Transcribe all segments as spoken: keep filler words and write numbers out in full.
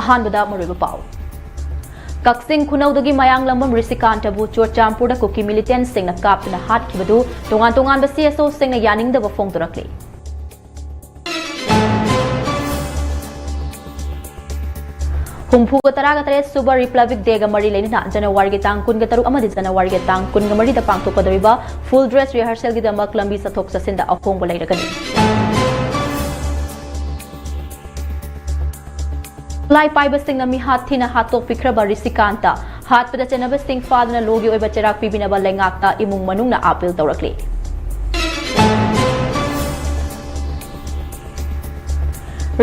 ꯑꯍꯥꯟꯕꯗ ꯃꯔꯨꯑꯣꯏꯕ ꯄꯥꯎ꯫ ꯀꯛꯆꯤꯡ ꯈꯨꯅꯧꯗꯒꯤ ꯃꯌꯥꯡꯂꯝꯕꯝ ꯔꯤꯁꯤꯀꯥꯟꯇꯕꯨ ꯆꯨꯔꯆꯥꯟꯄꯨꯔꯗ ꯀꯨꯀꯤ ꯃꯤꯂꯤꯇꯦꯟꯠꯁꯤꯡꯅ ꯀꯥꯞꯇꯨꯅ ꯍꯥꯠꯈꯤꯕꯗꯨ ꯇꯣꯉꯥꯟ ꯇꯣꯉꯥꯟꯕ ꯁꯤ ꯑꯦꯁ ꯑꯣꯁꯤꯡꯅ ꯌꯥꯅꯤꯡꯗꯕ ꯐꯣꯡꯗꯣꯔꯛꯂꯤ꯫ ꯍꯨꯝꯐꯨꯒ ꯇꯔꯥꯒ ꯇꯔꯦꯠ ꯁꯨꯕ ꯔꯤꯄꯕ꯭ꯂꯤꯛ ꯗꯦꯒ ꯃꯔꯤ ꯂꯩꯅꯅ ꯖꯅꯋꯥꯔꯤꯒꯤ ꯇꯥꯡ ꯀꯨꯟꯒ ꯇꯔꯨꯛ ꯑꯃꯗꯤ ꯖꯅꯋꯥꯔꯤꯒꯤ ꯇꯥꯡ ꯀꯨꯟꯒ ꯃꯔꯤꯗ ꯄꯥꯡꯊꯣꯛꯀꯗꯧꯔꯤꯕ ꯐꯨꯜ ꯗ꯭ꯔꯦꯁ ꯔꯤꯍꯔꯁꯦꯜꯒꯤꯗꯃꯛ ꯂꯝꯕꯤ ꯆꯠꯊꯣꯛ ꯆꯠꯁꯤꯟꯗ ꯑꯍꯣꯡꯕ ꯂꯩꯔꯒꯅꯤ꯫ ꯈꯨꯠꯂꯥꯏ ꯄꯥꯏꯕꯁꯤꯡꯅ ꯃꯤꯍꯥꯠ ꯊꯤꯅ ꯍꯥꯠꯇꯣꯛꯄꯤꯈ꯭ꯔꯕ ꯔꯤꯁꯤꯀꯥꯟꯇ ꯍꯥꯠꯄꯗ ꯆꯦꯟꯅꯕꯁꯤꯡ ꯐꯥꯗꯨꯅ ꯂꯣꯒꯤ ꯑꯣꯏꯕ ꯆꯩꯔꯥꯛ ꯄꯤꯕꯤꯅꯕ ꯂꯩꯉꯥꯛꯇ ꯏꯃꯨꯡ ꯃꯅꯨꯡꯅ ꯑꯥꯄꯤꯜ ꯇꯧꯔꯛꯂꯤ꯫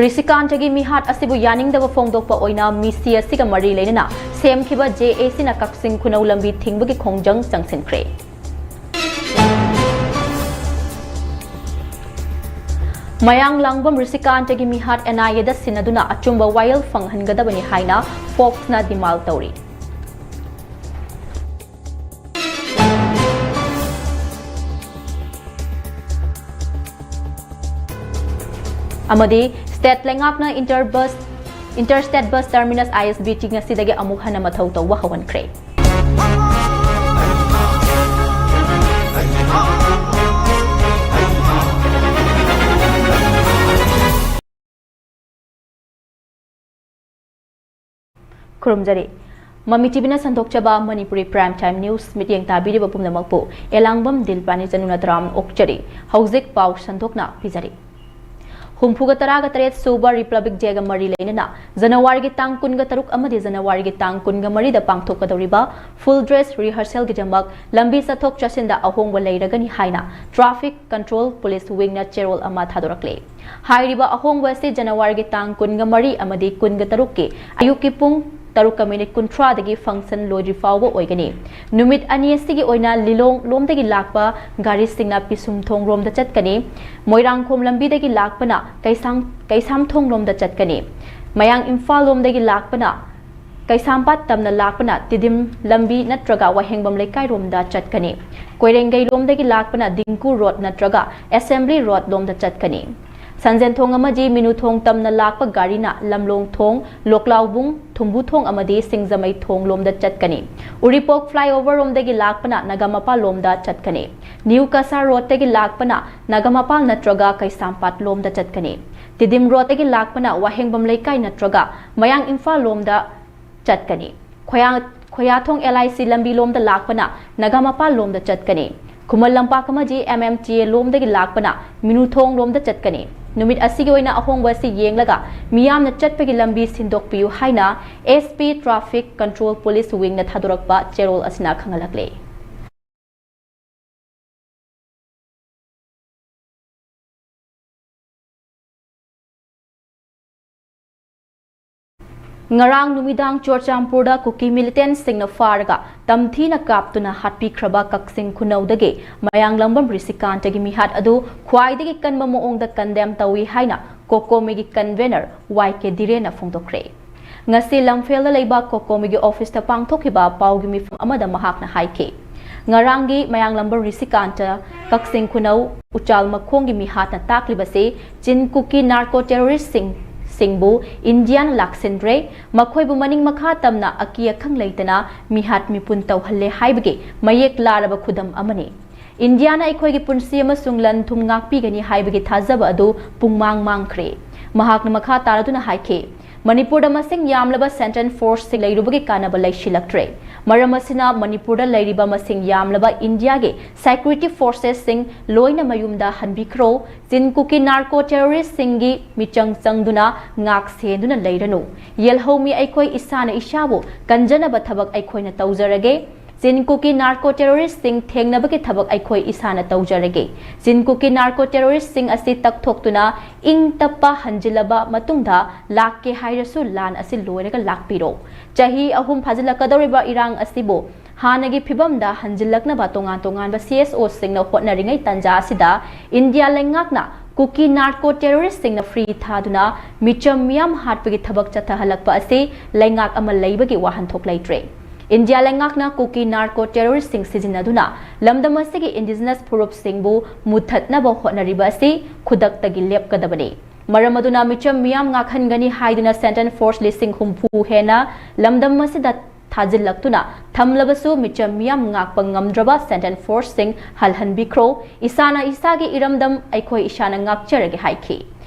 ꯔꯤꯁꯤꯀꯥꯟꯇꯒꯤ ꯃꯤꯍꯥꯠ ꯑꯁꯤꯕꯨ ꯌꯥꯅꯤꯡꯗꯕ ꯐꯣꯡꯗꯣꯛꯄ ꯑꯣꯏꯅ ꯃꯤꯁꯤ ꯑꯁꯤꯒ ꯃꯔꯤ ꯂꯩꯅꯅ ꯁꯦꯝꯈꯤꯕ ꯖꯦ ꯑꯦ ꯁꯤꯅ ꯀꯛꯆꯤꯡ ꯈꯨꯅꯧ ꯂꯝꯕꯤ ꯊꯤꯡꯕꯒꯤ ꯈꯣꯡꯖꯪ ꯆꯪꯁꯤꯟꯈ꯭ꯔꯦ꯫ ꯃꯌꯥꯡ ꯂꯥꯡꯕꯝ ꯔꯤꯁꯤꯀꯥꯟꯇꯒꯤ ꯃꯤꯍꯥꯠ ꯑꯦꯟ ꯑꯥꯏ ꯑꯦꯗ ꯁꯤꯟꯅꯗꯨꯅ ꯑꯆꯨꯝꯕ ꯋꯥꯌꯦꯜ ꯐꯪꯍꯟꯒꯗꯕꯅꯤ ꯍꯥꯏꯅ ꯐꯣꯛꯁꯅ ꯗꯤꯃꯥꯟ ꯇꯧꯔꯤ꯫ ꯑꯃꯗꯤ ꯁ꯭ꯇꯦꯠ ꯂꯩꯉꯥꯛꯅ inter bus, inter state bus terminus I S B T ꯉꯁꯤꯗꯒꯤ ꯑꯃꯨꯛ ꯍꯟꯅ ꯃꯊꯧ ꯇꯧꯕ ꯍꯧꯍꯟꯈ꯭ꯔꯦ꯫ ꯈꯨꯔꯨꯝꯖꯔꯤ꯫ ꯃꯃꯤ ꯇꯤꯚꯤꯅ ꯁꯟꯗꯣꯛꯆꯕ ꯃꯅꯤꯄꯨꯔꯤ Prime Time News ꯃꯤꯠꯌꯦꯡ ꯇꯥꯕꯤꯔꯤꯕ ꯄꯨꯝꯅꯃꯛꯄꯨ ꯑꯦꯂꯥꯡꯕꯝ ꯗꯤꯜꯄꯥꯅꯤ ꯆꯅꯨꯅ ꯇꯔꯥꯝꯅ ꯑꯣꯛꯆꯔꯤ꯫ ꯍꯧꯖꯤꯛ ꯄꯥꯎ ꯁꯟꯗꯣꯛꯅ ꯄꯤꯖꯔꯤ꯫ ꯍꯨꯝꯐꯨꯒ ꯇꯔꯥꯒ ꯇꯔꯦꯠ ꯁꯨꯕ ꯔꯤꯄꯕ꯭ꯂꯤꯛ ꯗꯦꯒ ꯃꯔꯤ ꯂꯩꯅꯅ ꯖꯅꯋꯥꯔꯤꯒꯤ ꯇꯥꯡ ꯀꯨꯟꯒ ꯇꯔꯨꯛ ꯑꯃꯗꯤ ꯖꯅꯋꯥꯔꯤꯒꯤ ꯇꯥꯡ ꯀꯨꯟꯒ ꯃꯔꯤꯗ ꯄꯥꯡꯊꯣꯛꯀꯗꯧꯔꯤꯕ ꯐꯨꯜ ꯗ꯭ꯔꯦꯁ ꯔꯤꯍꯔꯁꯦꯜꯒꯤꯗꯃꯛ ꯂꯝꯕꯤ ꯆꯠꯊꯣꯛ ꯆꯠꯁꯤꯟꯗ ꯑꯍꯣꯡꯕ ꯂꯩꯔꯒꯅꯤ ꯍꯥꯏꯅ ꯇ꯭ꯔꯥꯐꯤꯛ ꯀꯟꯇ꯭ꯔꯣꯜ ꯄꯨꯂꯤꯁ ꯋꯤꯡꯅ ꯆꯦꯔꯣꯜ ꯑꯃ ꯊꯥꯗꯣꯔꯛꯂꯤ꯫ ꯍꯥꯏꯔꯤꯕ ꯑꯍꯣꯡꯕ ꯑꯁꯤ ꯖꯅꯋꯥꯔꯤꯒꯤ ꯇꯥꯡ ꯀꯨꯟꯒ ꯃꯔꯤ ꯑꯃꯗꯤ ꯀꯨꯟꯒ ꯇꯔꯨꯛꯀꯤ ꯑꯌꯨꯛꯀꯤ ꯄꯨꯡ ꯇꯔꯨꯛꯀ ꯃꯤꯅꯤꯠ ꯀꯨꯟꯊ꯭ꯔꯥꯗꯒꯤ ꯐꯪꯁꯟ ꯂꯣꯏꯗ꯭ꯔꯤ ꯐꯥꯎꯕ ꯑꯣꯏꯒꯅꯤ꯫ ꯅꯨꯃꯤꯠ ꯑꯅꯤ ꯑꯁꯤꯒꯤ ꯑꯣꯏꯅ ꯂꯤꯂꯣꯡ ꯂꯣꯝꯗꯒꯤ ꯂꯥꯛꯄ ꯒꯥꯔꯤꯁꯤꯡꯅ ꯄꯤꯁꯨꯝꯊꯣꯡ ꯔꯣꯝꯗ ꯆꯠꯀꯅꯤ꯫ ꯃꯣꯏꯔꯥꯡꯈꯣꯝ ꯂꯝꯕꯤꯗꯒꯤ ꯂꯥꯛꯄꯅ ꯀꯩꯁꯥꯝ-, ꯀꯩꯁꯥꯝꯊꯣꯡ ꯂꯣꯝꯗ ꯆꯠꯀꯅꯤ꯫ ꯃꯌꯥꯡ ꯏꯝꯐꯥꯜ ꯂꯣꯝꯗꯒꯤ ꯂꯥꯛꯄꯅ ꯀꯩꯁꯥꯝꯄꯥꯠ ꯇꯝꯅ ꯂꯥꯛꯄꯅ ꯇꯤꯗꯤꯝ ꯂꯝꯕꯤ ꯅꯠꯇ꯭ꯔꯒ ꯋꯥꯍꯦꯡꯕꯝ ꯂꯩꯀꯥꯏꯔꯣꯝꯗ ꯆꯠꯀꯅꯤ꯫ ꯀꯣꯏꯔꯦꯡꯒꯩ ꯂꯣꯝꯗꯒꯤ ꯂꯥꯛꯄꯅ ꯗꯤꯡꯀꯨ ꯔꯣꯗ ꯅꯠꯇ꯭ꯔꯒ ꯑꯦꯁꯦꯝꯕ꯭ꯂꯤ ꯔꯣꯗ ꯂꯣꯝꯗ ꯆꯠꯀꯅꯤ꯫ ꯁꯟꯖꯦꯟꯊꯣꯡ ꯑꯃꯗꯤ ꯃꯤꯅꯨꯊꯣꯡ ꯇꯝꯅ ꯂꯥꯛꯄ ꯒꯥꯔꯤꯅ ꯂꯝꯂꯣꯡ ꯊꯣꯡ, ꯂꯣꯛꯂꯥꯎꯕꯨꯡ, ꯊꯨꯝꯕꯨ ꯊꯣꯡ ꯑꯃꯗꯤ ꯁꯤꯡꯖꯃꯩ ꯊꯣꯡ ꯂꯣꯝꯗ ꯆꯠꯀꯅꯤ꯫ ꯎꯔꯤꯄꯣꯛ flyover ꯔꯣꯝꯗꯒꯤ ꯂꯥꯛꯄꯅ ꯅꯒꯥꯃꯄꯥꯜ ꯂꯣꯝꯗ ꯆꯠꯀꯅꯤ꯫ ꯅ꯭ꯌꯨ ꯀꯁꯥꯔ ꯔꯣꯗꯇꯒꯤ ꯂꯥꯛꯄꯅ ꯅꯒꯥꯃꯄꯥꯜ ꯅꯠꯇ꯭ꯔꯒ ꯀꯩꯁꯥꯝꯄꯥꯠ ꯂꯣꯝꯗ ꯆꯠꯀꯅꯤ꯫ ꯇꯤꯗꯤꯝ ꯔꯣꯗꯇꯒꯤ ꯂꯥꯛꯄꯅ ꯋꯥꯍꯦꯡꯕꯝ ꯂꯩꯀꯥꯏ ꯅꯠꯇ꯭ꯔꯒ ꯃꯌꯥꯡ ꯏꯝꯐꯥꯜ ꯂꯣꯝꯗ ꯆꯠꯀꯅꯤ꯫ ꯈꯣꯌꯥ-, ꯈꯣꯌꯥꯊꯣꯡ LIC ꯂꯝꯕꯤ ꯂꯣꯝꯗ ꯂꯥꯛꯄꯅ ꯅꯒꯥꯃꯄꯥꯜ ꯂꯣꯝꯗ ꯆꯠꯀꯅꯤ꯫ ꯈꯨꯃꯟ ꯂꯝꯄꯥꯛ ꯑꯃꯗꯤ MMTA ꯂꯣꯝꯗꯒꯤ ꯂꯥꯛꯄꯅ ꯃꯤꯅꯨꯊꯣꯡ ꯂꯣꯝꯗ ꯆꯠꯀꯅꯤ꯫ ꯅꯨꯃꯤꯠ ꯑꯁꯤꯒꯤ ꯑꯣꯏꯅ ꯑꯍꯣꯡꯕ ꯑꯁꯤ ꯌꯦꯡꯂꯒ ꯃꯤꯌꯥꯝꯅ ꯆꯠꯄꯒꯤ ꯂꯝꯕꯤ ꯁꯤꯟꯗꯣꯛꯄꯤꯌꯨ ꯍꯥꯏꯅ SP Traffic Control Police Wing ꯅ ꯊꯥꯗꯣꯔꯛꯄ ꯆꯦꯔꯣꯜ ꯑꯁꯤꯅ ꯈꯪꯍꯜꯂꯛꯂꯦ꯫ ꯉꯔꯥꯡ ꯅꯨꯃꯤꯗꯥꯡ ꯆꯨꯔꯆꯥꯟꯄꯨꯔꯗ ꯀꯨꯀꯤ militant ꯁꯤꯡꯅ ꯐꯥꯔꯒ ꯇꯝꯊꯤꯅ ꯀꯥꯞꯇꯨꯅ ꯍꯥꯠꯄꯤꯈ꯭ꯔꯕ ꯀꯛꯆꯤꯡ ꯈꯨꯅꯧꯗꯒꯤ ꯃꯌꯥꯡꯂꯝꯕꯝ ꯔꯤꯁꯤꯀꯥꯟꯇꯒꯤ ꯃꯤꯍꯥꯠ ꯑꯗꯨ ꯈ꯭ꯋꯥꯏꯗꯒꯤ ꯀꯟꯕ ꯃꯑꯣꯡꯗ condemn ꯇꯧꯏ ꯍꯥꯏꯅ ꯀꯣꯀꯣꯃꯤꯒꯤ convener YK ꯙꯤꯔꯦꯟꯅ ꯐꯣꯡꯗꯣꯛꯈ꯭ꯔꯦ꯫ ꯉꯁꯤ ꯂꯝꯐꯦꯜꯗ ꯂꯩꯕ ꯀꯣꯀꯣꯃꯤꯒꯤ office ꯇ ꯄꯥꯡꯊꯣꯛꯈꯤꯕ ꯄꯥꯎꯒꯤ ꯃꯤꯐꯝ ꯑꯃꯗ ꯃꯍꯥꯛꯅ ꯍꯥꯏꯈꯤ, ꯉꯔꯥꯡꯒꯤ ꯃꯌꯥꯡꯂꯝꯕꯝ ꯔꯤꯁꯤꯀꯥꯟꯇ ꯀꯛꯆꯤꯡ ꯈꯨꯅꯧ ꯎꯆꯥꯜ ꯃꯈꯣꯡꯒꯤ ꯃꯤꯍꯥꯠꯅ ꯇꯥꯛꯂꯤꯕꯁꯤ ꯆꯤꯟ ꯀꯨꯀꯤ narco terrorist ꯁꯤꯡ, ꯁꯤꯡꯕꯨ ꯏꯟꯗꯤꯌꯥꯅ ꯂꯥꯛꯁꯤꯟꯗ꯭ꯔꯦ, ꯃꯈꯣꯏꯕꯨ ꯃꯅꯤꯡ ꯃꯈꯥ ꯇꯝꯅ ꯑꯀꯤ ꯑꯈꯪ ꯂꯩꯇꯅ ꯃꯤꯍꯥꯠ ꯃꯤꯄꯨꯟ ꯇꯧꯍꯜꯂꯦ ꯍꯥꯏꯕꯒꯤ ꯃꯌꯦꯛ ꯂꯥꯔꯕ ꯈꯨꯗꯝ ꯑꯃꯅꯤ꯫ ꯏꯟꯗꯤꯌꯥꯅ ꯑꯩꯈꯣꯏꯒꯤ ꯄꯨꯟꯁꯤ ꯑꯃꯁꯨꯡ ꯂꯟ ꯊꯨꯝ ꯉꯥꯛꯄꯤꯒꯅꯤ ꯍꯥꯏꯕꯒꯤ ꯊꯥꯖꯕ ꯑꯗꯨ ꯄꯨꯡꯃꯥꯡ ꯃꯥꯡꯈ꯭ꯔꯦ꯫ ꯃꯍꯥꯛꯅ ꯃꯈꯥ ꯇꯥꯔꯗꯨꯅ ꯍꯥꯏꯈꯤ, ꯃꯅꯤꯄꯨꯔꯗ ꯃꯁꯤꯡ ꯌꯥꯝꯂꯕ central force ꯁꯤꯡ ꯂꯩꯔꯨꯕꯒꯤ ꯀꯥꯟꯅꯕ ꯂꯩꯁꯤꯜꯂꯛꯇ꯭ꯔꯦ꯫ ꯃꯔꯝ ꯑꯁꯤꯅ ꯃꯅꯤꯄꯨꯔꯗ ꯂꯩꯔꯤꯕ ꯃꯁꯤꯡ ꯌꯥꯝꯂꯕ ꯏꯟꯗꯤꯌꯥꯒꯤ security forces ꯁꯤꯡ ꯂꯣꯏꯅ ꯃꯌꯨꯝꯗ ꯍꯟꯕꯤꯈ꯭ꯔꯣ꯫ ꯆꯤꯟ ꯀꯨꯀꯤ narco terrorist ꯁꯤꯡꯒꯤ ꯃꯤꯆꯪ ꯆꯪꯗꯨꯅ ꯉꯥꯛ ꯁꯦꯟꯗꯨꯅ ꯂꯩꯔꯅꯨ꯫ ꯌꯦꯜꯍꯧꯃꯤ ꯑꯩꯈꯣꯏ ꯏꯁꯥꯅ ꯏꯁꯥꯕꯨ ꯀꯟꯖꯅꯕ ꯊꯕꯛ ꯑꯩꯈꯣꯏꯅ ꯇꯧꯖꯔꯒꯦ꯫ ꯆꯤꯟ ꯀꯨꯀꯤ narco terrorist ꯁꯤꯡ ꯊꯦꯡꯅꯕꯒꯤ ꯊꯕꯛ ꯑꯩꯈꯣꯏ ꯏꯁꯥꯅ ꯇꯧꯖꯔꯒꯦ꯫ ꯆꯤꯟ ꯀꯨꯀꯤ narco terrorist ꯁꯤꯡ ꯑꯁꯤ ꯇꯛꯊꯣꯛꯇꯨꯅ ꯏꯪ ꯇꯞꯄ ꯍꯟꯖꯤꯜꯂꯕ ꯃꯇꯨꯡꯗ ꯂꯥꯛꯀꯦ ꯍꯥꯏꯔꯁꯨ ꯂꯥꯟ ꯑꯁꯤ ꯂꯣꯏꯔꯒ ꯂꯥꯛꯄꯤꯔꯣ꯫ ꯆꯍꯤ ꯑꯍꯨꯝ ꯐꯥꯖꯤꯜꯂꯛꯀꯗꯧꯔꯤꯕ ꯏꯔꯥꯡ ꯑꯁꯤꯕꯨ ꯍꯥꯟꯅꯒꯤ ꯐꯤꯕꯝꯗ ꯍꯟꯖꯤꯜꯂꯛꯅꯕ ꯇꯣꯉꯥꯟ ꯇꯣꯉꯥꯟꯕ CSO ꯁꯤꯡꯅ ꯍꯣꯠꯅꯔꯤꯉꯩ ꯇꯥꯟꯖꯥ ꯑꯁꯤꯗ ꯏꯟꯗꯤꯌꯥ ꯂꯩꯉꯥꯛꯅ ꯀꯨꯀꯤ narco terrorist ꯁꯤꯡꯅ free ꯊꯥꯗꯨꯅ ꯃꯤꯆꯝ ꯃꯤꯌꯥꯝ ꯍꯥꯠꯄꯒꯤ ꯊꯕꯛ ꯆꯠꯊꯍꯜꯂꯛꯄ ꯑꯁꯤ ꯂꯩꯉꯥꯛ ꯑꯃ ꯂꯩꯕꯒꯤ ꯋꯥꯍꯟꯊꯣꯛ ꯂꯩꯇ꯭ꯔꯦ꯫ ꯏꯟꯗꯤꯌꯥ ꯂꯩꯉꯥꯛꯅ ꯀꯨꯀꯤ ꯅꯥꯔꯀꯣ ꯇꯦꯔꯣꯔꯤꯁꯁꯤꯡ ꯁꯤꯖꯤꯟꯅꯗꯨꯅ ꯂꯝꯗꯝ ꯑꯁꯤꯒꯤ ꯏꯟꯗꯤꯖꯤꯅꯁ ꯐꯨꯔꯨꯞꯁꯤꯡꯕꯨ ꯃꯨꯠꯊꯠꯅꯕ ꯍꯣꯠꯅꯔꯤꯕ ꯑꯁꯤ ꯈꯨꯗꯛꯇꯒꯤ ꯂꯦꯞꯀꯗꯕꯅꯤ꯫ ꯃꯔꯝ ꯑꯗꯨꯅ ꯃꯤꯆꯝ ꯃꯤꯌꯥꯝ ꯉꯥꯛꯍꯟꯒꯅꯤ ꯍꯥꯏꯗꯨꯅ ꯁꯦꯟꯇ꯭ꯔꯦꯜ ꯐꯣꯔꯁ ꯂꯤꯁꯤꯡ ꯍꯨꯝꯐꯨ ꯍꯦꯟꯅ ꯂꯝꯗꯝ ꯑꯁꯤꯗ ꯊꯥꯖꯤꯜꯂꯛꯇꯨꯅ ꯊꯝꯂꯕꯁꯨ, ꯃꯤꯆꯝ ꯃꯤꯌꯥꯝ ꯉꯥꯛꯄ ꯉꯝꯗ꯭ꯔꯕ ꯁꯦꯟꯇ꯭ꯔꯦꯜ ꯐꯣꯔꯁꯁꯤꯡ ꯍꯜꯍꯟꯕꯤꯈ꯭ꯔꯣ꯫ ꯏꯁꯥꯅ ꯏꯁꯥꯒꯤ ꯏꯔꯝꯗꯝ ꯑꯩꯈꯣꯏ ꯏꯁꯥꯅ ꯉꯥꯛꯆꯔꯒꯦ ꯍꯥꯏꯈꯤ꯫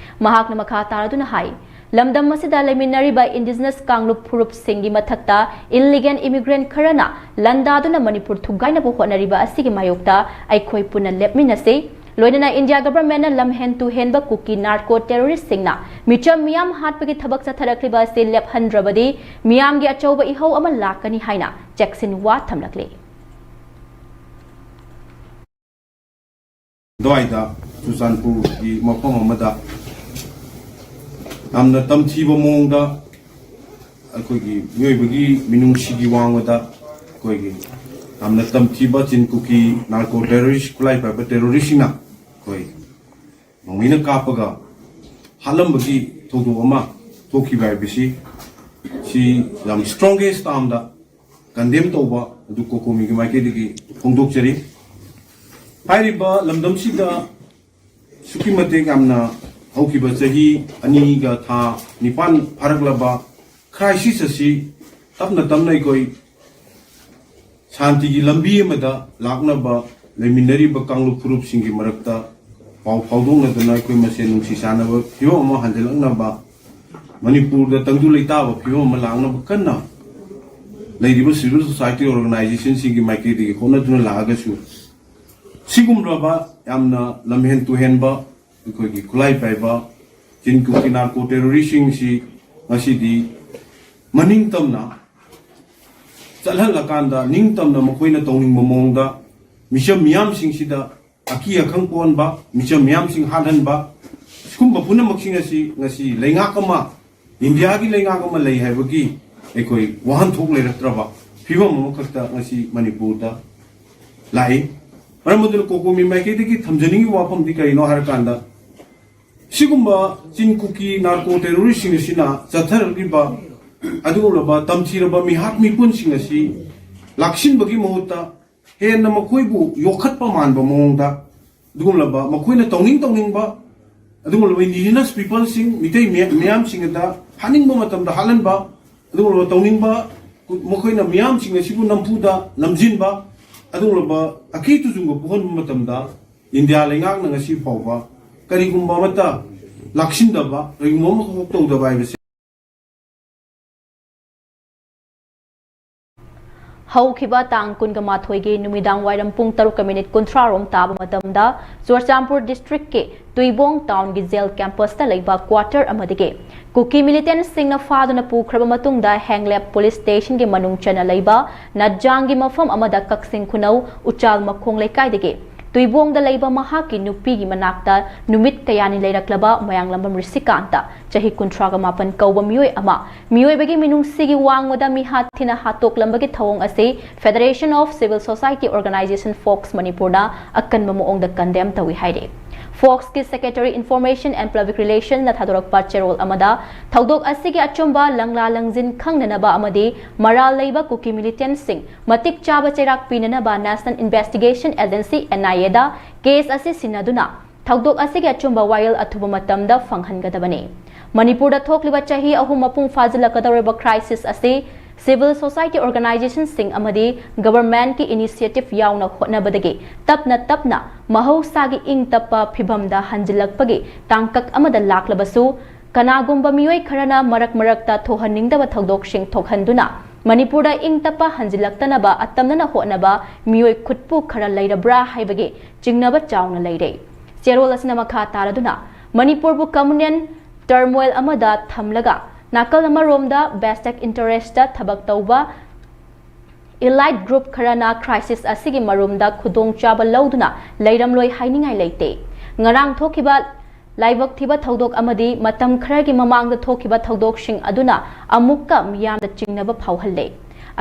ꯃꯍꯥꯛꯅ ꯃꯈꯥ ꯇꯥꯔꯗꯨꯅ ꯍꯥꯏ, ꯂꯝꯗꯝ ꯑꯁꯤꯗ ꯂꯩꯃꯤꯟꯅꯔꯤꯕ ꯏꯟꯗꯤꯖꯤꯅꯁ ꯀꯥꯡꯂꯨꯞ ꯐꯨꯔꯨꯞꯁꯤꯡꯒꯤ ꯃꯊꯛꯇ ꯏꯜꯂꯤꯒꯦꯜ ꯏꯃꯤꯒ꯭ꯔꯦꯟ ꯈꯔꯅ ꯂꯥꯟꯗꯥꯗꯨꯅ ꯃꯅꯤꯄꯨꯔ ꯊꯨꯒꯥꯏꯅꯕ ꯍꯣꯠꯅꯔꯤꯕ ꯑꯁꯤꯒꯤ ꯃꯥꯌꯣꯛꯇ ꯑꯩꯈꯣꯏ ꯄꯨꯟꯅ ꯂꯦꯞꯃꯤꯟꯅꯁꯤ꯫ ꯂꯣꯏꯅꯅ ꯏꯟꯗꯤꯌꯥ ꯒꯚꯔꯟꯃꯦꯟꯠꯅ ꯂꯝꯍꯦꯟ ꯇꯨꯍꯦꯟꯕ ꯀꯨꯀꯤ ꯅꯥꯔꯀꯣ ꯇꯦꯔꯣꯔꯤꯁꯁꯤꯡꯅ ꯃꯤꯆꯝ ꯃꯤꯌꯥꯝ ꯍꯥꯠꯄꯒꯤ ꯊꯕꯛ ꯆꯠꯊꯔꯛꯂꯤꯕ ꯑꯁꯤ ꯂꯦꯞꯍꯟꯗ꯭ꯔꯕꯗꯤ ꯃꯤꯌꯥꯝꯒꯤ ꯑꯆꯧꯕ ꯏꯍꯧ ꯑꯃ ꯂꯥꯛꯀꯅꯤ ꯍꯥꯏꯅ ꯆꯦꯛꯁꯤꯟ ꯋꯥ ꯊꯝꯂꯛꯂꯤ꯫ ꯑꯗꯨꯋꯥꯏꯗ ꯆꯨꯔꯆꯥꯟꯄꯨꯔꯒꯤ ꯃꯐꯝ ꯑꯃꯗ ꯌꯥꯝꯅ ꯇꯝꯊꯤꯕ ꯃꯑꯣꯡꯗ ꯑꯩꯈꯣꯏꯒꯤ ꯃꯤꯑꯣꯏꯕꯒꯤ ꯃꯤꯅꯨꯡꯁꯤꯒꯤ ꯋꯥꯡꯃꯗ ꯑꯩꯈꯣꯏꯒꯤ ꯌꯥꯝꯅ ꯇꯝꯊꯤꯕ ꯆꯤꯟ ꯀꯨꯀꯤ ꯅꯥꯔꯀꯣ ꯇꯦꯔꯣꯔꯤꯁ, ꯈꯨꯠꯂꯥꯏ ꯄꯥꯏꯕ ꯇꯦꯔꯣꯔꯤꯁꯁꯤꯡꯅ ꯑꯩꯈꯣꯏ ꯅꯣꯡꯃꯩꯅ ꯀꯥꯞꯄꯒ ꯍꯥꯠꯂꯝꯕꯒꯤ ꯊꯧꯗꯣꯛ ꯑꯃ ꯊꯣꯛꯈꯤꯕ ꯍꯥꯏꯕꯁꯤ, ꯁꯤ ꯌꯥꯝ strongest termꯗ condemn ꯇꯧꯕ ꯑꯗꯨ ꯀꯣꯀꯣꯃꯤꯒꯤ ꯃꯥꯏꯀꯩꯗꯒꯤ ꯐꯣꯡꯗꯣꯛꯆꯔꯤ꯫ ꯍꯥꯏꯔꯤꯕ ꯂꯝꯗꯝꯁꯤꯗ ꯑꯁꯨꯛꯀꯤ ꯃꯇꯤꯛ ꯌꯥꯝꯅ ꯍꯧꯈꯤꯕ ꯆꯍꯤ ꯑꯅꯤꯒ ꯊꯥ ꯅꯤꯄꯥꯟ ꯐꯥꯔꯛꯂꯕ crisis ꯑꯁꯤ ꯇꯞꯅ ꯇꯞꯅ ꯑꯩꯈꯣꯏ ꯁꯥꯟꯇꯤꯒꯤ ꯂꯝꯕꯤ ꯑꯃꯗ ꯂꯥꯛꯅꯕ, ꯂꯩꯃꯤꯟꯅꯔꯤꯕ ꯀꯥꯡꯂꯨꯞ ꯐꯨꯔꯨꯞꯁꯤꯡꯒꯤ ꯃꯔꯛꯇ ꯄꯥꯎ ꯐꯥꯎꯗꯣꯛꯅꯗꯨꯅ ꯑꯩꯈꯣꯏ ꯃꯁꯦꯟ ꯅꯨꯡꯁꯤ ꯆꯥꯟꯅꯕ ꯐꯤꯕꯝ ꯑꯃ ꯍꯟꯖꯤꯜꯂꯛꯅꯕ, ꯃꯅꯤꯄꯨꯔꯗ ꯇꯪꯗꯨ ꯂꯩꯇꯥꯕ ꯐꯤꯕꯝ ꯑꯃ ꯂꯥꯛꯅꯕ ꯀꯟꯅ ꯂꯩꯔꯤꯕ civil society organizationꯁꯤꯡꯒꯤ ꯃꯥꯏꯀꯩꯗꯒꯤ ꯍꯣꯠꯅꯗꯨꯅ ꯂꯥꯛꯑꯒꯁꯨ, ꯁꯤꯒꯨꯝꯂꯕ ꯌꯥꯝꯅ ꯂꯝꯍꯦꯟ ꯇꯨꯍꯦꯟꯕ ꯑꯩꯈꯣꯏꯒꯤ ꯈꯨꯠꯂꯥꯏ ꯄꯥꯏꯕ ꯆꯤꯟ ꯀꯨꯀꯤ ꯅꯥꯔꯀꯣ ꯇꯦꯔꯣꯔꯤꯁꯁꯤꯡꯁꯤ ꯉꯁꯤꯗꯤ ꯃꯅꯤꯡ ꯇꯝꯅ ꯆꯠꯍꯜꯂꯀꯥꯟꯗ ꯅꯤꯡꯇꯝꯅ ꯃꯈꯣꯏꯅ ꯇꯧꯅꯤꯡꯕ ꯃꯑꯣꯡꯗ ꯃꯤꯆꯝ ꯃꯤꯌꯥꯝꯁꯤꯡꯁꯤꯗ ꯑꯀꯤ ꯑꯈꯪ ꯄꯣꯛꯍꯟꯕ, ꯃꯤꯆꯝ ꯃꯤꯌꯥꯝꯁꯤꯡ ꯍꯥꯠꯍꯟꯕ, ꯁꯤꯒꯨꯝꯕ ꯄꯨꯝꯅꯃꯛꯁꯤꯡ ꯑꯁꯤ ꯉꯁꯤ ꯂꯩꯉꯥꯛ ꯑꯃ, ꯏꯟꯗꯤꯌꯥꯒꯤ ꯂꯩꯉꯥꯛ ꯑꯃ ꯂꯩ ꯍꯥꯏꯕꯒꯤ ꯑꯩꯈꯣꯏ ꯋꯥꯍꯟꯊꯣꯛ ꯂꯩꯔꯛꯇ꯭ꯔꯕ ꯐꯤꯕꯝ ꯑꯃꯈꯛꯇ ꯉꯁꯤ ꯃꯅꯤꯄꯨꯔꯗ ꯂꯥꯛꯏ꯫ ꯃꯔꯝ ꯑꯗꯨꯅ ꯀꯣꯀꯣꯃꯤ ꯃꯥꯏꯀꯩꯗꯒꯤ ꯊꯝꯖꯅꯤꯡꯉꯤꯕ ꯋꯥꯐꯝꯗꯤ ꯀꯔꯤꯅꯣ ꯍꯥꯏꯔꯀꯥꯟꯗ, ꯁꯤꯒꯨꯝꯕ ꯆꯤꯟ ꯀꯨꯀꯤ ꯅꯥꯔꯀꯣ ꯇꯦꯔꯣꯔꯤꯁꯁꯤꯡ ꯑꯁꯤꯅ ꯆꯠꯊꯔꯛꯂꯤꯕ ꯑꯗꯨꯒꯨꯝꯂꯕ ꯇꯝꯊꯤꯔꯕ ꯃꯤꯍꯥꯠ ꯃꯤꯄꯨꯟꯁꯤꯡ ꯑꯁꯤ ꯂꯥꯛꯁꯤꯟꯕꯒꯤ ꯃꯍꯨꯠꯇ ꯍꯦꯟꯅ ꯃꯈꯣꯏꯕꯨ ꯌꯣꯛꯈꯠꯄ ꯃꯥꯟꯕ ꯃꯑꯣꯡꯗ ꯑꯗꯨꯒꯨꯝꯂꯕ ꯃꯈꯣꯏꯅ ꯇꯧꯅꯤꯡ ꯇꯧꯅꯤꯡꯕ ꯑꯗꯨꯒꯨꯝꯂꯕ indigenous peopleꯁꯤꯡ, ꯃꯤꯇꯩ ꯃꯤꯌꯥꯝꯁꯤꯡ ꯑꯗ ꯍꯥꯠꯅꯤꯡꯕ ꯃꯇꯝꯗ ꯍꯥꯠꯍꯟꯕ, ꯑꯗꯨꯒꯨꯝꯂꯕ ꯇꯧꯅꯤꯡꯕ ꯃꯈꯣꯏꯅ ꯃꯤꯌꯥꯝꯁꯤꯡ ꯑꯁꯤꯕꯨ ꯅꯝꯐꯨꯗ ꯅꯝꯖꯤꯟꯕ, ꯑꯗꯨꯒꯨꯝꯂꯕ ꯑꯀꯤ ꯇꯨꯖꯨꯡꯕ ꯄꯣꯛꯍꯟꯕ ꯃꯇꯝꯗ ꯏꯟꯗꯤꯌꯥ ꯂꯩꯉꯥꯛꯅ ꯉꯁꯤ ꯐꯥꯎꯕ ꯀꯔꯤꯒꯨꯝꯕ ꯑꯃꯠꯇ ꯂꯥꯛꯁꯤꯟꯗꯕ, ꯀꯔꯤꯒꯨꯝꯕ ꯑꯃꯈꯛ ꯇꯧꯗꯕ ꯍꯥꯏꯕꯁꯤ ꯍꯧꯈꯤꯕ ꯇꯥꯡ ꯀꯨꯟꯒ ꯃꯥꯊꯣꯏꯒꯤ ꯅꯨꯃꯤꯗꯥꯡ ꯋꯥꯏꯔꯝ ꯄꯨꯡ ꯇꯔꯨꯛꯀ ꯃꯤꯅꯤꯠ ꯀꯨꯟꯊ꯭ꯔꯥ ꯔꯣꯝ ꯇꯥꯕ ꯃꯇꯝꯗ ꯆꯨꯔꯆꯥꯟꯄꯨꯔ ꯗꯤꯁꯇ꯭ꯔꯤꯛꯀꯤ ꯇꯨꯏꯕꯣꯡ ꯇꯥꯎꯟꯒꯤ ꯖꯦꯜ ꯀꯦꯝꯄꯁꯇ ꯂꯩꯕ ꯀ꯭ꯋꯥꯇꯔ ꯑꯃꯗꯒꯤ ꯀꯨꯀꯤ ꯃꯤꯂꯤꯇꯦꯟꯁꯤꯡꯅ ꯐꯥꯗꯨꯅ ꯄꯨꯈ꯭ꯔꯕ ꯃꯇꯨꯡꯗ ꯍꯦꯡꯂꯦꯞ ꯄꯨꯂꯤꯁ ꯁ꯭ꯇꯦꯁꯟꯒꯤ ꯃꯅꯨꯡ ꯆꯟꯅ ꯂꯩꯕ ꯅꯠꯖꯥꯡꯒꯤ ꯃꯐꯝ ꯑꯃꯗ ꯀꯛꯆꯤꯡ ꯈꯨꯅꯧ ꯎꯆꯥꯜ ꯃꯈꯣꯡ ꯂꯩꯀꯥꯏꯗꯒꯤ ꯇꯨꯏꯕꯣꯡꯗ ꯂꯩꯕ ꯃꯍꯥꯛꯀꯤ ꯅꯨꯄꯤꯒꯤ ꯃꯅꯥꯛꯇ ꯅꯨꯃꯤꯠ ꯀꯌꯥꯅꯤ ꯂꯩꯔꯛꯂꯕ ꯃꯌꯥꯡꯂꯝꯕꯝ ꯔꯤꯁꯤꯀꯥꯟꯇ, ꯆꯍꯤ ꯀꯨꯟꯊ꯭ꯔꯥꯒ ꯃꯥꯄꯟ ꯀꯧꯕ ꯃꯤꯑꯣꯏ ꯑꯃ ꯃꯤꯑꯣꯏꯕꯒꯤ ꯃꯤꯅꯨꯡꯁꯤꯒꯤ ꯋꯥꯡꯃꯗ ꯃꯤꯍꯥꯠ ꯊꯤꯅ ꯍꯥꯠꯇꯣꯛꯂꯝꯕꯒꯤ ꯊꯧꯑꯣꯡ ꯑꯁꯤ Federation of Civil Society Organisation, fox, ꯃꯅꯤꯄꯨꯔꯅ ꯑꯀꯟꯕ ꯃꯑꯣꯡꯗ ꯀꯟꯗꯦꯝ ꯇꯧꯏ ꯍꯥꯏꯔꯤ꯫ ꯐꯣꯛꯁꯀꯤ Secretary Information and Public Relationꯅ ꯊꯥꯗꯣꯔꯛꯄ ꯆꯦꯔꯣꯜ ꯑꯃꯗ ꯊꯧꯗꯣꯛ ꯑꯁꯤꯒꯤ ꯑꯆꯨꯝꯕ ꯂꯪꯂꯥ ꯂꯪꯖꯤꯟ ꯈꯪꯅꯅꯕ ꯑꯃꯗꯤ ꯃꯔꯥꯜ ꯂꯩꯕ ꯀꯨꯀꯤ ꯃꯤꯂꯤꯇꯦꯟꯁꯤꯡ ꯃꯇꯤꯛ ꯆꯥꯕ ꯆꯩꯔꯥꯛ ꯄꯤꯅꯅꯕ National Investigation Agency, NIAꯗ ꯀꯦꯁ ꯑꯁꯤ ꯁꯤꯟꯅꯗꯨꯅ ꯊꯧꯗꯣꯛ ꯑꯁꯤꯒꯤ ꯑꯆꯨꯝꯕ ꯋꯥꯌꯦꯜ ꯑꯊꯨꯕ ꯃꯇꯝꯗ ꯐꯪꯍꯟꯒꯗꯕꯅꯤ꯫ ꯃꯅꯤꯄꯨꯔꯗ ꯊꯣꯛꯂꯤꯕ ꯆꯍꯤ ꯑꯍꯨꯝ ꯃꯄꯨꯡ ꯐꯥꯖꯤꯜꯂꯛꯀꯗꯧꯔꯤꯕ crisis ꯑꯁꯤ civil society organizationꯁꯤꯡ ꯑꯃꯗꯤ governmentꯀꯤ initiative ꯌꯥꯎꯅ ꯍꯣꯠꯅꯕꯗꯒꯤ ꯇꯞꯅ ꯇꯞꯅ ꯃꯍꯧꯁꯥꯒꯤ ꯏꯪ ꯇꯞꯄ ꯐꯤꯚꯝꯗ ꯍꯟꯖꯤꯜꯂꯛꯄꯒꯤ ꯇꯥꯡꯀꯛ ꯑꯃꯗ ꯂꯥꯛꯂꯕꯁꯨ, ꯀꯅꯥꯒꯨꯝꯕ ꯃꯤꯑꯣꯏ ꯈꯔꯅ ꯃꯔꯛ ꯃꯔꯛꯇ ꯊꯣꯛꯍꯟꯅꯤꯡꯗꯕ ꯊꯧꯗꯣꯛꯁꯤꯡ ꯊꯣꯛꯍꯟꯗꯨꯅ ꯃꯅꯤꯄꯨꯔꯗ ꯏꯪ ꯇꯞꯄ ꯍꯟꯖꯤꯜꯂꯛꯇꯅꯕ ꯑꯇꯝꯅꯅ ꯍꯣꯠꯅꯕ ꯃꯤꯑꯣꯏ ꯈꯨꯠꯄꯨ ꯈꯔ ꯂꯩꯔꯕ꯭ꯔꯥ ꯍꯥꯏꯕꯒꯤ ꯆꯤꯡꯅꯕ ꯆꯥꯎꯅ ꯂꯩꯔꯦ꯫ ꯆꯦꯔꯣꯜ ꯑꯁꯤꯅ ꯃꯈꯥ ꯇꯥꯔꯗꯨꯅ ꯃꯅꯤꯄꯨꯔꯕꯨ communal turmoil ꯑꯃꯗ ꯊꯝꯂꯒ ꯅꯥꯀꯜ ꯑꯃꯔꯣꯝꯗ vested interestꯇ ꯊꯕꯛ ꯇꯧꯕ elite group ꯈꯔꯅ crisis ꯑꯁꯤꯒꯤ ꯃꯔꯨꯝꯗ ꯈꯨꯗꯣꯡꯆꯥꯕ ꯂꯧꯗꯨꯅ ꯂꯩꯔꯝꯂꯣꯏ ꯍꯥꯏꯅꯤꯡꯉꯥꯏ ꯂꯩꯇꯦ꯫ ꯉꯔꯥꯡ ꯊꯣꯛꯈꯤꯕ ꯂꯥꯏꯕꯛ ꯊꯤꯕ ꯊꯧꯗꯣꯛ ꯑꯃꯗꯤ ꯃꯇꯝ ꯈꯔꯒꯤ ꯃꯃꯥꯡꯗ ꯊꯣꯛꯈꯤꯕ ꯊꯧꯗꯣꯛꯁꯤꯡ ꯑꯗꯨꯅ ꯑꯃꯨꯛꯀ ꯃꯤꯌꯥꯝꯗ ꯆꯤꯡꯅꯕ ꯐꯥꯎꯍꯜꯂꯦ꯫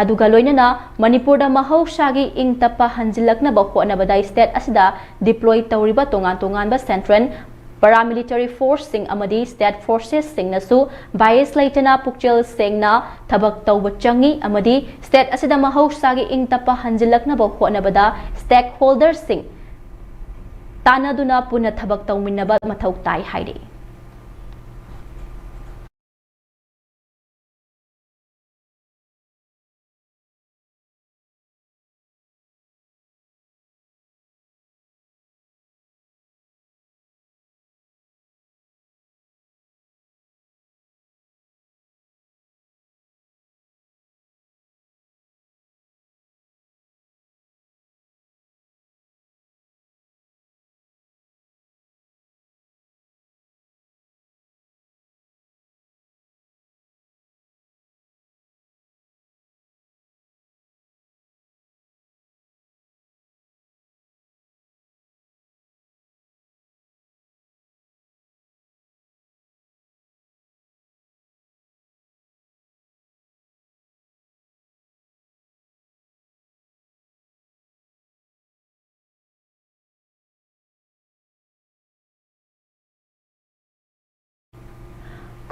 ꯑꯗꯨꯒ ꯂꯣꯏꯅꯅ ꯃꯅꯤꯄꯨꯔꯗ ꯃꯍꯧꯁꯥꯒꯤ ꯏꯪ ꯇꯞꯄ ꯍꯟꯖꯤꯜꯂꯛꯅꯕ ꯍꯣꯠꯅꯕꯗ state ꯑꯁꯤꯗ deploy ꯇꯧꯔꯤꯕ ꯇꯣꯉꯥꯟ ꯇꯣꯉꯥꯟꯕ central Paramilitary forceꯁꯤꯡ ꯑꯃꯗꯤ state forcesꯁꯤꯡꯅꯁꯨ bias ꯂꯩꯇꯅ ꯄꯨꯛꯆꯦꯜ ꯁꯦꯡꯅ ꯊꯕꯛ ꯇꯧꯕ ꯆꯪꯏ ꯑꯃꯗꯤ state ꯑꯁꯤꯗ ꯃꯍꯧꯁꯥꯒꯤ ꯏꯪ ꯇꯞꯄ ꯍꯟꯖꯤꯜꯂꯛꯅꯕ ꯍꯣꯠꯅꯕꯗ stakeholderꯁꯤꯡ ꯇꯥꯟꯅꯗꯨꯅ ꯄꯨꯟꯅ ꯊꯕꯛ ꯇꯧꯃꯤꯟꯅꯕ ꯃꯊꯧ ꯇꯥꯏ ꯍꯥꯏꯔꯤ꯫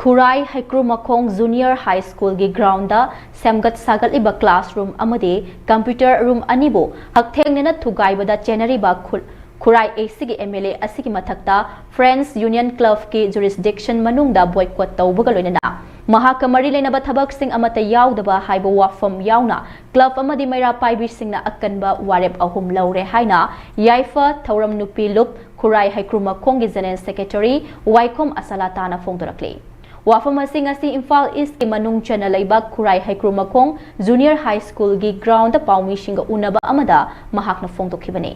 ꯈꯨꯔꯥꯏ ꯍꯩꯀ꯭ꯔꯨꯃꯈꯣꯡ Junior High Schoolꯒꯤ groundꯗ ꯁꯦꯝꯒꯠ ꯁꯥꯒꯠꯂꯤꯕ classroom ꯑꯃꯗꯤ computer room ꯑꯅꯤꯕꯨ ꯍꯛꯊꯦꯡꯅꯅ ꯊꯨꯒꯥꯏꯕꯗ ꯆꯦꯟꯅꯔꯤꯕ ꯈꯨ-, ꯈꯨꯔꯥꯏ ꯑꯦꯁꯤꯒꯤ MLA ꯑꯁꯤꯒꯤ ꯃꯊꯛꯇ Friends Union Clubꯀꯤ jurisdiction ꯃꯅꯨꯡꯗ boycott ꯇꯧꯕꯒ ꯂꯣꯏꯅꯅ ꯃꯍꯥꯛꯀ ꯃꯔꯤ ꯂꯩꯅꯕ ꯊꯕꯛꯁꯤꯡ ꯑꯃꯠꯇ ꯌꯥꯎꯗꯕ ꯍꯥꯏꯕ ꯋꯥꯐꯝ ꯌꯥꯎꯅ club ꯑꯃꯗꯤ ꯃꯩꯔꯥ ꯄꯥꯏꯕꯤꯁꯤꯡꯅ ꯑꯀꯟꯕ ꯋꯥꯔꯦꯞ ꯑꯍꯨꯝ ꯂꯧꯔꯦ ꯍꯥꯏꯅ ꯌꯥꯏꯐ ꯊꯧꯔꯝ ꯅꯨꯄꯤ ꯂꯨꯞ ꯈꯨꯔꯥꯏ ꯍꯩꯀ꯭ꯔꯨꯃꯈꯣꯡꯒꯤ General Secretary ꯋꯥꯏꯈꯣꯝ ꯑꯁꯥꯂꯥꯇꯥꯅ ꯐꯣꯡꯗꯣꯔꯛꯂꯤ꯫ ꯋꯥꯐꯝ ꯑꯁꯤꯡ ꯑꯁꯤ ꯏꯝꯐꯥꯜ ꯏꯁꯀꯤ ꯃꯅꯨꯡ ꯆꯟꯅ ꯂꯩꯕ ꯈꯨꯔꯥꯏ ꯍꯩꯀ꯭ꯔꯨꯃꯈꯣꯡ Junior High Schoolꯒꯤ groundꯗ ꯄꯥꯎꯃꯤꯁꯤꯡꯒ ꯎꯅꯕ ꯑꯃꯗ ꯃꯍꯥꯛꯅ ꯐꯣꯡꯗꯣꯛꯈꯤꯕꯅꯤ꯫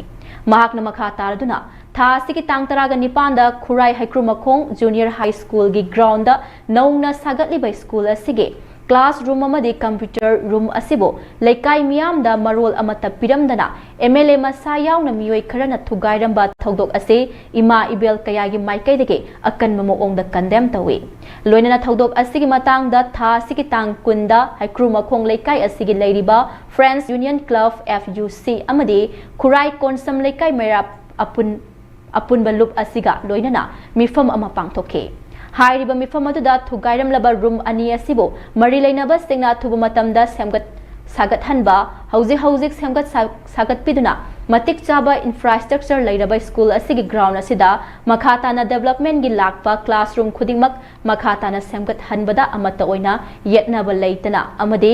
ꯃꯍꯥꯛꯅ ꯃꯈꯥ ꯇꯥꯔꯗꯨꯅ ꯊꯥ ꯑꯁꯤꯒꯤ ꯇꯥꯡ ꯇꯔꯥꯒ ꯅꯤꯄꯥꯟꯗ ꯈꯨꯔꯥꯏ ꯍꯩꯀ꯭ꯔꯨꯃꯈꯣꯡ Junior High Schoolꯒꯤ groundꯗ ꯅꯧꯅ ꯁꯥꯒꯠꯂꯤꯕ school ꯑꯁꯤꯒꯤ classroom ꯑꯃꯗꯤ computer room ꯑꯁꯤꯕꯨ ꯂꯩꯀꯥꯏ ꯃꯤꯌꯥꯝꯗ ꯃꯔꯣꯜ ꯑꯃꯠꯇ ꯄꯤꯔꯝꯗꯅ MLA ꯃꯁꯥ ꯌꯥꯎꯅ ꯃꯤꯑꯣꯏ ꯈꯔꯅ ꯊꯨꯒꯥꯏꯔꯝꯕ ꯊꯧꯗꯣꯛ ꯑꯁꯤ ꯏꯃꯥ ꯏꯕꯦꯜ ꯀꯌꯥꯒꯤ ꯃꯥꯏꯀꯩꯗꯒꯤ ꯑꯀꯟꯕ ꯃꯑꯣꯡꯗ condemn ꯇꯧꯏ꯫ ꯂꯣꯏꯅꯅ ꯊꯧꯗꯣꯛ ꯑꯁꯤꯒꯤ ꯃꯇꯥꯡꯗ ꯊꯥ ꯑꯁꯤꯒꯤ ꯇꯥꯡ ꯀꯨꯟꯗ ꯍꯩꯀ꯭ꯔꯨꯃꯈꯣꯡ ꯂꯩꯀꯥꯏ ꯑꯁꯤꯒꯤ ꯂꯩꯔꯤꯕ Friends Union Club, FUC, ꯑꯃꯗꯤ ꯈꯨꯔꯥꯏ ꯀꯣꯟꯁꯝ ꯂꯩꯀꯥꯏ ꯃꯩꯔꯥ ꯑꯄꯨꯟ-, ꯑꯄꯨꯟꯕ ꯂꯨꯞ ꯑꯁꯤꯒ ꯂꯣꯏꯅꯅ ꯃꯤꯐꯝ ꯑꯃ ꯄꯥꯡꯊꯣꯛꯈꯤ꯫ ꯍꯥꯏꯔꯤꯕ ꯃꯤꯐꯝ ꯑꯗꯨꯗ ꯊꯨꯒꯥꯏꯔꯝꯂꯕ ꯔꯨꯝ ꯑꯅꯤ ꯑꯁꯤꯕꯨ ꯃꯔꯤ ꯂꯩꯅꯕꯁꯤꯡꯅ ꯑꯊꯨꯕ ꯃꯇꯝꯗ ꯁꯦꯝꯒꯠ ꯁꯥꯒꯠꯍꯟꯕ, ꯍꯧꯖꯤꯛ ꯍꯧꯖꯤꯛ ꯁꯦꯝꯒꯠ ꯁꯥ-, ꯁꯥꯒꯠꯄꯤꯗꯨꯅ ꯃꯇꯤꯛ ꯆꯥꯕ ꯏꯟꯐ꯭ꯔꯥꯁ꯭ꯇ꯭ꯔꯛꯆꯔ ꯂꯩꯔꯕ ꯁ꯭ꯀꯨꯜ ꯑꯁꯤꯒꯤ ꯒ꯭ꯔꯥꯎꯟ ꯑꯁꯤꯗ ꯃꯈꯥ ꯇꯥꯅ ꯗꯤꯕ꯭ꯂꯞꯃꯦꯟꯒꯤ ꯂꯥꯛꯄ ꯀ꯭ꯂꯥꯁꯔꯨꯝ ꯈꯨꯗꯤꯡꯃꯛ ꯃꯈꯥ ꯇꯥꯅ ꯁꯦꯝꯒꯠꯍꯟꯕꯗ ꯑꯃꯠꯇ ꯑꯣꯏꯅ ꯌꯦꯠꯅꯕ ꯂꯩꯇꯅ ꯑꯃꯗꯤ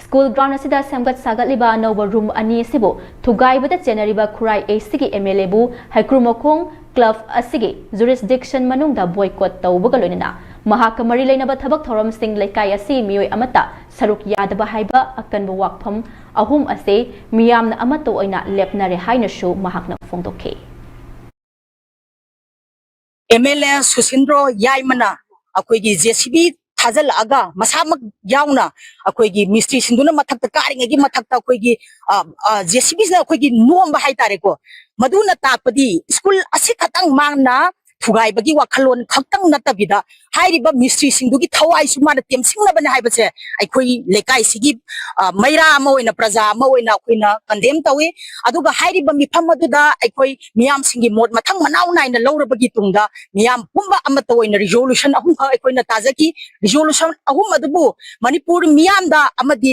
ꯁ꯭ꯀꯨꯜ ꯒ꯭ꯔꯥꯎꯟ ꯑꯁꯤꯗ ꯁꯦꯝꯒꯠ ꯁꯥꯒꯠꯂꯤꯕ ꯑꯅꯧꯕ ꯔꯨꯝ ꯑꯅꯤ ꯑꯁꯤꯕꯨ ꯊꯨꯒꯥꯏꯕꯗ ꯆꯦꯟꯅꯔꯤꯕ ꯈꯨꯔꯥꯏ ꯑꯦꯁꯤꯒꯤ ꯑꯦꯝ ꯑꯦꯜ ꯑꯦꯕꯨ ꯍꯩꯀ꯭ꯔꯨꯃꯈꯣꯡ ꯀ꯭ꯂꯕ ꯑꯁꯤꯒꯤ ꯖꯨꯔꯤꯁꯗꯤꯛꯁꯟ ꯃꯅꯨꯡꯗ ꯕꯣꯏꯀꯣꯠ ꯇꯧꯕꯒ ꯂꯣꯏꯅꯅ ꯃꯍꯥꯛꯀ ꯃꯔꯤ ꯂꯩꯅꯕ ꯊꯕꯛ ꯊꯧꯔꯝꯁꯤꯡ ꯂꯩꯀꯥꯏ ꯑꯁꯤ ꯃꯤꯑꯣꯏ ꯑꯃꯠꯇ ꯁꯔꯨꯛ ꯌꯥꯗꯕ ꯍꯥꯏꯕ ꯑꯀꯟꯕ ꯋꯥꯐꯝ ꯑꯍꯨꯝ ꯑꯁꯤ ꯃꯤꯌꯥꯝꯅ ꯑꯃꯠꯇ ꯑꯣꯏꯅ ꯂꯦꯞꯅꯔꯦ ꯍꯥꯏꯅꯁꯨ ꯃꯍꯥꯛꯅ ꯐꯣꯡꯗꯣꯛꯈꯤ꯫ ꯑꯦꯝ ꯑꯦꯜ ꯑꯦ ꯁꯨꯁꯤꯟꯗ꯭ꯔꯣ ꯌꯥꯏꯃꯅ ꯑꯩꯈꯣꯏꯒꯤ ꯖꯦ ꯁꯤ ꯕꯤ ꯊꯥꯖꯤꯜꯂꯛꯑꯒ ꯃꯁꯥꯃꯛ ꯌꯥꯎꯅ ꯑꯩꯈꯣꯏꯒꯤ ꯃꯤꯁꯇ꯭ꯔꯤꯁꯤꯡꯗꯨꯅ ꯃꯊꯛꯇ ꯀꯥꯔꯤꯉꯩꯒꯤ ꯃꯊꯛꯇ ꯑꯩꯈꯣꯏꯒꯤ, ꯑ, ꯑ, ꯖꯦ ꯁꯤ ꯕꯤꯁꯤꯅ ꯑꯩꯈꯣꯏꯒꯤ ꯅꯣꯝꯕ ꯍꯥꯏꯇꯥꯔꯦꯀꯣ꯫ ꯃꯗꯨꯅ ꯇꯥꯛꯄꯗꯤ ꯁ꯭ꯀꯨꯜ ꯑꯁꯤ ꯈꯛꯇꯪ ꯃꯥꯅ ꯊꯨꯒꯥꯏꯕꯒꯤ ꯋꯥꯈꯜꯂꯣꯟ ꯈꯛꯇꯪ ꯅꯠꯇꯕꯤꯗ ꯍꯥꯏꯔꯤꯕ ꯃꯤꯁꯇ꯭ꯔꯤꯁꯤꯡꯗꯨꯒꯤ ꯊꯋꯥꯏꯁꯨ ꯃꯥꯅ ꯇꯦꯝꯁꯤꯡꯅꯕꯅꯦ ꯍꯥꯏꯕꯁꯦ ꯑꯩꯈꯣꯏ ꯂꯩꯀꯥꯏꯁꯤꯒꯤ, ꯑ, ꯃꯩꯔꯥ ꯑꯃ ꯑꯣꯏꯅ, ꯄ꯭ꯔꯖꯥ ꯑꯃ ꯑꯣꯏꯅ ꯑꯩꯈꯣꯏꯅ ꯀꯟꯗꯦꯝ ꯇꯧꯏ꯫ ꯑꯗꯨꯒ ꯍꯥꯏꯔꯤꯕ ꯃꯤꯐꯝ ꯑꯗꯨꯗ ꯑꯩꯈꯣꯏ ꯃꯤꯌꯥꯝꯁꯤꯡꯒꯤ ꯃꯣꯠ ꯃꯊꯪ ꯃꯅꯥꯎ ꯅꯥꯏꯅ ꯂꯧꯔꯕꯒꯤ ꯇꯨꯡꯗ ꯃꯤꯌꯥꯝ ꯄꯨꯝꯕ ꯑꯃꯠꯇ ꯑꯣꯏꯅ ꯔꯤꯖꯣꯂꯨꯁꯟ ꯑꯍꯨꯝꯈꯛ ꯑꯩꯈꯣꯏꯅ ꯇꯥꯖꯈꯤ꯫ ꯔꯤꯖꯣꯂꯨꯁꯟ ꯑꯍꯨꯝ ꯑꯗꯨꯕꯨ ꯃꯅꯤꯄꯨꯔ ꯃꯤꯌꯥꯝꯗ ꯑꯃꯗꯤ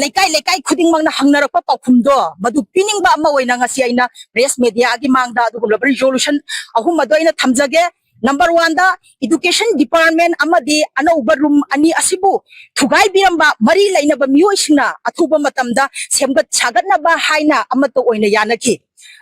ꯂꯩꯀꯥꯏ ꯂꯩꯀꯥꯏ ꯈꯨꯗꯤꯡꯃꯛꯅ ꯍꯪꯅꯔꯛꯄ ꯄꯥꯎꯈꯨꯝꯗꯣ ꯃꯗꯨ ꯄꯤꯅꯤꯡꯕ ꯑꯃ ꯑꯣꯏꯅ ꯉꯁꯤ ꯑꯩꯅ ꯄ꯭ꯔꯦꯁ ꯃꯦꯗꯤꯌꯥꯒꯤ ꯃꯥꯡꯗ ꯑꯗꯨꯒꯨꯝꯂꯕ ꯔꯤꯖꯣꯂꯨꯁꯟ ꯑꯍꯨꯝ ꯑꯗꯨ ꯑꯩꯅ ꯊꯝꯖꯒꯦ꯫ ꯅꯝꯕꯔ ꯋꯥꯟꯗ, ꯏꯗꯨꯀꯦꯁꯟ ꯗꯤꯄꯥꯔꯠꯃꯦꯟ ꯑꯃꯗꯤ ꯑꯅꯧꯕ ꯔꯨꯝ ꯑꯅꯤ ꯑꯁꯤꯕꯨ ꯊꯨꯒꯥꯏꯕꯤꯔꯝꯕ ꯃꯔꯤ ꯂꯩꯅꯕ ꯃꯤꯑꯣꯏꯁꯤꯡꯅ ꯑꯊꯨꯕ ꯃꯇꯝꯗ ꯁꯦꯝꯒꯠ ꯁꯥꯒꯠꯅꯕ ꯍꯥꯏꯅ ꯑꯃꯠꯇ ꯑꯣꯏꯅ ꯌꯥꯅꯈꯤ꯫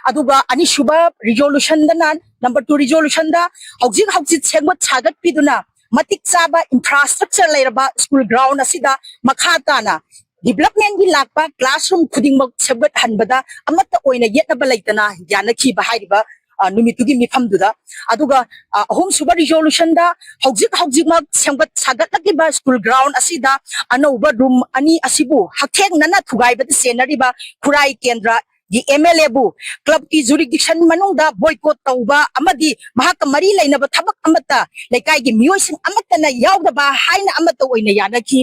ꯑꯗꯨꯒ ꯑꯅꯤꯁꯨꯕ ꯔꯤꯖꯣꯂꯨꯁꯟꯗꯅ, ꯅꯝꯕꯔ ꯇꯨ ꯔꯤꯖꯣꯂꯨꯁꯟꯗ ꯍꯧꯖꯤꯛ ꯍꯧꯖꯤꯛ ꯁꯦꯝꯒꯠ ꯁꯥꯒꯠꯄꯤꯗꯨꯅ ꯃꯇꯤꯛ ꯆꯥꯕ ꯏꯟꯐ꯭ꯔꯥꯁ꯭ꯇ꯭ꯔꯛꯆꯔ ꯂꯩꯔꯕ ꯁ꯭ꯀꯨꯜ ꯒ꯭ꯔꯥꯎꯟ ꯑꯁꯤꯗ ꯃꯈꯥ ꯇꯥꯅ ꯗꯤꯕ꯭ꯂꯞꯃꯦꯟꯒꯤ ꯂꯥꯛꯄ ꯀ꯭ꯂꯥꯁꯔꯨꯝ ꯈꯨꯗꯤꯡꯃꯛ ꯁꯦꯝꯒꯠꯍꯟꯕꯗ ꯑꯃꯠꯇ ꯑꯣꯏꯅ ꯌꯦꯠꯅꯕ ꯂꯩꯇꯅ ꯌꯥꯅꯈꯤꯕ ꯍꯥꯏꯔꯤꯕ, ꯑ, ꯅꯨꯃꯤꯠꯇꯨꯒꯤ ꯃꯤꯐꯝꯗꯨꯗ꯫ ꯑꯗꯨꯒ, ꯑ, ꯑꯍꯨꯝꯁꯨꯕ ꯔꯤꯖꯣꯂꯨꯁꯟꯗ ꯍꯧꯖꯤꯛ ꯍꯧꯖꯤꯛꯃꯛ ꯁꯦꯝꯒꯠ ꯁꯥꯒꯠꯂꯛꯂꯤꯕ ꯁ꯭ꯀꯨꯜ ꯒ꯭ꯔꯥꯎꯟ ꯑꯁꯤꯗ ꯑꯅꯧꯕ ꯔꯨꯝ ꯑꯅꯤ ꯑꯁꯤꯕꯨ ꯍꯛꯊꯦꯡꯅꯅ ꯊꯨꯒꯥꯏꯕꯗ ꯆꯦꯟꯅꯔꯤꯕ ꯈꯨꯔꯥꯏ ꯀꯦꯟꯗ꯭ꯔꯒꯤ ꯑꯦꯝ ꯑꯦꯜ ꯑꯦꯕꯨ ꯀ꯭ꯂꯕꯀꯤ ꯖꯨꯔꯤꯗꯤꯛꯁꯟ ꯃꯅꯨꯡꯗ ꯕꯣꯏꯀꯣꯠ ꯇꯧꯕ ꯑꯃꯗꯤ ꯃꯍꯥꯛꯀ ꯃꯔꯤ ꯂꯩꯅꯕ ꯊꯕꯛ ꯑꯃꯠꯇ ꯂꯩꯀꯥꯏꯒꯤ ꯃꯤꯑꯣꯏꯁꯤꯡ ꯑꯃꯠꯇꯅ ꯌꯥꯎꯗꯕ ꯍꯥꯏꯅ ꯑꯃꯠꯇ ꯑꯣꯏꯅ ꯌꯥꯅꯈꯤ꯫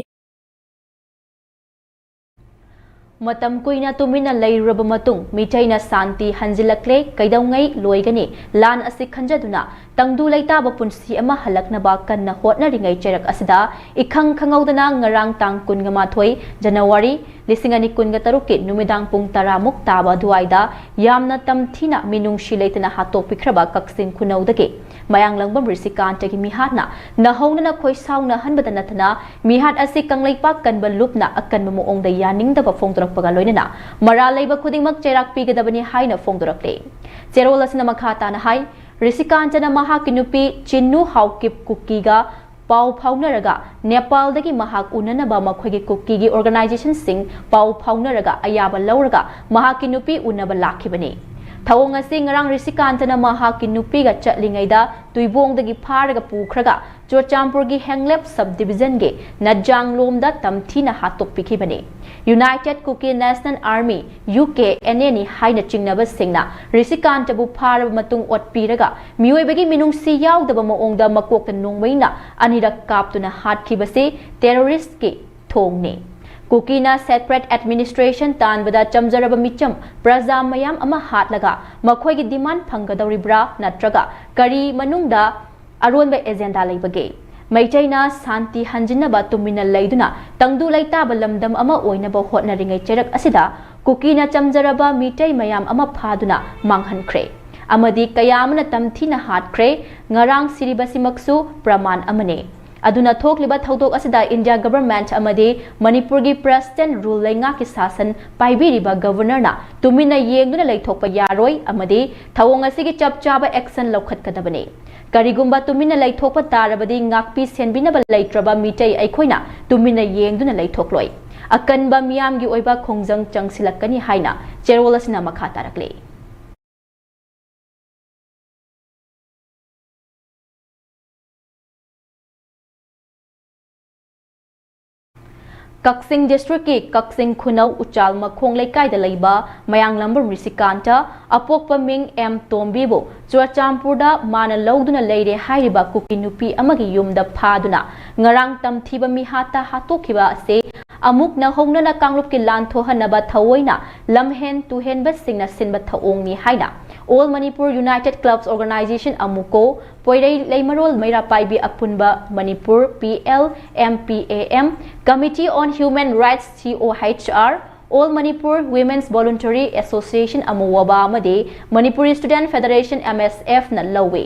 ꯃꯇꯝ ꯀꯨꯏꯅ ꯇꯨꯃꯤꯟꯅ ꯂꯩꯔꯨꯔꯕ ꯃꯇꯨꯡ ꯃꯤꯇꯩꯅ ꯁꯥꯟꯇꯤ ꯍꯟꯖꯤꯜꯂꯛꯂꯦ꯫ ꯀꯩꯗꯧꯉꯩ ꯂꯣꯏꯒꯅꯤ? ꯂꯥꯟ ꯑꯁꯤ ꯈꯟꯖꯗꯨꯅ ꯇꯪꯗꯨ ꯂꯩꯇꯥꯕ ꯄꯨꯟꯁꯤ ꯑꯃ ꯍꯜꯂꯛꯅꯕ ꯀꯟꯅ ꯍꯣꯠꯅꯔꯤꯉꯩ ꯆꯩꯔꯛ ꯑꯁꯤꯗ ꯏꯈꯪ ꯈꯪꯍꯧꯗꯅ ꯉꯔꯥꯡ ꯇꯥꯡ ꯀꯨꯟꯒ ꯃꯥꯊꯣꯏ ꯖꯅꯋꯥꯔꯤ ꯂꯤꯁꯤꯡ ꯑꯅꯤ ꯀꯨꯟꯒ ꯇꯔꯨꯛꯀꯤ ꯅꯨꯃꯤꯗꯥꯡ ꯄꯨꯡ ꯇꯔꯥ ꯃꯨꯛ ꯇꯥꯕ ꯑꯗꯨꯋꯥꯏꯗ ꯌꯥꯝꯅ ꯇꯝꯊꯤꯅ ꯃꯤꯅꯨꯡꯁꯤ ꯂꯩꯇꯅ ꯍꯥꯠꯇꯣꯛꯄꯤꯈ꯭ꯔꯕ ꯀꯛꯆꯤꯡ ꯈꯨꯅꯧꯗꯒꯤ ꯃꯌꯥꯡꯂꯪꯕꯝ ꯔꯤꯁꯤꯀꯥꯟꯇꯒꯤ ꯃꯤꯍꯥꯠꯅ ꯅꯧꯍꯧꯅꯅ ꯈꯣꯏꯁꯥꯎꯅꯍꯟꯕꯗ ꯅꯠꯇꯅ ꯃꯤꯍꯥꯠ ꯑꯁꯤ ꯀꯪꯂꯩꯄꯥꯛ ꯀꯟꯕ ꯂꯨꯞꯅ ꯑꯀꯟꯕ ꯃꯑꯣꯡꯗ ꯌꯥꯅꯤꯡꯗꯕ ꯐꯣꯡꯗꯣꯔꯛꯄꯒ ꯂꯣꯏꯅꯅ ꯃꯔꯥꯜ ꯂꯩꯕ ꯈꯨꯗꯤꯡꯃꯛ ꯆꯩꯔꯥꯛ ꯄꯤꯒꯗꯕꯅꯤ ꯍꯥꯏꯅ ꯐꯣꯡꯗꯣꯔꯛꯂꯦ꯫ ꯆꯦꯔꯣꯜ ꯑꯁꯤꯅ ꯃꯈꯥ ꯇꯥꯅ ꯍꯥꯏ, ꯔꯤꯁꯤꯀꯥꯟꯇꯅ ꯃꯍꯥꯛꯀꯤ ꯅꯨꯄꯤ ꯆꯤꯟꯅꯨ ꯍꯥꯎꯀꯤꯞ ꯀꯨꯀꯤꯒ ꯄꯥꯎ ꯐꯥꯎꯅꯔꯒ ꯅꯦꯄꯥꯜꯗꯒꯤ ꯃꯍꯥꯛ ꯎꯅꯅꯕ ꯃꯈꯣꯏꯒꯤ ꯀꯨꯀꯤꯒꯤ ꯑꯣꯔꯒꯅꯥꯏꯖꯦꯁꯟꯁꯤꯡ ꯄꯥꯎ ꯐꯥꯎꯅꯔꯒ ꯑꯌꯥꯕ ꯂꯧꯔꯒ ꯃꯍꯥꯛꯀꯤ ꯅꯨꯄꯤ ꯎꯅꯕ ꯂꯥꯛꯈꯤꯕꯅꯤ꯫ ꯊꯧꯑꯣꯡ ꯑꯁꯤ ꯉꯔꯥꯡ ꯔꯤꯁꯤꯀꯥꯟꯇꯅ ꯃꯍꯥꯛꯀꯤ ꯅꯨꯄꯤꯒ ꯆꯠꯂꯤꯉꯩꯗ ꯇꯨꯏꯕꯣꯡꯗꯒꯤ ꯐꯥꯔꯒ ꯄꯨꯈ꯭ꯔꯒ ꯆꯨꯔꯆꯥꯟꯄꯨꯔꯒꯤ ꯍꯦꯡꯂꯦꯞ ꯁꯕ ꯗꯤꯕꯤꯖꯟꯒꯤ ꯅꯠꯖꯥꯡꯂꯣꯝꯗ ꯇꯝꯊꯤꯅ ꯍꯥꯠꯇꯣꯛꯄꯤꯈꯤꯕꯅꯤ꯫ United Kukki National Army, U K N ꯑꯦꯅꯤ ꯍꯥꯏꯅ ꯆꯤꯡꯅꯕꯁꯤꯡꯅ ꯔꯤꯁꯤꯀꯥꯟꯇꯕꯨ ꯐꯥꯔꯕ ꯃꯇꯨꯡ ꯑꯣꯠꯄꯤꯔꯒ ꯃꯤꯑꯣꯏꯕꯒꯤ ꯃꯤꯅꯨꯡꯁꯤ ꯌꯥꯎꯗꯕ ꯃꯑꯣꯡꯗ ꯃꯀꯣꯛꯇ ꯅꯣꯡꯃꯩꯅ ꯑꯅꯤꯔꯛ ꯀꯥꯞꯇꯨꯅ ꯍꯥꯠꯈꯤꯕꯁꯤ ꯇꯦꯔꯣꯔꯤꯁ꯭ꯠꯀꯤ ꯊꯣꯡꯅꯤ꯫ ꯀꯨꯀꯤꯅ separate administration ꯇꯥꯟꯕꯗ ꯆꯝꯖꯔꯕ ꯃꯤꯆꯝ ꯄ꯭ꯔꯖꯥ ꯃꯌꯥꯝ ꯑꯃ ꯍꯥꯠꯂꯒ ꯃꯈꯣꯏꯒꯤ demand ꯐꯪꯒꯗꯧꯔꯤꯕ꯭ꯔꯥ ꯅꯠꯇ꯭ꯔꯒ ꯀꯔꯤ ꯃꯅꯨꯡꯗ ꯑꯔꯣꯟꯕ agenda ꯂꯩꯕꯒꯦ? ꯃꯩꯇꯩꯅ ꯁꯥꯟꯇꯤ ꯍꯟꯖꯤꯟꯅꯕ ꯇꯨꯃꯤꯟꯅ ꯂꯩꯗꯨꯅ ꯇꯪꯗꯨ ꯂꯩꯇꯥꯕ ꯂꯝꯗꯝ ꯑꯃ ꯑꯣꯏꯅꯕ ꯍꯣꯠꯅꯔꯤꯉꯩ ꯆꯩꯔꯛ ꯑꯁꯤꯗ ꯀꯨꯀꯤꯅ ꯆꯝꯖꯔꯕ ꯃꯤꯇꯩ ꯃꯌꯥꯝ ꯑꯃ ꯐꯥꯗꯨꯅ ꯃꯥꯡꯍꯟꯈ꯭ꯔꯦ ꯑꯃꯗꯤ ꯀꯌꯥ ꯑꯃꯅ ꯇꯝꯊꯤꯅ ꯍꯥꯠꯈ꯭ꯔꯦ꯫ ꯉꯔꯥꯡ ꯁꯤꯔꯤꯕꯁꯤꯃꯛꯁꯨ ꯄ꯭ꯔꯃꯥꯟ ꯑꯃꯅꯤ꯫ ꯑꯗꯨꯅ ꯊꯣꯛꯂꯤꯕ ꯊꯧꯗꯣꯛ ꯑꯁꯤꯗ India government ꯑꯃꯗꯤ ꯃꯅꯤꯄꯨꯔꯒꯤ President rule ꯂꯩꯉꯥꯛꯀꯤ ꯁꯥꯁꯟ ꯄꯥꯏꯕꯤꯔꯤꯕ Governorꯅ ꯇꯨꯃꯤꯟꯅ ꯌꯦꯡꯗꯨꯅ ꯂꯩꯊꯣꯛꯄ ꯌꯥꯔꯣꯏ ꯑꯃꯗꯤ ꯊꯧꯑꯣꯡ ꯑꯁꯤꯒꯤ ꯆꯞ ꯆꯥꯕ action ꯂꯧꯈꯠꯀꯗꯕꯅꯤ꯫ ꯀꯔꯤꯒꯨꯝꯕ ꯇꯨꯃꯤꯟꯅ ꯂꯩꯊꯣꯛꯄ ꯇꯥꯔꯕꯗꯤ ꯉꯥꯛꯄꯤ ꯁꯦꯟꯕꯤꯅꯕ ꯂꯩꯇ꯭ꯔꯕ ꯃꯤꯇꯩ ꯑꯩꯈꯣꯏꯅ ꯇꯨꯃꯤꯟꯅ ꯌꯦꯡꯗꯨꯅ ꯂꯩꯊꯣꯛꯂꯣꯏ꯫ ꯑꯀꯟꯕ ꯃꯤꯌꯥꯝꯒꯤ ꯑꯣꯏꯕ ꯈꯣꯡꯖꯪ ꯆꯪꯁꯤꯜꯂꯛꯀꯅꯤ ꯍꯥꯏꯅ ꯆꯦꯔꯣꯜ ꯑꯁꯤꯅ ꯃꯈꯥ ꯇꯥꯔꯛꯂꯤ꯫ ꯀꯛꯆꯤꯡ ꯗꯤꯁꯇ꯭ꯔꯤꯛꯀꯤ ꯀꯛꯆꯤꯡ ꯈꯨꯅꯧ ꯎꯆꯥꯜ ꯃꯈꯣꯡ ꯂꯩꯀꯥꯏꯗ ꯂꯩꯕ ꯃꯌꯥꯡꯂꯝꯕꯝ ꯔꯤꯁꯤꯀꯥꯟꯇ, ꯑꯄꯣꯛꯄ ꯃꯤꯡ ꯑꯦꯝ ꯇꯣꯝꯕꯤꯕꯨ ꯆꯨꯔꯆꯥꯟꯄꯨꯔꯗ ꯃꯥꯅ ꯂꯧꯗꯨꯅ ꯂꯩꯔꯦ ꯍꯥꯏꯔꯤꯕ ꯀꯨꯀꯤ ꯅꯨꯄꯤ ꯑꯃꯒꯤ ꯌꯨꯝꯗ ꯐꯥꯗꯨꯅ ꯉꯔꯥꯡ ꯇꯝꯊꯤꯕ ꯃꯤꯍꯥꯠꯇ ꯍꯥꯠꯇꯣꯛꯈꯤꯕ ꯑꯁꯤ ꯑꯃꯨꯛ ꯅꯧꯍꯧꯅꯅ ꯀꯥꯡꯂꯨꯞꯀꯤ ꯂꯥꯟ ꯊꯣꯛꯍꯟꯅꯕ ꯊꯑꯣꯏꯅ ꯂꯝꯍꯦꯟ ꯇꯨꯍꯦꯟꯕꯁꯤꯡꯅ ꯁꯤꯟꯕ ꯊꯧꯑꯣꯡꯅꯤ ꯍꯥꯏꯅ All Manipur United Clubs Organization, ꯑꯃꯨꯀꯣ, ꯄꯣꯏꯔꯩ ꯂꯩꯃꯔꯣꯜ ꯃꯩꯔꯥ ꯄꯥꯏꯕꯤ ꯑꯄꯨꯟꯕ Manipur, P L M P A M, Committee on Human Rights, C O H R, All Manipur Women's Voluntary Association, ꯑꯃꯨꯋꯥꯕꯥ, ꯑꯃꯗꯤ Manipuri Student Federation, M S F ꯅ ꯂꯧꯏ꯫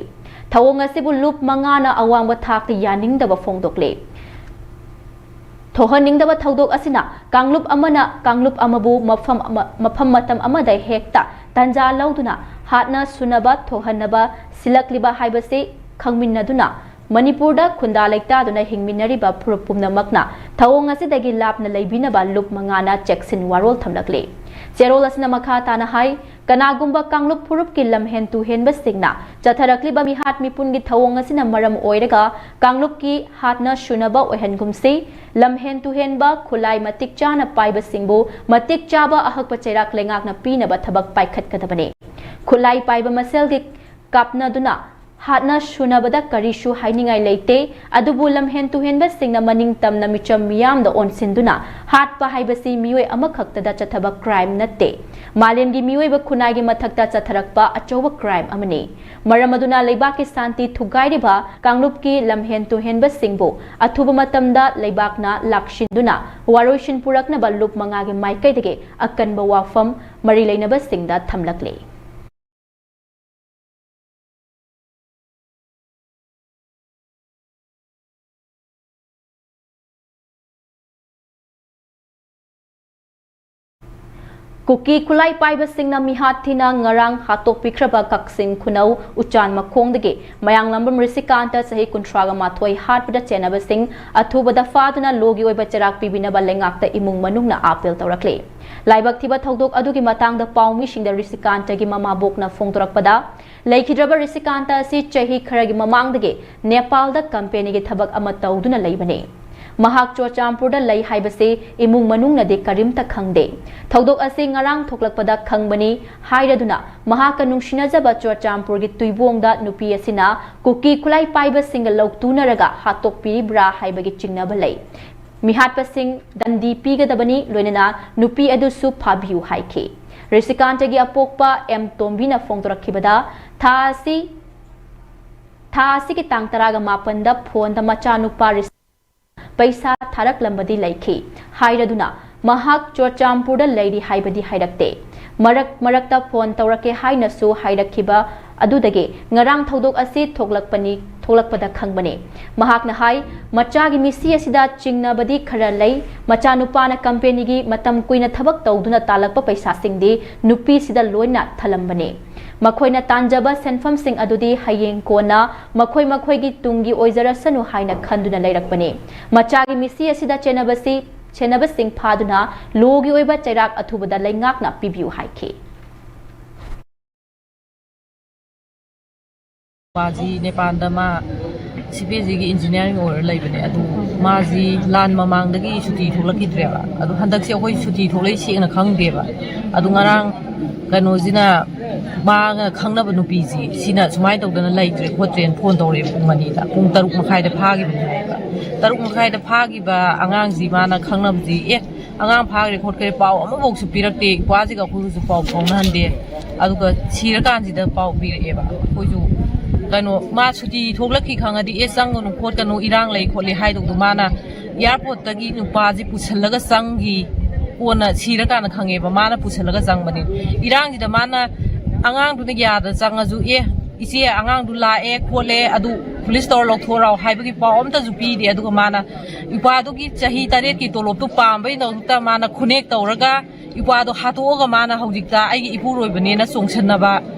ꯊꯧꯑꯣꯡ ꯑꯁꯤꯕꯨ ꯂꯨꯞ ꯃꯉꯥꯅ ꯑꯋꯥꯡꯕ ꯊꯥꯛꯇ ꯌꯥꯅꯤꯡꯗꯕ ꯐꯣꯡꯗꯣꯛꯂꯤ꯫ ꯊꯣꯛꯍꯟꯅꯤꯡꯗꯕ ꯊꯧꯗꯣꯛ ꯑꯁꯤꯅ ꯀꯥꯡꯂꯨꯞ ꯑꯃꯅ ꯀꯥꯡꯂꯨꯞ ꯑꯃꯕꯨ ꯃꯐꯝ ꯑꯃ, ꯃꯐꯝ ꯃꯇꯝ ꯑꯃꯗ ꯍꯦꯛꯇ ꯇꯟꯖꯥ ꯂꯧꯗꯨꯅ ꯍꯥꯠꯅ ꯁꯨꯅꯕ ꯊꯣꯛꯍꯟꯅꯕ ꯁꯤꯜꯂꯛꯂꯤꯕ ꯍꯥꯏꯕꯁꯤ ꯈꯪꯃꯤꯟꯅꯗꯨꯅ, ꯃꯅꯤꯄꯨꯔꯗ ꯈꯨꯟꯗꯥ ꯂꯩꯇꯥꯗꯨꯅ ꯍꯤꯡꯃꯤꯟꯅꯔꯤꯕ ꯐꯨꯔꯨꯞ ꯄꯨꯝꯅꯃꯛꯅ ꯊꯧꯑꯣꯡ ꯑꯁꯤꯗꯒꯤ ꯂꯥꯞꯅ ꯂꯩꯕꯤꯅꯕ ꯂꯨꯞ ꯃꯉꯥꯅ ꯆꯦꯛꯁꯤꯟ ꯋꯥꯔꯣꯜ ꯊꯝꯂꯛꯂꯤ꯫ ꯆꯦꯔꯣꯜ ꯑꯁꯤꯅ ꯃꯈꯥ ꯇꯥꯅ ꯍꯥꯏ, ꯀꯅꯥꯒꯨꯝꯕ ꯀꯥꯡꯂꯨꯞ ꯐꯨꯔꯨꯞꯀꯤ ꯂꯝꯍꯦꯟ ꯇꯨꯍꯦꯟꯕꯁꯤꯡꯅ ꯆꯠꯊꯔꯛꯂꯤꯕ ꯃꯤꯍꯥꯠ ꯃꯤꯄꯨꯟꯒꯤ ꯊꯧꯑꯣꯡ ꯑꯁꯤꯅ ꯃꯔꯝ ꯑꯣꯏꯔꯒ ꯀꯥꯡꯂꯨꯞꯀꯤ ꯍꯥꯠꯅ ꯁꯨꯅꯕ ꯑꯣꯏꯍꯟꯒꯨꯝꯁꯤ, ꯂꯝꯍꯦꯟ ꯇꯨꯍꯦꯟꯕ ꯈꯨꯠꯂꯥꯏ ꯃꯇꯤꯛ ꯆꯥꯅ ꯄꯥꯏꯕꯁꯤꯡꯕꯨ ꯃꯇꯤꯛ ꯆꯥꯕ ꯑꯍꯛꯄ ꯆꯩꯔꯥꯛ ꯂꯩꯉꯥꯛꯅ ꯄꯤꯅꯕ ꯊꯕꯛ ꯄꯥꯏꯈꯠꯀꯗꯕꯅꯤ꯫ ꯈꯨꯠꯂꯥꯏ ꯄꯥꯏꯕ ꯃꯁꯦꯜꯒꯤ ꯀꯥꯞꯅꯗꯨꯅ ꯍꯥꯠꯅ ꯁꯨꯅꯕꯗ ꯀꯔꯤꯁꯨ ꯍꯥꯏꯅꯤꯡꯉꯥꯏ ꯂꯩꯇꯦ, ꯑꯗꯨꯕꯨ ꯂꯝꯍꯦꯟ ꯇꯨꯍꯦꯟꯕꯁꯤꯡꯅ ꯃꯅꯤꯡ ꯇꯝꯅ ꯃꯤꯆꯝ ꯃꯤꯌꯥꯝꯗ ꯑꯣꯟꯁꯤꯟꯗꯨꯅ ꯍꯥꯠꯄ ꯍꯥꯏꯕꯁꯤ ꯃꯤꯑꯣꯏ ꯑꯃꯈꯛꯇꯗ ꯆꯠꯊꯕ crime ꯅꯠꯇꯦ꯫ ꯃꯥꯂꯦꯝꯒꯤ ꯃꯤꯑꯣꯏꯕ ꯈꯨꯟꯅꯥꯏꯒꯤ ꯃꯊꯛꯇ ꯆꯠꯊꯔꯛꯄ ꯑꯆꯧꯕ crime ꯑꯃꯅꯤ꯫ ꯃꯔꯝ ꯑꯗꯨꯅ ꯂꯩꯕꯥꯛꯀꯤ ꯁꯥꯟꯇꯤ ꯊꯨꯒꯥꯏꯔꯤꯕ ꯀꯥꯡꯂꯨꯞꯀꯤ ꯂꯝꯍꯦꯟ ꯇꯨꯍꯦꯟꯕꯁꯤꯡꯕꯨ ꯑꯊꯨꯕ ꯃꯇꯝꯗ ꯂꯩꯕꯥꯛꯅ ꯂꯥꯛꯁꯤꯟꯗꯨꯅ ꯋꯥꯔꯣꯏꯁꯤꯟ ꯄꯨꯔꯛꯅꯕ ꯂꯨꯞ ꯃꯉꯥꯒꯤ ꯃꯥꯏꯀꯩꯗꯒꯤ ꯑꯀꯟꯕ ꯋꯥꯐꯝ ꯃꯔꯤ ꯂꯩꯅꯕꯁꯤꯡꯗ ꯊꯝꯂꯛꯂꯤ꯫ ꯀꯨꯀꯤ ꯈꯨꯠꯂꯥꯏ ꯄꯥꯏꯕꯁꯤꯡꯅ ꯃꯤꯍꯥꯠ ꯊꯤꯅ ꯉꯔꯥꯡ ꯍꯥꯠꯇꯣꯛꯄꯤꯈ꯭ꯔꯕ ꯀꯛꯆꯤꯡ ꯈꯨꯅꯧ ꯎꯆꯥꯟ ꯃꯈꯣꯡꯗꯒꯤ ꯃꯌꯥꯡꯂꯝꯕꯝ ꯔꯤꯁꯤꯀꯥꯟꯇ, ꯆꯍꯤ ꯀꯨꯟꯊ꯭ꯔꯥꯒ ꯃꯥꯊꯣꯏ, ꯍꯥꯠꯄꯗ ꯆꯦꯟꯅꯕꯁꯤꯡ ꯑꯊꯨꯕꯗ ꯐꯥꯗꯨꯅ ꯂꯣꯒꯤ ꯑꯣꯏꯕ ꯆꯩꯔꯥꯛ ꯄꯤꯕꯤꯅꯕ ꯂꯩꯉꯥꯛꯇ ꯏꯃꯨꯡ ꯃꯅꯨꯡꯅ ꯑꯥꯄꯤꯜ ꯇꯧꯔꯛꯂꯤ꯫ ꯂꯥꯏꯕꯛ ꯊꯤꯕ ꯊꯧꯗꯣꯛ ꯑꯗꯨꯒꯤ ꯃꯇꯥꯡꯗ ꯄꯥꯎꯃꯤꯁꯤꯡꯗ ꯔꯤꯁꯤꯀꯥꯟꯇꯒꯤ ꯃꯃꯥꯕꯣꯛꯅ ꯐꯣꯡꯗꯣꯔꯛꯄꯗ, ꯂꯩꯈꯤꯗ꯭ꯔꯕ ꯔꯤꯁꯤꯀꯥꯟꯇ ꯑꯁꯤ ꯆꯍꯤ ꯈꯔꯒꯤ ꯃꯃꯥꯡꯗꯒꯤ ꯅꯦꯄꯥꯜꯗ ꯀꯝꯄꯦꯅꯤꯒꯤ ꯊꯕꯛ ꯑꯃ ꯇꯧꯗꯨꯅ ꯂꯩꯕꯅꯤ꯫ ꯃꯍꯥꯛ ꯆꯨꯔꯆꯥꯟꯄꯨꯔꯗ ꯂꯩ ꯍꯥꯏꯕꯁꯤ ꯏꯃꯨꯡ ꯃꯅꯨꯡꯅꯗꯤ ꯀꯔꯤꯝꯇ ꯈꯪꯗꯦ꯫ ꯊꯧꯗꯣꯛ ꯑꯁꯤ ꯉꯔꯥꯡ ꯊꯣꯛꯂꯛꯄꯗ ꯈꯪꯕꯅꯤ ꯍꯥꯏꯔꯗꯨꯅ ꯃꯍꯥꯛꯀ ꯅꯨꯡꯁꯤꯅꯖꯕ ꯆꯨꯔꯆꯥꯟꯄꯨꯔꯒꯤ ꯇꯨꯏꯕꯣꯡꯗ ꯅꯨꯄꯤ ꯑꯁꯤꯅ ꯀꯨꯀꯤ ꯈꯨꯠꯂꯥꯏ ꯄꯥꯏꯕꯁꯤꯡꯒ ꯂꯧꯇꯨꯅꯔꯒ ꯍꯥꯠꯇꯣꯛꯄꯤꯔꯤꯕ꯭ꯔꯥ ꯍꯥꯏꯕꯒꯤ ꯆꯤꯡꯅꯕ ꯂꯩ꯫ ꯃꯤꯍꯥꯠꯄꯁꯤꯡ ꯗꯟꯗꯤ ꯄꯤꯒꯗꯕꯅꯤ, ꯂꯣꯏꯅꯅ ꯅꯨꯄꯤ ꯑꯗꯨꯁꯨ ꯐꯥꯕꯤꯌꯨ ꯍꯥꯏꯈꯤ꯫ ꯔꯤꯁꯤꯀꯥꯟꯇꯒꯤ ꯑꯄꯣꯛꯄ ꯑꯦꯝ ꯇꯣꯝꯕꯤꯅ ꯐꯣꯡꯗꯣꯔꯛꯈꯤꯕꯗ, ꯊꯥ ꯑꯁꯤ, ꯊꯥ ꯑꯁꯤꯒꯤ ꯇꯥꯡ ꯇꯔꯥꯒ ꯃꯥꯄꯟꯗ ꯐꯣꯟꯗ ꯃꯆꯥꯅꯨꯄꯥ ꯔꯤꯁꯤ-, ꯄꯩꯁꯥ ꯊꯥꯔꯛꯂꯝꯕꯗꯤ ꯂꯩꯈꯤ ꯍꯥꯏꯔꯗꯨꯅ ꯃꯍꯥꯛ ꯆꯨꯔꯆꯥꯟꯄꯨꯔꯗ ꯂꯩꯔꯤ ꯍꯥꯏꯕꯗꯤ ꯍꯥꯏꯔꯛꯇꯦ꯫ ꯃꯔꯛ ꯃꯔꯛꯇ ꯐꯣꯟ ꯇꯧꯔꯛꯀꯦ ꯍꯥꯏꯅꯁꯨ ꯍꯥꯏꯔꯛꯈꯤꯕ ꯑꯗꯨꯗꯒꯤ ꯉꯔꯥꯡ ꯊꯧꯗꯣꯛ ꯑꯁꯤ ꯊꯣꯛꯂꯛꯄꯅꯤ, ꯊꯣꯛꯂꯛꯄꯗ ꯈꯪꯕꯅꯤ꯫ ꯃꯍꯥꯛꯅ ꯍꯥꯏ, ꯃꯆꯥꯒꯤ ꯃꯤꯁꯤ ꯑꯁꯤꯗ ꯆꯤꯡꯅꯕꯗꯤ ꯈꯔ ꯂꯩ꯫ ꯃꯆꯥꯅꯨꯄꯥꯅ ꯀꯝꯄꯦꯅꯤꯒꯤ ꯃꯇꯝ ꯀꯨꯏꯅ ꯊꯕꯛ ꯇꯧꯗꯨꯅ ꯇꯥꯜꯂꯛꯄ ꯄꯩꯁꯥꯁꯤꯡꯗꯤ ꯅꯨꯄꯤꯁꯤꯗ ꯂꯣꯏꯅ ꯊꯜꯂꯝꯕꯅꯤ꯫ ꯃꯈꯣꯏꯅ ꯇꯥꯟꯖꯕ ꯁꯦꯟꯐꯝꯁꯤꯡ ꯑꯗꯨꯗꯤ ꯍꯌꯦꯡ ꯀꯣꯟꯅ ꯃꯈꯣꯏ ꯃꯈꯣꯏꯒꯤ ꯇꯨꯡꯒꯤ ꯑꯣꯏꯖꯔꯁꯅꯨ ꯍꯥꯏꯅ ꯈꯟꯗꯨꯅ ꯂꯩꯔꯛꯄꯅꯤ꯫ ꯃꯆꯥꯒꯤ ꯃꯤꯁꯤ ꯑꯁꯤꯗ ꯆꯦꯟꯅꯕꯁꯤ, ꯆꯦꯟꯅꯕꯁꯤꯡ ꯐꯥꯗꯨꯅ ꯂꯣꯒꯤ ꯑꯣꯏꯕ ꯆꯩꯔꯥꯛ ꯑꯊꯨꯕꯗ ꯂꯩꯉꯥꯛꯅ ꯄꯤꯕꯤꯌꯨ ꯍꯥꯏꯈꯤ꯫ ꯅꯨꯄꯥꯁꯤ ꯅꯦꯄꯥꯟꯗ ꯃꯥ ꯁꯤ ꯄꯤ ꯑꯦꯁ ꯁꯤꯒꯤ ꯏꯟꯖꯤꯅꯤꯌꯥꯔꯤꯡ ꯑꯣꯏꯔ ꯂꯩꯕꯅꯦ꯫ ꯑꯗꯨ ꯃꯥꯁꯤ ꯂꯥꯟ ꯃꯃꯥꯡꯗꯒꯤ ꯁꯨꯇꯤ ꯊꯣꯛꯂꯛꯈꯤꯗ꯭ꯔꯦꯕ꯫ ꯑꯗꯨ ꯍꯟꯗꯛꯁꯦ ꯑꯩꯈꯣꯏ ꯁꯨꯇꯤ ꯊꯣꯛꯂꯛꯏ ꯁꯦꯡꯅ ꯈꯪꯗꯦꯕ꯫ ꯑꯗꯨ ꯉꯔꯥꯡ ꯀꯩꯅꯣꯁꯤꯅ, ꯃꯥꯒ ꯈꯪꯅꯕ ꯅꯨꯄꯤꯁꯤ ꯁꯤꯅ ꯁꯨꯃꯥꯏꯅ ꯇꯧꯗꯅ ꯂꯩꯇ꯭ꯔꯦ ꯈꯣꯠꯇ꯭ꯔꯦꯅ ꯐꯣꯟ ꯇꯧꯔꯛꯑꯦꯕ꯫ ꯄꯨꯡ ꯑꯅꯤꯗ, ꯄꯨꯡ ꯇꯔꯨꯛ ꯃꯈꯥꯏꯗ ꯐꯥꯈꯤꯕꯅꯦ ꯍꯥꯏꯌꯦꯕ꯫ ꯇꯔꯨꯛ ꯃꯈꯥꯏꯗ ꯐꯥꯈꯤꯕ ꯑꯉꯥꯡꯁꯤ ꯃꯥꯅ ꯈꯪꯅꯕꯁꯤ, ꯑꯦ, ꯑꯉꯥꯡ ꯐꯥꯈ꯭ꯔꯦ ꯈꯣꯠꯈ꯭ꯔꯦ ꯄꯥꯎ ꯑꯃꯐꯥꯎꯁꯨ ꯄꯤꯔꯛꯇꯦ꯫ ꯏꯄ꯭ꯋꯥꯁꯤꯒ ꯑꯩꯈꯣꯏꯒꯁꯨ ꯄꯥꯎ ꯐꯥꯎꯅꯍꯟꯗꯦ꯫ ꯑꯗꯨꯒ ꯁꯤꯔꯀꯥꯟꯁꯤꯗ ꯄꯥꯎ ꯄꯤꯔꯛꯑꯦꯕ꯫ ꯑꯩꯈꯣꯏꯁꯨ ꯀꯩꯅꯣ, ꯃꯥ ꯁꯨꯇꯤ ꯊꯣꯛꯂꯛꯈꯤ ꯈꯪꯉꯗꯤ, "ꯑꯦ, ꯆꯪꯒꯅꯨ ꯈꯣꯠꯀꯅꯨ, ꯏꯔꯥꯡ ꯂꯩ ꯈꯣꯠꯂꯤ" ꯍꯥꯏꯗꯧꯗꯣ ꯃꯥꯅ ꯑꯦꯌꯥꯔꯄꯣꯔꯠꯇꯒꯤ ꯅꯨꯄꯥꯁꯤ ꯄꯨꯁꯜꯂꯒ ꯆꯪꯈꯤ꯫ ꯀꯣꯟꯅ ꯁꯤꯔꯀꯥꯟꯗ ꯈꯪꯉꯦꯕ ꯃꯥꯅ ꯄꯨꯁꯜꯂꯒ ꯆꯪꯕꯅꯤ꯫ ꯏꯔꯥꯡꯁꯤꯗ ꯃꯥꯅ ꯑꯉꯥꯡꯗꯨꯅ ꯌꯥꯗ ꯆꯪꯉꯁꯨ, "ꯑꯦ, ꯏꯆꯦ, ꯑꯉꯥꯡꯗꯨ ꯂꯥꯛꯑꯦ ꯈꯣꯠꯂꯦ, ꯑꯗꯨ ꯄꯨꯂꯤꯁ ꯇꯧꯔ ꯂꯧꯊꯣꯔꯛꯑꯣ" ꯍꯥꯏꯕꯒꯤ ꯄꯥꯎ ꯑꯝꯇꯁꯨ ꯄꯤꯗꯦ꯫ ꯑꯗꯨꯒ ꯃꯥꯅ ꯏꯄ꯭ꯋꯥꯗꯨꯒꯤ ꯆꯍꯤ ꯇꯔꯦꯠꯀꯤ ꯇꯣꯂꯣꯞꯇꯨ ꯄꯥꯝꯕꯩꯗꯃꯛꯇ ꯃꯥꯅ ꯈꯨꯅꯦꯛ ꯇꯧꯔꯒ ꯏꯄ꯭ꯋꯥꯗꯣ ꯍꯥꯠꯇꯣꯛꯑꯒ ꯃꯥꯅ ꯍꯧꯖꯤꯛꯇ ꯑꯩꯒꯤ ꯏꯄꯨꯔꯣꯏꯕꯅꯦꯅ ꯆꯣꯡꯁꯟꯅꯕ꯫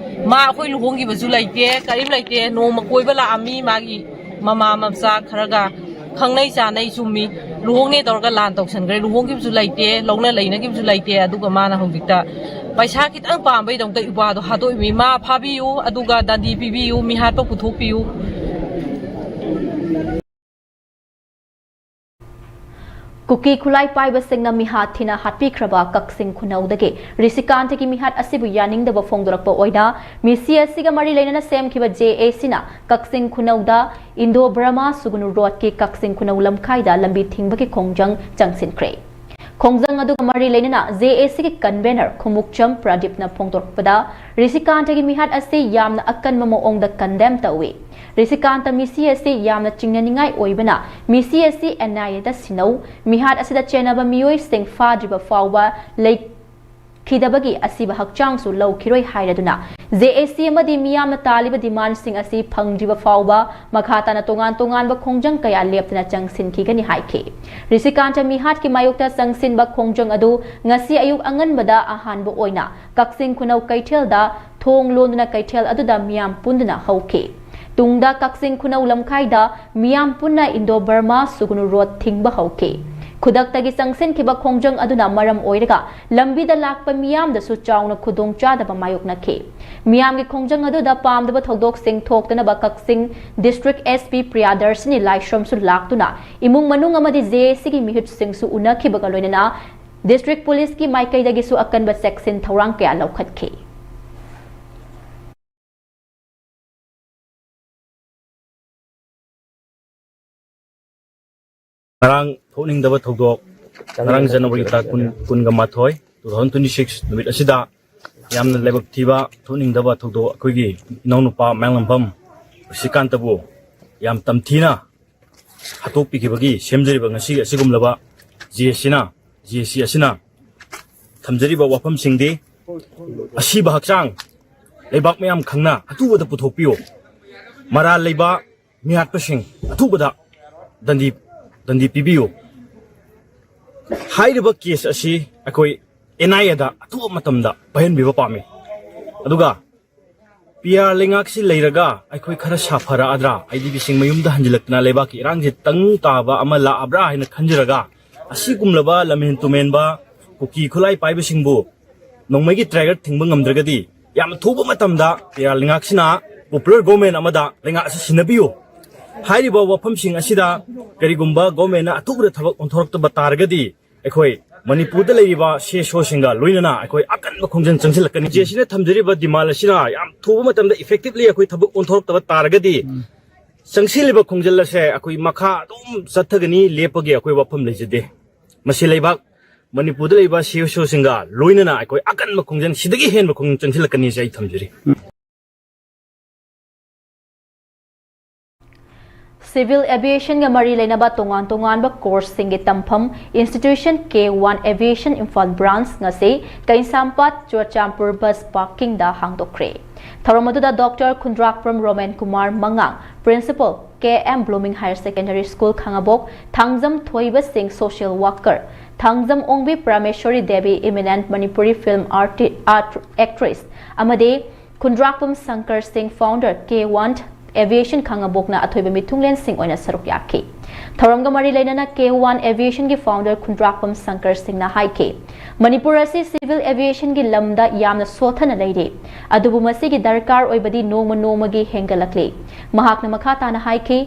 ꯃꯥ ꯑꯩꯈꯣꯏ ꯂꯨꯍꯣꯡꯈꯤꯕꯁꯨ ꯂꯩꯇꯦ, ꯀꯔꯤꯝ ꯂꯩꯇꯦ꯫ ꯅꯣꯡꯃ ꯀꯣꯏꯕ ꯂꯥꯛꯑꯝꯃꯤ ꯃꯥꯒꯤ ꯃꯃꯥ ꯃꯆꯥ ꯈꯔꯒ, ꯈꯪꯅꯩ ꯆꯥꯅꯩ ꯆꯨꯝꯃꯤ꯫ ꯂꯨꯍꯣꯡꯅꯦ ꯇꯧꯔꯒ ꯂꯥꯟ ꯇꯧꯁꯟꯈ꯭ꯔꯦ꯫ ꯂꯨꯍꯣꯡꯈꯤꯕꯁꯨ ꯂꯩꯇꯦ, ꯂꯧꯅ ꯂꯩꯅꯈꯤꯕꯁꯨ ꯂꯩꯇꯦ꯫ ꯑꯗꯨꯒ ꯃꯥꯅ ꯍꯧꯖꯤꯛꯇ ꯄꯩꯁꯥ ꯈꯤꯇꯪ ꯄꯥꯝꯕꯩꯗꯃꯛꯇ ꯏꯄ꯭ꯋꯥꯗꯣ ꯍꯥꯠꯇꯣꯛꯏꯃꯤ꯫ ꯃꯥ ꯐꯥꯕꯤꯌꯨ, ꯑꯗꯨꯒ ꯗꯟꯗꯤ ꯄꯤꯕꯤꯌꯨ, ꯃꯤꯍꯥꯠꯄ ꯄꯨꯊꯣꯛꯄꯤꯌꯨ꯫ ꯀꯨꯀꯤ ꯈꯨꯠꯂꯥꯏ ꯄꯥꯏꯕꯁꯤꯡꯅ ꯃꯤꯍꯥꯠ ꯊꯤꯅ ꯍꯥꯠꯄꯤꯈ꯭ꯔꯕ ꯀꯛꯆꯤꯡ ꯈꯨꯅꯧꯗꯒꯤ ꯔꯤꯁꯤꯀꯥꯟꯇꯒꯤ ꯃꯤꯍꯥꯠ ꯑꯁꯤꯕꯨ ꯌꯥꯅꯤꯡꯗꯕ ꯐꯣꯡꯗꯣꯔꯛꯄ ꯑꯣꯏꯅ ꯃꯤꯁꯤ ꯑꯁꯤꯒ ꯃꯔꯤ ꯂꯩꯅꯅ ꯁꯦꯝꯈꯤꯕ ꯖꯦ ꯑꯦ ꯁꯤꯅ ꯀꯛꯆꯤꯡ ꯈꯨꯅꯧꯗ ꯏꯟꯗꯣ ꯕꯔꯃꯥ ꯁꯨꯒꯨꯅꯨ ꯔꯣꯗꯀꯤ ꯀꯛꯆꯤꯡ ꯈꯨꯅꯧ ꯂꯝꯈꯥꯏꯗ ꯂꯝꯕꯤ ꯊꯤꯡꯕꯒꯤ ꯈꯣꯡꯖꯪ ꯆꯪꯁꯤꯟꯈ꯭ꯔꯦ꯫ ꯈꯣꯡꯖꯪ ꯑꯗꯨꯒ ꯃꯔꯤ ꯂꯩꯅꯅ ꯖꯦ ꯑꯦ ꯁꯤꯒꯤ ꯀꯟꯚꯦꯅꯔ ꯈꯨꯃꯨꯛꯆꯝ ꯄ꯭ꯔꯗꯤꯞꯅ ꯐꯣꯡꯗꯣꯔꯛꯄꯗ, ꯔꯤꯁꯤꯀꯥꯟꯇꯒꯤ ꯃꯤꯍꯥꯠ ꯑꯁꯤ ꯌꯥꯝꯅ ꯑꯀꯟꯕ ꯃꯑꯣꯡꯗ ꯀꯟꯗꯦꯝ ꯇꯧꯏ꯫ ꯔꯤꯁꯤꯀꯥꯟꯇ ꯃꯤꯁꯤ ꯑꯁꯤ ꯌꯥꯝꯅ ꯆꯤꯡꯅꯅꯤꯡꯉꯥꯏ ꯑꯣꯏꯕꯅ ꯃꯤꯁꯤ ꯑꯁꯤ ꯑꯦꯟ ꯑꯥꯏ ꯑꯦꯗ ꯁꯤꯟꯅꯧ, ꯃꯤꯍꯥꯠ ꯑꯁꯤꯗ ꯆꯦꯟꯅꯕ ꯃꯤꯑꯣꯏꯁꯤꯡ ꯐꯥꯗ꯭ꯔꯤꯕ ꯐꯥꯎꯕ ꯂꯩꯈꯤꯗꯕꯒꯤ ꯑꯁꯤꯕ ꯍꯛꯆꯥꯡꯁꯨ ꯂꯧꯈꯤꯔꯣꯏ ꯍꯥꯏꯔꯗꯨꯅ, ꯖꯦ ꯑꯦ ꯁꯤ ꯑꯃꯗꯤ ꯃꯤꯌꯥꯝꯅ ꯇꯥꯜꯂꯤꯕ ꯗꯤꯃꯥꯟꯁꯤꯡ ꯑꯁꯤ ꯐꯪꯗ꯭ꯔꯤꯕ ꯐꯥꯎꯕ ꯃꯈꯥ ꯇꯥꯅ ꯇꯣꯉꯥꯟ ꯇꯣꯉꯥꯟꯕ ꯈꯣꯡꯖꯪ ꯀꯌꯥ ꯂꯦꯞꯇꯅ ꯆꯪꯁꯤꯟꯈꯤꯒꯅꯤ ꯍꯥꯏꯈꯤ꯫ ꯔꯤꯁꯤꯀꯥꯟꯇ ꯃꯤꯍꯥꯠꯀꯤ ꯃꯥꯌꯣꯛꯇ ꯆꯪꯁꯤꯟꯕ ꯈꯣꯡꯖꯪ ꯑꯗꯨ ꯉꯁꯤ ꯑꯌꯨꯛ ꯑꯉꯟꯕꯗ ꯑꯍꯥꯟꯕ ꯑꯣꯏꯅ ꯀꯛꯆꯤꯡ ꯈꯨꯅꯧ ꯀꯩꯊꯦꯜꯗ ꯊꯣꯡ ꯂꯣꯟꯗꯨꯅ ꯀꯩꯊꯦꯜ ꯑꯗꯨꯗ ꯃꯤꯌꯥꯝ ꯄꯨꯟꯗꯨꯅ ꯍꯧꯈꯤ꯫ ꯇꯨꯡꯗ ꯀꯛꯆꯤꯡ ꯈꯨꯅꯧ ꯂꯝꯈꯥꯏꯗ ꯃꯤꯌꯥꯝ ꯄꯨꯟꯅ ꯏꯟꯗꯣ ꯕꯔꯃꯥ ꯁꯨꯒꯨꯅꯨ ꯔꯣꯗ ꯊꯤꯡꯕ ꯍꯧꯈꯤ꯫ ꯈꯨꯗꯛꯇꯒꯤ ꯆꯪꯁꯤꯟꯈꯤꯕ ꯈꯣꯡꯖꯪ ꯑꯗꯨꯅ ꯃꯔꯝ ꯑꯣꯏꯔꯒ ꯂꯝꯕꯤꯗ ꯂꯥꯛꯄ ꯃꯤꯌꯥꯝꯗꯁꯨ ꯆꯥꯎꯅ ꯈꯨꯗꯣꯡꯆꯥꯗꯕ ꯃꯥꯌꯣꯛꯅꯈꯤ꯫ ꯃꯤꯌꯥꯝꯒꯤ ꯈꯣꯡꯖꯪ ꯑꯗꯨꯗ ꯄꯥꯝꯗꯕ ꯊꯧꯗꯣꯛꯁꯤꯡ ꯊꯣꯛꯇꯅꯕ ꯀꯛꯆꯤꯡ ꯗꯤꯁꯇ꯭ꯔꯤꯛ ꯑꯦꯁ ꯄꯤ ꯄ꯭ꯔꯤꯌꯥꯗꯔꯁꯤꯅꯤ ꯂꯥꯏꯁ꯭ꯔꯝꯁꯨ ꯂꯥꯛꯇꯨꯅ ꯏꯃꯨꯡ ꯃꯅꯨꯡ ꯑꯃꯗꯤ ꯖꯦ ꯑꯦ ꯁꯤꯒꯤ ꯃꯤꯍꯨꯠꯁꯤꯡꯁꯨ ꯎꯅꯈꯤꯕꯒ ꯂꯣꯏꯅꯅ ꯗꯤꯁꯇ꯭ꯔꯤꯛ ꯄꯨꯂꯤꯁꯀꯤ ꯃꯥꯏꯀꯩꯗꯒꯤꯁꯨ ꯑꯀꯟꯕ ꯆꯦꯛꯁꯤꯟ ꯊꯧꯔꯥꯡ ꯀꯌꯥ ꯂꯧꯈꯠꯈꯤ꯫ ꯉꯔꯥꯡ ꯊꯣꯛꯅꯤꯡꯗꯕ ꯊꯧꯗꯣꯛ, ꯉꯔꯥꯡ ꯖꯅꯋꯥꯔꯤ ꯇꯥꯡ ꯀꯨꯟ, ꯀꯨꯟꯒ ꯃꯥꯊꯣꯏ, two thousand twenty six ꯅꯨꯃꯤꯠ ꯑꯁꯤꯗ ꯌꯥꯝꯅ ꯂꯥꯏꯕꯛ ꯊꯤꯕ ꯊꯣꯛꯅꯤꯡꯗꯕ ꯊꯧꯗꯣꯛ, ꯑꯩꯈꯣꯏꯒꯤ ꯏꯅꯥꯎꯅꯨꯄꯥ ꯃꯌꯥꯡꯂꯥꯝꯕꯝ ꯔꯤꯁꯤꯀꯥꯟꯇꯕꯨ ꯌꯥꯝ ꯇꯝꯊꯤꯅ ꯍꯥꯠꯇꯣꯛꯄꯤꯈꯤꯕꯒꯤ ꯁꯦꯝꯖꯔꯤꯕ ꯉꯁꯤ ꯑꯁꯤꯒꯨꯝꯂꯕ ꯖꯦ ꯑꯦ ꯁꯤꯅ, ꯖꯦ ꯑꯦ ꯁꯤ ꯑꯁꯤꯅ ꯊꯝꯖꯔꯤꯕ ꯋꯥꯐꯝꯁꯤꯡꯗꯤ, ꯑꯁꯤꯕ ꯍꯛꯆꯥꯡ ꯂꯩꯕꯥꯛ ꯃꯌꯥꯝ ꯈꯪꯅ ꯑꯊꯨꯕꯗ ꯄꯨꯊꯣꯛꯄꯤꯌꯨ꯫ ꯃꯔꯥꯜ ꯂꯩꯕ ꯃꯤꯍꯥꯠꯄꯁꯤꯡ ꯑꯊꯨꯕꯗ ꯗꯟꯗꯤ, ꯗꯟꯗꯤ ꯄꯤꯕꯤꯌꯨ꯫ ꯍꯥꯏꯔꯤꯕ ꯀꯦꯁ ꯑꯁꯤ ꯑꯩꯈꯣꯏ ꯑꯦꯟ ꯑꯥꯏ ꯑꯦꯗ ꯑꯊꯨꯕ ꯃꯇꯝꯗ ꯄꯥꯏꯍꯟꯕꯤꯕ ꯄꯥꯝꯃꯤ꯫ ꯑꯗꯨꯒ ꯄꯤ ꯑꯥꯔ ꯂꯩꯉꯥꯛꯁꯤ ꯂꯩꯔꯒ ꯑꯩꯈꯣꯏ ꯈꯔ ꯁꯥꯐꯔꯛꯑꯗ꯭ꯔꯥ, ꯑꯥꯏ ꯗꯤ ꯕꯤꯁꯤꯡ ꯃꯌꯨꯝꯗ ꯍꯟꯖꯤꯜꯂꯛꯇꯅ ꯂꯩꯕꯥꯛꯀꯤ ꯏꯔꯥꯡꯁꯦ ꯇꯪ ꯇꯥꯕ ꯑꯃ ꯂꯥꯛꯑꯕ꯭ꯔꯥ ꯍꯥꯏꯅ ꯈꯟꯖꯔꯒ, ꯑꯁꯤꯒꯨꯝꯂꯕ ꯂꯝꯍꯦꯟ ꯇꯨꯃꯦꯟꯕ ꯀꯨꯀꯤ ꯈꯨꯠꯂꯥꯏ ꯄꯥꯏꯕꯁꯤꯡꯕꯨ ꯅꯣꯡꯃꯩꯒꯤ trigger ꯊꯤꯡꯕ ꯉꯝꯗ꯭ꯔꯒꯗꯤ, ꯌꯥꯝ ꯊꯨꯕ ꯃꯇꯝꯗ ꯄꯤ ꯑꯥꯔ ꯂꯩꯉꯥꯛꯁꯤꯅ popular government ꯑꯃꯗ ꯂꯩꯉꯥꯛ ꯑꯁꯤ ꯁꯤꯟꯅꯕꯤꯌꯨ꯫ ꯍꯥꯏꯔꯤꯕ ꯋꯥꯐꯝꯁꯤꯡ ꯑꯁꯤꯗ ꯀꯔꯤꯒꯨꯝꯕ ꯒꯣꯔꯃꯦꯟꯅ ꯑꯊꯨꯕꯗ ꯊꯕꯛ ꯑꯣꯟꯊꯣꯔꯛꯇꯕ ꯇꯥꯔꯒꯗꯤ, ꯑꯩꯈꯣꯏ ꯃꯅꯤꯄꯨꯔꯗ ꯂꯩꯔꯤꯕ ꯁꯤ ꯑꯦꯁ ꯑꯣꯁꯤꯡꯒ ꯂꯣꯏꯅꯅ ꯑꯩꯈꯣꯏ ꯑꯀꯟꯕ ꯈꯣꯡꯖꯪ ꯆꯪꯁꯤꯜꯂꯛꯀꯅꯤ꯫ ꯖꯦ ꯁꯤꯅ ꯊꯝꯖꯔꯤꯕ ꯗꯤꯃꯥꯟ ꯑꯁꯤꯅ ꯌꯥꯝ ꯊꯨꯕ ꯃꯇꯝꯗ effectively ꯑꯩꯈꯣꯏ ꯊꯕꯛ ꯑꯣꯟꯊꯣꯔꯛꯇꯕ ꯇꯥꯔꯒꯗꯤ, ꯆꯪꯁꯤꯜꯂꯤꯕ ꯈꯣꯡꯖꯪ ꯑꯁꯦ ꯑꯩꯈꯣꯏ ꯃꯈꯥ ꯑꯗꯨꯝ ꯆꯠꯊꯒꯅꯤ, ꯂꯦꯞꯄꯒꯤ ꯑꯩꯈꯣꯏ ꯋꯥꯐꯝ ꯂꯩꯖꯗꯦ꯫ ꯃꯁꯤ ꯂꯩꯕꯥꯛ ꯃꯅꯤꯄꯨꯔꯗ ꯂꯩꯕ ꯁꯤ ꯑꯦꯁ ꯑꯣꯁꯤꯡꯒ ꯂꯣꯏꯅꯅ ꯑꯩꯈꯣꯏ ꯑꯀꯟꯕ ꯈꯣꯡꯖꯪ, ꯁꯤꯗꯒꯤ ꯍꯦꯟꯕ ꯈꯣꯡꯖꯪ ꯆꯪꯁꯤꯜꯂꯛꯀꯅꯤ ꯍꯥꯏꯁꯦ ꯑꯩ ꯊꯝꯖꯔꯤ꯫ Civil Aviationꯒ ꯃꯔꯤ ꯂꯩꯅꯕ ꯇꯣꯉꯥꯟ ꯇꯣꯉꯥꯟꯕ courseꯁꯤꯡꯒꯤ ꯇꯝꯐꯝ institution K one Aviation Imphal Branch ꯉꯁꯤ ꯀꯩꯁꯥꯝꯄꯥꯠ ꯆꯨꯔꯆꯥꯟꯄꯨꯔ bus parkingꯗ ꯍꯥꯡꯗꯣꯛꯈ꯭ꯔꯦ꯫ ꯊꯧꯔꯝ ꯑꯗꯨꯗ Doctor ꯈꯨꯟꯗ꯭ꯔꯥꯛꯄꯝ ꯔꯣꯃꯦꯟ ꯀꯨꯃꯥꯔ ꯃꯉꯥꯡ, Principal K M Blooming Higher Secondary School Khangabok, Thangjam Thoiba Singh social worker, Thangjam ꯑꯣꯡꯕꯤ ꯄ꯭ꯔꯃꯦꯁꯣꯔꯤ Devi eminent Manipuri film arti- art actress ꯑꯃꯗꯤ ꯈꯨꯟꯗ꯭ꯔꯥꯛꯄꯝ ꯁꯪꯀꯔ ꯁꯤꯡ founder K one Aviation ꯈꯥꯉꯕꯣꯛꯅ ꯑꯊꯣꯏꯕ ꯃꯤꯊꯨꯡꯂꯦꯟꯁꯤꯡ ꯑꯣꯏꯅ ꯁꯔꯨꯛ ꯌꯥꯈꯤ꯫ ꯊꯧꯔꯝꯒ ꯃꯔꯤ ꯂꯩꯅꯅ K one Aviationꯒꯤ founder ꯈꯨꯟꯗ꯭ꯔꯥꯛꯄꯝ ꯁꯪꯀꯔ ꯁꯤꯡꯅ ꯍꯥꯏꯈꯤ, ꯃꯅꯤꯄꯨꯔ ꯑꯁꯤ civil aviationꯒꯤ ꯂꯝꯗ ꯌꯥꯝꯅ ꯁꯣꯠꯊꯅ ꯂꯩꯔꯤ, ꯑꯗꯨꯕꯨ ꯃꯁꯤꯒꯤ ꯗꯔꯀꯥꯔ ꯑꯣꯏꯕꯗꯤ ꯅꯣꯡꯃ ꯅꯣꯡꯃꯒꯤ ꯍꯦꯟꯒꯠꯂꯛꯂꯤ꯫ ꯃꯍꯥꯛꯅ ꯃꯈꯥ ꯇꯥꯅ ꯍꯥꯏꯈꯤ,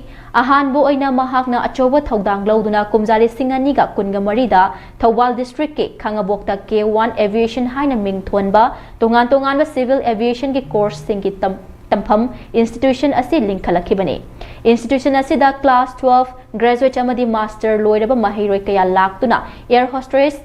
ꯑꯍꯥꯟꯕ ꯑꯣꯏꯅ ꯃꯍꯥꯛꯅ ꯑꯆꯧꯕ ꯊꯧꯗꯥꯡ ꯂꯧꯗꯨꯅ ꯀꯨꯝꯖꯥ ꯂꯤꯁꯤꯡ ꯑꯅꯤꯒ ꯀꯨꯟꯒ ꯃꯔꯤꯗ ꯊꯧꯕꯥꯜ districtꯀꯤ ꯈꯥꯉꯕꯣꯛꯇ K one Aviation ꯍꯥꯏꯅ ꯃꯤꯡ ꯊꯣꯟꯕ ꯇꯣꯉꯥꯟ ꯇꯣꯉꯥꯟꯕ civil aviationꯒꯤ courseꯁꯤꯡꯒꯤ ꯇꯝ- ꯇꯝꯐꯝ institution ꯑꯁꯤ ꯂꯤꯡꯈꯠꯂꯛꯈꯤꯕꯅꯤ꯫ Institution ꯑꯁꯤꯗ class twelve, graduate ꯑꯃꯗꯤ master ꯂꯣꯏꯔꯕ ꯃꯍꯩꯔꯣꯏ ꯀꯌꯥ ꯂꯥꯛꯇꯨꯅ air hostess,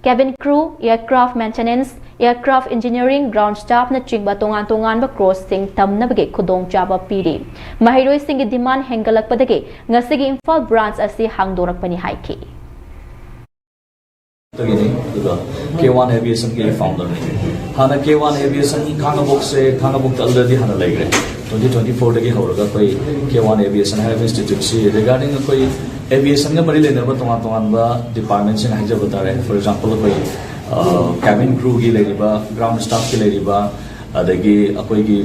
cabin crew, aircraft maintenance, aircraft engineering, ground staffꯅꯆꯤꯡꯕ ꯇꯣꯉꯥꯟ ꯇꯣꯉꯥꯟꯕ courseꯁꯤꯡ ꯇꯝꯅꯕꯒꯤ ꯈꯨꯗꯣꯡꯆꯥꯕ ꯄꯤꯔꯤ꯫ ꯃꯍꯩꯔꯣꯏꯁꯤꯡꯒꯤ demand ꯍꯦꯟꯒꯠꯂꯛꯄꯗꯒꯤ ꯉꯁꯤꯒꯤ ꯏꯝꯐꯥꯜ branch ꯑꯁꯤ ꯍꯥꯡꯗꯣꯔꯛꯄꯅꯤ ꯍꯥꯏꯈꯤ꯫ ꯗꯒꯤꯅꯤ, ꯑꯗꯨꯒ K one Aviationꯒꯤ founderꯅꯤ꯫ ꯍꯥꯟꯅ K one Aviation ꯈꯥꯡꯉꯕꯣꯛꯁꯦ, ꯈꯥꯡꯉꯕꯣꯛꯇ already ꯍꯥꯟꯅ ꯂꯩꯈ꯭ꯔꯦ꯫ Twenty twenty fourꯗꯒꯤ ꯍꯧꯔꯒ ꯑꯩꯈꯣꯏ K one Aviation ꯍꯥꯏꯔꯤꯕ instituteꯁꯤ regarding ꯑꯩꯈꯣꯏ aviationꯒ ꯃꯔꯤ ꯂꯩꯅꯕ ꯇꯣꯉꯥꯟ ꯇꯣꯉꯥꯟꯕ departmentꯁꯤꯡ ꯍꯥꯏꯖꯕ ꯇꯥꯔꯦ꯫ For example, ꯑꯩꯈꯣꯏ cabin crewꯒꯤ ꯂꯩꯔꯤꯕ, ground staffꯀꯤ ꯂꯩꯔꯤꯕ, ꯑꯗꯒꯤ ꯑꯩꯈꯣꯏꯒꯤ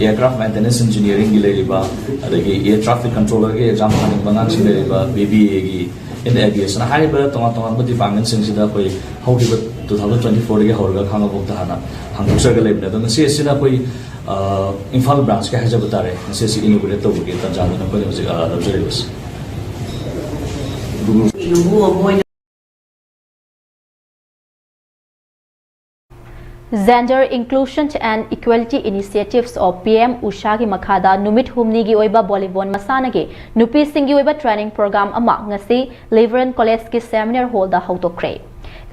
aircraft maintenance engineeringꯒꯤ ꯂꯩꯔꯤꯕ, ꯑꯗꯒꯤ air traffic controllerꯒꯤ exam ꯊꯥꯅꯤꯡꯕ ꯑꯉꯥꯡꯁꯤꯡ ꯂꯩꯔꯤꯕ, BBAꯒꯤ, in aviation ꯍꯥꯏꯔꯤꯕ ꯇꯣꯉꯥꯟ ꯇꯣꯉꯥꯟꯕ departmentꯁꯤꯡꯁꯤꯗ ꯑꯩꯈꯣꯏ ꯍꯧꯈꯤꯕ two thousand twenty fourꯗꯒꯤ ꯍꯧꯔꯒ ꯈꯥꯡꯉꯕꯣꯛꯇ ꯍꯥꯟꯅ ꯍꯥꯡꯗꯣꯛꯆꯔꯒ ꯂꯩꯕꯅꯦ꯫ ꯑꯗꯣ ꯉꯁꯤ ꯑꯁꯤꯅ ꯑꯩꯈꯣꯏ ꯑ, ꯏꯝꯐꯥꯜ ꯕ꯭ꯔꯥꯟꯁꯀꯤ ꯍꯥꯏꯖꯕ ꯇꯥꯔꯦ, ꯉꯁꯤ ꯑꯁꯤ ꯏꯅꯣꯒ꯭ꯔꯦꯠ ꯇꯧꯕꯒꯤ ꯇꯥꯟꯖꯥꯗꯨꯅ ꯑꯩꯈꯣꯏꯅ ꯍꯧꯖꯤꯛ, ꯑ, ꯂꯧꯖꯔꯤꯕꯁꯤ꯫ Gender Inclusion and Equality Initiatives of P M ꯎꯁꯥꯒꯤ ꯃꯈꯥꯗ ꯅꯨꯃꯤꯠ ꯍꯨꯝꯅꯤꯒꯤ ꯑꯣꯏꯕ ꯚꯣꯂꯤꯕꯣꯜ ꯃꯁꯥꯟꯅꯒꯤ ꯅꯨꯄꯤꯁꯤꯡꯒꯤ ꯑꯣꯏꯕ ꯇ꯭ꯔꯦꯅꯤꯡ ꯄ꯭ꯔꯣꯒ꯭ꯔꯥꯝ ꯑꯃ ꯉꯁꯤ ꯂꯤꯕꯔꯦꯜ ꯀꯣꯂꯦꯖꯀꯤ ꯁꯦꯃꯤꯅꯥꯔ ꯍꯣꯜꯗ ꯍꯧꯗꯣꯛꯈ꯭ꯔꯦ꯫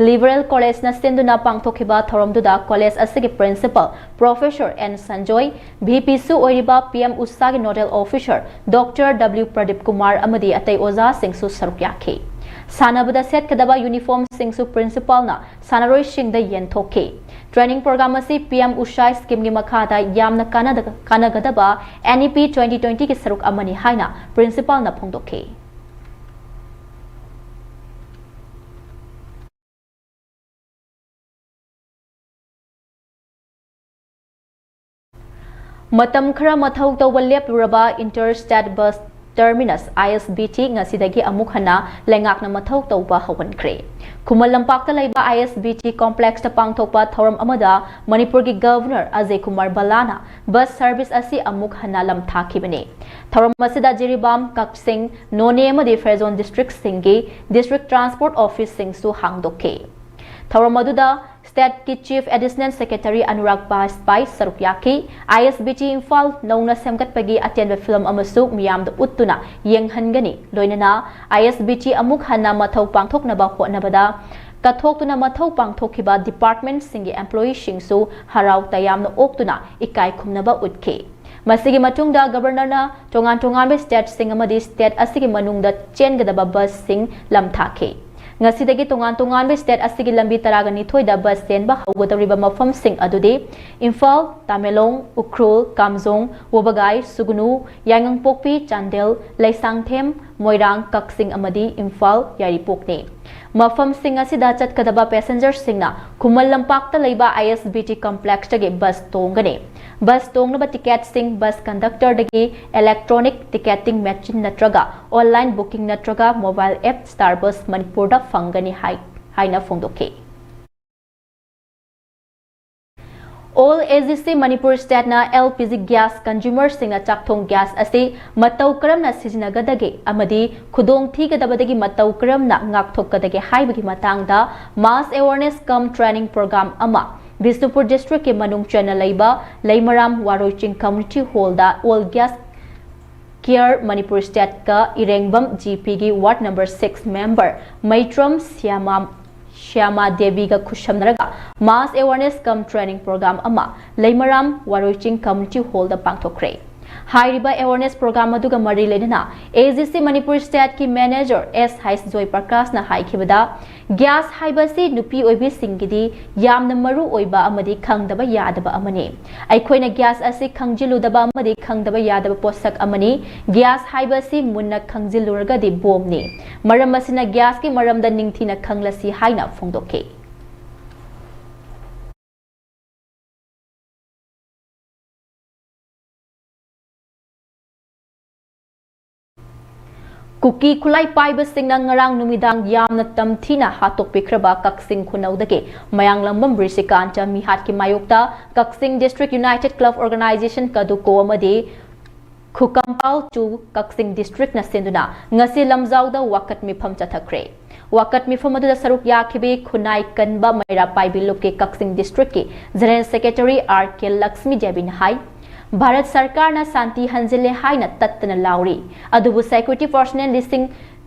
ꯂꯤꯕꯔꯦꯜ ꯀꯣꯂꯦꯖꯅ ꯁꯤꯟꯗꯨꯅ ꯄꯥꯡꯊꯣꯛꯈꯤꯕ ꯊꯧꯔꯝꯗꯨꯗ ꯀꯣꯂꯦꯖ ꯑꯁꯤꯒꯤ principal professor N Sanjoy, V ꯄꯤꯁꯨ ꯑꯣꯏꯔꯤꯕ ꯄꯤ ꯑꯦꯝ ꯎꯁꯥꯒꯤ nodal officer doctor W Pradeep Kumar ꯑꯃꯗꯤ ꯑꯇꯩ ꯑꯣꯖꯥꯁꯤꯡꯁꯨ ꯁꯔꯨꯛ ꯌꯥꯈꯤ꯫ ꯁꯥꯟꯅꯕꯗ ꯁꯦꯠꯀꯗꯕ ꯌꯨꯅꯤꯐꯣꯔꯝꯁꯤꯡꯁꯨ ꯄ꯭ꯔꯤꯟꯁꯤꯄꯥꯜꯅ ꯁꯥꯟꯅꯔꯣꯏꯁꯤꯡꯗ ꯌꯦꯟꯊꯣꯛꯈꯤ꯫ ꯇ꯭ꯔꯦꯅꯤꯡ ꯄ꯭ꯔꯣꯒ꯭ꯔꯥꯝ ꯑꯁꯤ ꯄꯤ ꯑꯦꯝ ꯎꯁꯥ ꯁ꯭ꯀꯤꯝꯒꯤ ꯃꯈꯥꯗ ꯌꯥꯝꯅ ꯀꯥꯟꯅꯗ-, ꯀꯥꯟꯅꯒꯗꯕ ꯑꯦꯟ ꯏ ꯄꯤ ꯇ꯭ꯋꯦꯟꯇꯤ ꯇ꯭ꯋꯦꯟꯇꯤꯒꯤ ꯁꯔꯨꯛ ꯑꯃꯅꯤ ꯍꯥꯏꯅ ꯄ꯭ꯔꯤꯟꯁꯤꯄꯥꯜꯅ ꯐꯣꯡꯗꯣꯛꯈꯤ꯫ ꯃꯇꯝ ꯈꯔ ꯃꯊꯧ ꯇꯧꯕ ꯂꯦꯞꯂꯨꯔꯕ enter state bus terminus, I S B T, ꯉꯁꯤꯗꯒꯤ ꯑꯃꯨꯛ ꯍꯟꯅ ꯂꯩꯉꯥꯛꯅ ꯃꯊꯧ ꯇꯧꯕ ꯍꯧꯍꯟꯈ꯭ꯔꯦ꯫ ꯈꯨꯃꯟ ꯂꯝꯄꯥꯛꯇ ꯂꯩꯕ ꯑꯥꯏ ꯑꯦꯁ ꯕꯤ ꯇꯤ ꯀꯣꯝꯄ꯭ꯂꯦꯛꯁꯇ ꯄꯥꯡꯊꯣꯛꯄ ꯊꯧꯔꯝ ꯑꯃꯗ ꯃꯅꯤꯄꯨꯔꯒꯤ governor Ajay Kumar ꯚꯜꯂꯥꯅ bus service ꯑꯁꯤ ꯑꯃꯨꯛ ꯍꯟꯅ ꯂꯝꯊꯥꯈꯤꯕꯅꯤ꯫ ꯊꯧꯔꯝ ꯑꯁꯤꯗ ꯖꯤꯔꯤꯕꯥꯝ, ꯀꯛꯆꯤꯡ, ꯅꯣꯅꯦ ꯑꯃꯗꯤ ꯐꯦꯔꯖꯣꯟ ꯗꯤꯁꯇ꯭ꯔꯤꯛꯁꯤꯡꯒꯤ ꯗꯤꯁꯇ꯭ꯔꯤꯛ ꯇ꯭ꯔꯥꯟꯁꯄꯣꯔꯠ ꯑꯣꯐꯤꯁꯁꯤꯡꯁꯨ ꯍꯥꯡꯗꯣꯛꯈꯤ꯫ ꯊꯧꯔꯝ ꯑꯗꯨꯗ ꯁ꯭ꯇꯦꯠꯀꯤ ꯆꯤꯐ ꯑꯦꯗꯤꯁꯅꯦꯜ ꯁꯦꯀ꯭ꯔꯦꯇꯔꯤ ꯑꯅꯨꯔꯥꯒ ꯕꯥꯖꯄꯥꯏ ꯁꯔꯨꯛ ꯌꯥꯈꯤ꯫ ꯑꯥꯏ ꯑꯦꯁ ꯕꯤ ꯇꯤ ꯏꯝꯐꯥꯜ ꯅꯧꯅ ꯁꯦꯝꯒꯠꯄꯒꯤ ꯑꯇꯦꯟꯕ ꯐꯤꯂꯝ ꯑꯃꯁꯨ ꯃꯤꯌꯥꯝꯗ ꯎꯠꯇꯨꯅ ꯌꯦꯡꯍꯟꯒꯅꯤ꯫ ꯂꯣꯏꯅꯅ ꯑꯥꯏ ꯑꯦꯁ ꯕꯤ ꯇꯤ ꯑꯃꯨꯛ ꯍꯟꯅ ꯃꯊꯧ ꯄꯥꯡꯊꯣꯛꯅꯕ ꯍꯣꯠꯅꯕꯗ ꯀꯠꯊꯣꯛꯇꯨꯅ ꯃꯊꯧ ꯄꯥꯡꯊꯣꯛꯈꯤꯕ ꯗꯤꯄꯥꯔꯠꯃꯦꯟꯠꯁꯤꯡꯒꯤ ꯑꯦꯝꯄ꯭ꯂꯣꯌꯤꯁꯤꯡꯁꯨ ꯍꯔꯥꯎ ꯇꯌꯥꯝꯅ ꯑꯣꯛꯇꯨꯅ ꯏꯀꯥꯏ ꯈꯨꯝꯅꯕ ꯎꯠꯈꯤ꯫ ꯃꯁꯤꯒꯤ ꯃꯇꯨꯡꯗ ꯒꯕꯔꯅꯔꯅ ꯇꯣꯉꯥꯟ ꯇꯣꯉꯥꯟꯕ ꯁ꯭ꯇꯦꯠꯁꯤꯡ ꯑꯃꯗꯤ ꯁ꯭ꯇꯦꯠ ꯑꯁꯤꯒꯤ ꯃꯅꯨꯡꯗ ꯆꯦꯟꯒꯗꯕ ꯕꯁꯁꯤꯡ ꯂꯝꯊꯥꯈꯤ꯫ ꯉꯁꯤꯗꯒꯤ ꯇꯣꯉꯥꯟ ꯇꯣꯉꯥꯟꯕ ꯁ꯭ꯇꯦꯠ ꯑꯁꯤꯒꯤ ꯂꯝꯕꯤ ꯇꯔꯥꯒ ꯅꯤꯊꯣꯏꯗ ꯕꯁ ꯆꯦꯟꯕ ꯍꯧꯒꯗꯧꯔꯤꯕ ꯃꯐꯝꯁꯤꯡ ꯑꯗꯨꯗꯤ ꯏꯝꯐꯥꯜ, ꯇꯃꯦꯡꯂꯣꯡ, ꯎꯈ꯭ꯔꯨꯜ, ꯀꯥꯝꯖꯣꯡ, ꯋꯥꯕꯒꯥꯏ, ꯁꯨꯒꯅꯨ, ꯌꯥꯏꯉꯪꯄꯣꯛꯄꯤ, ꯆꯥꯟꯗꯦꯜ, ꯂꯩꯁꯥꯡꯊꯦꯝ, ꯃꯣꯏꯔꯥꯡ, ꯀꯛꯆꯤꯡ ꯑꯃꯗꯤ ꯏꯝꯐꯥꯜ ꯌꯥꯏꯔꯤꯄꯣꯛꯅꯤ꯫ ꯃꯐꯝꯁꯤꯡ ꯑꯁꯤꯗ ꯆꯠꯀꯗꯕ ꯄꯦꯁꯦꯟꯖꯔꯁꯤꯡꯅ ꯈꯨꯃꯟ ꯂꯝꯄꯥꯛꯇ ꯂꯩꯕ ꯑꯥꯏ S B T ꯀꯝꯄ꯭ꯂꯦꯛꯁꯇꯒꯤ bus ꯇꯣꯡꯒꯅꯤ꯫ Bus ꯇꯣꯡꯅꯕ ꯇꯤꯀꯦꯠꯁꯤꯡ ꯕꯁ ꯀꯟꯗꯛꯇꯔꯗꯒꯤ ꯏꯂꯦꯛꯇ꯭ꯔꯣꯅꯤꯛ ꯇꯤꯀꯦꯇꯤꯡ ꯃꯦꯆꯤꯟ ꯅꯠꯇ꯭ꯔꯒ ꯑꯣꯟꯂꯥꯏꯟ ꯕꯨꯀꯤꯡ ꯅꯠꯇ꯭ꯔꯒ ꯃꯣꯕꯥꯏꯜ ꯑꯦꯞ ꯁ꯭ꯇꯥꯔ ꯕꯁ ꯃꯅꯤꯄꯨꯔꯗ ꯐꯪꯒꯅꯤ ꯍꯥꯏ-, ꯍꯥꯏꯅ ꯐꯣꯡꯗꯣꯛꯈꯤ꯫ All A G C Manipur State ꯅ L P G gas consumer ꯁꯤꯡꯅ ꯆꯥꯛꯊꯣꯡ gas ꯑꯁꯤ ꯃꯇꯧ ꯀꯔꯝꯅ ꯁꯤꯖꯤꯟꯅꯒꯗꯒꯦ ꯑꯃꯗꯤ ꯈꯨꯗꯣꯡ ꯊꯤꯒꯗꯕꯗꯒꯤ ꯃꯇꯧ ꯀꯔꯝꯅ ꯉꯥꯛꯊꯣꯛꯀꯗꯒꯦ ꯍꯥꯏꯕꯒꯤ ꯃꯇꯥꯡꯗ mass awareness cum training program ꯑꯃ ꯕꯤꯁꯅꯨꯄꯨꯔ district ꯀꯤ ꯃꯅꯨꯡ ꯆꯟꯅ ꯂꯩꯕ ꯂꯩꯃꯔꯥꯝ ꯋꯥꯔꯣꯏꯆꯤꯡ community hall ꯗ All Gas Care Manipur State ꯀ ꯏꯔꯦꯡꯕꯝ G P ꯒꯤ ward number six member ꯃꯩꯇ꯭ꯔꯝ ꯁ꯭ꯌꯥꯃꯥ ꯁ꯭ꯌꯥꯃꯥ ꯗꯦꯕꯤꯒ ꯈꯨꯠꯁꯝꯅꯔꯒ mass awareness cum training program ꯑꯃ ꯂꯩꯃꯔꯥꯝ ꯋꯥꯔꯣꯏꯆꯤꯡ community hall ꯗ ꯄꯥꯡꯊꯣꯛꯈ꯭ꯔꯦ꯫ ꯍꯥꯏꯔꯤꯕ awareness program ꯑꯗꯨꯒ ꯃꯔꯤ ꯂꯩꯅꯅ A G C Manipur State ꯀꯤ manager S H ꯖꯣꯏ ꯄ꯭ꯔꯀꯥꯁꯅ ꯍꯥꯏꯈꯤꯕꯗ, gas ꯍꯥꯏꯕꯁꯤ ꯅꯨꯄꯤ ꯑꯣꯏꯕꯤꯁꯤꯡꯒꯤꯗꯤ ꯌꯥꯝꯅ ꯃꯔꯨ ꯑꯣꯏꯕ ꯑꯃꯗꯤ ꯈꯪꯗꯕ ꯌꯥꯗꯕ ꯑꯃꯅꯤ꯫ ꯑꯩꯈꯣꯏꯅ gas ꯑꯁꯤ ꯈꯪꯖꯤꯜꯂꯨꯗꯕ ꯑꯃꯗꯤ ꯈꯪꯗꯕ ꯌꯥꯗꯕ ꯄꯣꯠꯁꯛ ꯑꯃꯅꯤ꯫ Gas ꯍꯥꯏꯕꯁꯤ ꯃꯨꯟꯅ ꯈꯪꯖꯤꯜꯂꯨꯔꯒꯗꯤ ꯕꯣꯝꯅꯤ꯫ ꯃꯔꯝ ꯑꯁꯤꯅ gas ꯀꯤ ꯃꯔꯝꯗ ꯅꯤꯡꯊꯤꯅ ꯈꯪꯂꯁꯤ ꯍꯥꯏꯅ ꯐꯣꯡꯗꯣꯛꯈꯤ꯫ ꯀꯨꯀꯤ ꯈꯨꯠꯂꯥꯏ ꯄꯥꯏꯕꯁꯤꯡꯅ ꯉꯔꯥꯡ ꯅꯨꯃꯤꯗꯥꯡ ꯌꯥꯝꯅ ꯇꯝꯊꯤꯅ ꯍꯥꯠꯇꯣꯛꯄꯤꯈ꯭ꯔꯕ ꯀꯛꯆꯤꯡ ꯈꯨꯅꯧꯗꯒꯤ ꯃꯌꯥꯡꯂꯝꯕꯝ ꯔꯤꯁꯤꯀꯥꯟꯇ ꯃꯤꯍꯥꯠꯀꯤ ꯃꯥꯌꯣꯛꯇ ꯀꯛꯆꯤꯡ District United Club Organization ꯀꯗꯨꯀꯣ ꯑꯃꯗꯤ ꯈꯨꯀꯝꯄꯥꯜ ꯇꯨ ꯀꯛꯆꯤꯡ district ꯅ ꯁꯤꯟꯗꯨꯅ ꯉꯁꯤ ꯂꯝꯖꯥꯎꯗ ꯋꯥꯀꯠ ꯃꯤꯐꯝ ꯆꯠꯊꯈ꯭ꯔꯦ꯫ ꯋꯥꯀꯠ ꯃꯤꯐꯝ ꯑꯗꯨꯗ ꯁꯔꯨꯛ ꯌꯥꯈꯤꯕꯤ ꯈꯨꯟꯅꯥꯏ ꯀꯟꯕ ꯃꯩꯔꯥ ꯄꯥꯏꯕꯤ ꯂꯨꯞꯀꯤ ꯀꯛꯆꯤꯡ district ꯀꯤ General Secretary R K Lakshmi ꯗꯦꯕꯤꯅ ꯍꯥꯏ, ꯚꯥꯔꯠ ꯁꯔꯀꯥꯔꯅ ꯁꯥꯟꯇꯤ ꯍꯟꯖꯤꯜꯂꯦ ꯍꯥꯏꯅ ꯇꯠꯇꯅ ꯂꯥꯎꯔꯤ, ꯑꯗꯨꯕꯨ security personnel ꯂꯤꯁꯤꯡ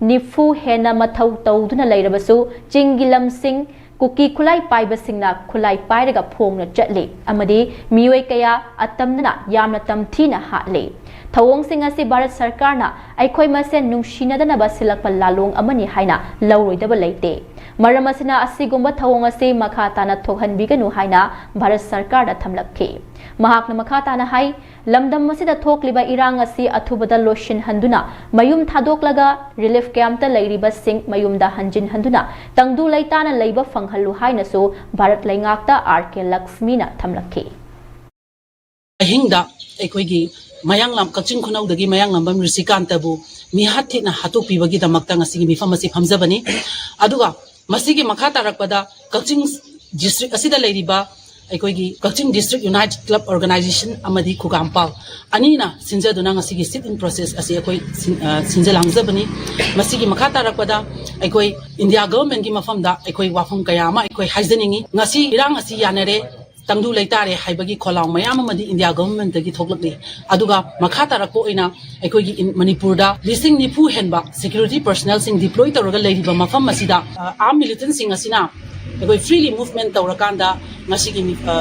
ꯅꯤꯐꯨ ꯍꯦꯟꯅ ꯃꯊꯧ ꯇꯧꯗꯨꯅ ꯂꯩꯔꯕꯁꯨ ꯆꯤꯡꯒꯤ ꯂꯝꯁꯤꯡ ꯀꯨꯀꯤ ꯈꯨꯠꯂꯥꯏ ꯄꯥꯏꯕꯁꯤꯡꯅ ꯈꯨꯠꯂꯥꯏ ꯄꯥꯏꯔꯒ ꯐꯣꯡꯅ ꯆꯠꯂꯤ ꯑꯃꯗꯤ ꯃꯤꯑꯣꯏ ꯀꯌꯥ ꯑꯇꯝꯅꯅ ꯌꯥꯝꯅ ꯇꯝꯊꯤꯅ ꯍꯥꯠꯂꯤ꯫ ꯊꯧꯑꯣꯡꯁꯤꯡ ꯑꯁꯤ ꯚꯥꯔꯠ ꯁꯔꯀꯥꯔꯅ ꯑꯩꯈꯣꯏ ꯃꯁꯦꯟ ꯅꯨꯡꯁꯤꯅꯗꯅꯕ ꯁꯤꯜꯂꯛꯄ ꯂꯥꯂꯣꯡ ꯑꯃꯅꯤ ꯍꯥꯏꯅ ꯂꯧꯔꯣꯏꯗꯕ ꯂꯩꯇꯦ꯫ ꯃꯔꯝ ꯑꯁꯤꯅ ꯑꯁꯤꯒꯨꯝꯕ ꯊꯧꯑꯣꯡ ꯑꯁꯤ ꯃꯈꯥ ꯇꯥꯅ ꯊꯣꯛꯍꯟꯕꯤꯒꯅꯨ ꯍꯥꯏꯅ ꯚꯥꯔꯠ ꯁꯔꯀꯥꯔꯗ ꯊꯝꯂꯛꯈꯤ꯫ ꯃꯍꯥꯛꯅ ꯃꯈꯥ ꯇꯥꯅ ꯍꯥꯏ, ꯂꯝꯗꯝ ꯑꯁꯤꯗ ꯊꯣꯛꯂꯤꯕ ꯏꯔꯥꯡ ꯑꯁꯤ ꯑꯊꯨꯕꯗ ꯂꯣꯏꯁꯤꯟꯍꯟꯗꯨꯅ ꯃꯌꯨꯝ ꯊꯥꯗꯣꯛꯂꯒ relief camp ꯇ ꯂꯩꯔꯤꯕꯁꯤꯡ ꯃꯌꯨꯝꯗ ꯍꯟꯖꯤꯟꯍꯟꯗꯨꯅ ꯇꯪꯗꯨ ꯂꯩꯇꯥꯅ ꯂꯩꯕ ꯐꯪꯍꯜꯂꯨ ꯍꯥꯏꯅꯁꯨ ꯚꯥꯔꯠ ꯂꯩꯉꯥꯛꯇ R K ꯂꯛꯁꯃꯤꯅ ꯊꯝꯂꯛꯈꯤ꯫ ꯑꯍꯤꯡꯗ ꯑꯩꯈꯣꯏꯒꯤ ꯃꯌꯥꯡꯂꯝ-, ꯀꯛꯆꯤꯡ ꯈꯨꯅꯧꯗꯒꯤ ꯃꯌꯥꯡꯂꯝꯕꯝ ꯔꯤꯁꯤꯀꯥꯟꯇꯕꯨ ꯃꯤꯍꯥꯠ ꯊꯦꯠꯅ ꯍꯥꯠꯇꯣꯛꯄꯤꯕꯒꯤꯗꯃꯛꯇ ꯉꯁꯤꯒꯤ ꯃꯤꯐꯝ ꯑꯁꯤ ꯐꯝꯖꯕꯅꯤ꯫ ꯑꯗꯨꯒ ꯃꯁꯤꯒꯤ ꯃꯈꯥ ꯇꯥꯔꯛꯄꯗ ꯀꯛꯆꯤꯡ district ꯑꯁꯤꯗ ꯂꯩꯔꯤꯕ ꯑꯩꯈꯣꯏꯒꯤ ꯀꯛꯆꯤꯡ District United Club Organization ꯑꯃꯗꯤ ꯈꯨꯒꯥꯝꯄꯥꯜ ꯑꯅꯤꯅ ꯁꯤꯟꯖꯗꯨꯅ ꯉꯁꯤꯒꯤ sit-in process ꯑꯁꯤ ꯑꯩꯈꯣꯏ ꯁꯤꯟ-, ꯑ, ꯁꯤꯟꯖ ꯂꯥꯡꯖꯕꯅꯤ꯫ ꯃꯁꯤꯒꯤ ꯃꯈꯥ ꯇꯥꯔꯛꯄꯗ ꯑꯩꯈꯣꯏ India government-ꯀꯤ ꯃꯐꯝꯗ ꯑꯩꯈꯣꯏ ꯋꯥꯐꯝ ꯀꯌꯥ ꯑꯃ ꯑꯩꯈꯣꯏ ꯍꯥꯏꯖꯅꯤꯡꯏ꯫ ꯉꯁꯤ ꯏꯔꯥꯡ ꯑꯁꯤ ꯌꯥꯅꯔꯦ, ꯇꯪꯗꯨ ꯂꯩꯇꯥꯔꯦ ꯍꯥꯏꯕꯒꯤ ꯈꯣꯜꯂꯥꯎ ꯃꯌꯥꯝ ꯑꯃꯗꯤ India government-ꯇꯒꯤ ꯊꯣꯛꯂꯛꯂꯤ꯫ ꯑꯗꯨꯒ ꯃꯈꯥ ꯇꯥꯔꯛꯄ ꯑꯣꯏꯅ ꯑꯩꯈꯣꯏꯒꯤ ꯏꯟ-, ꯃꯅꯤꯄꯨꯔꯗ ꯂꯤꯁꯤꯡ ꯅꯤꯐꯨ ꯍꯦꯟꯕ security personnel-ꯁꯤꯡ deploy ꯇꯧꯔꯒ ꯂꯩꯔꯤꯕ ꯃꯐꯝ ꯑꯁꯤꯗ, ꯑ, armed militant-ꯁꯤꯡ ꯑꯁꯤꯅ ꯑꯩꯈꯣꯏ freely movement ꯇꯧꯔꯀꯥꯟꯗ ꯉꯁꯤꯒꯤ ꯃꯤ-, ꯑ,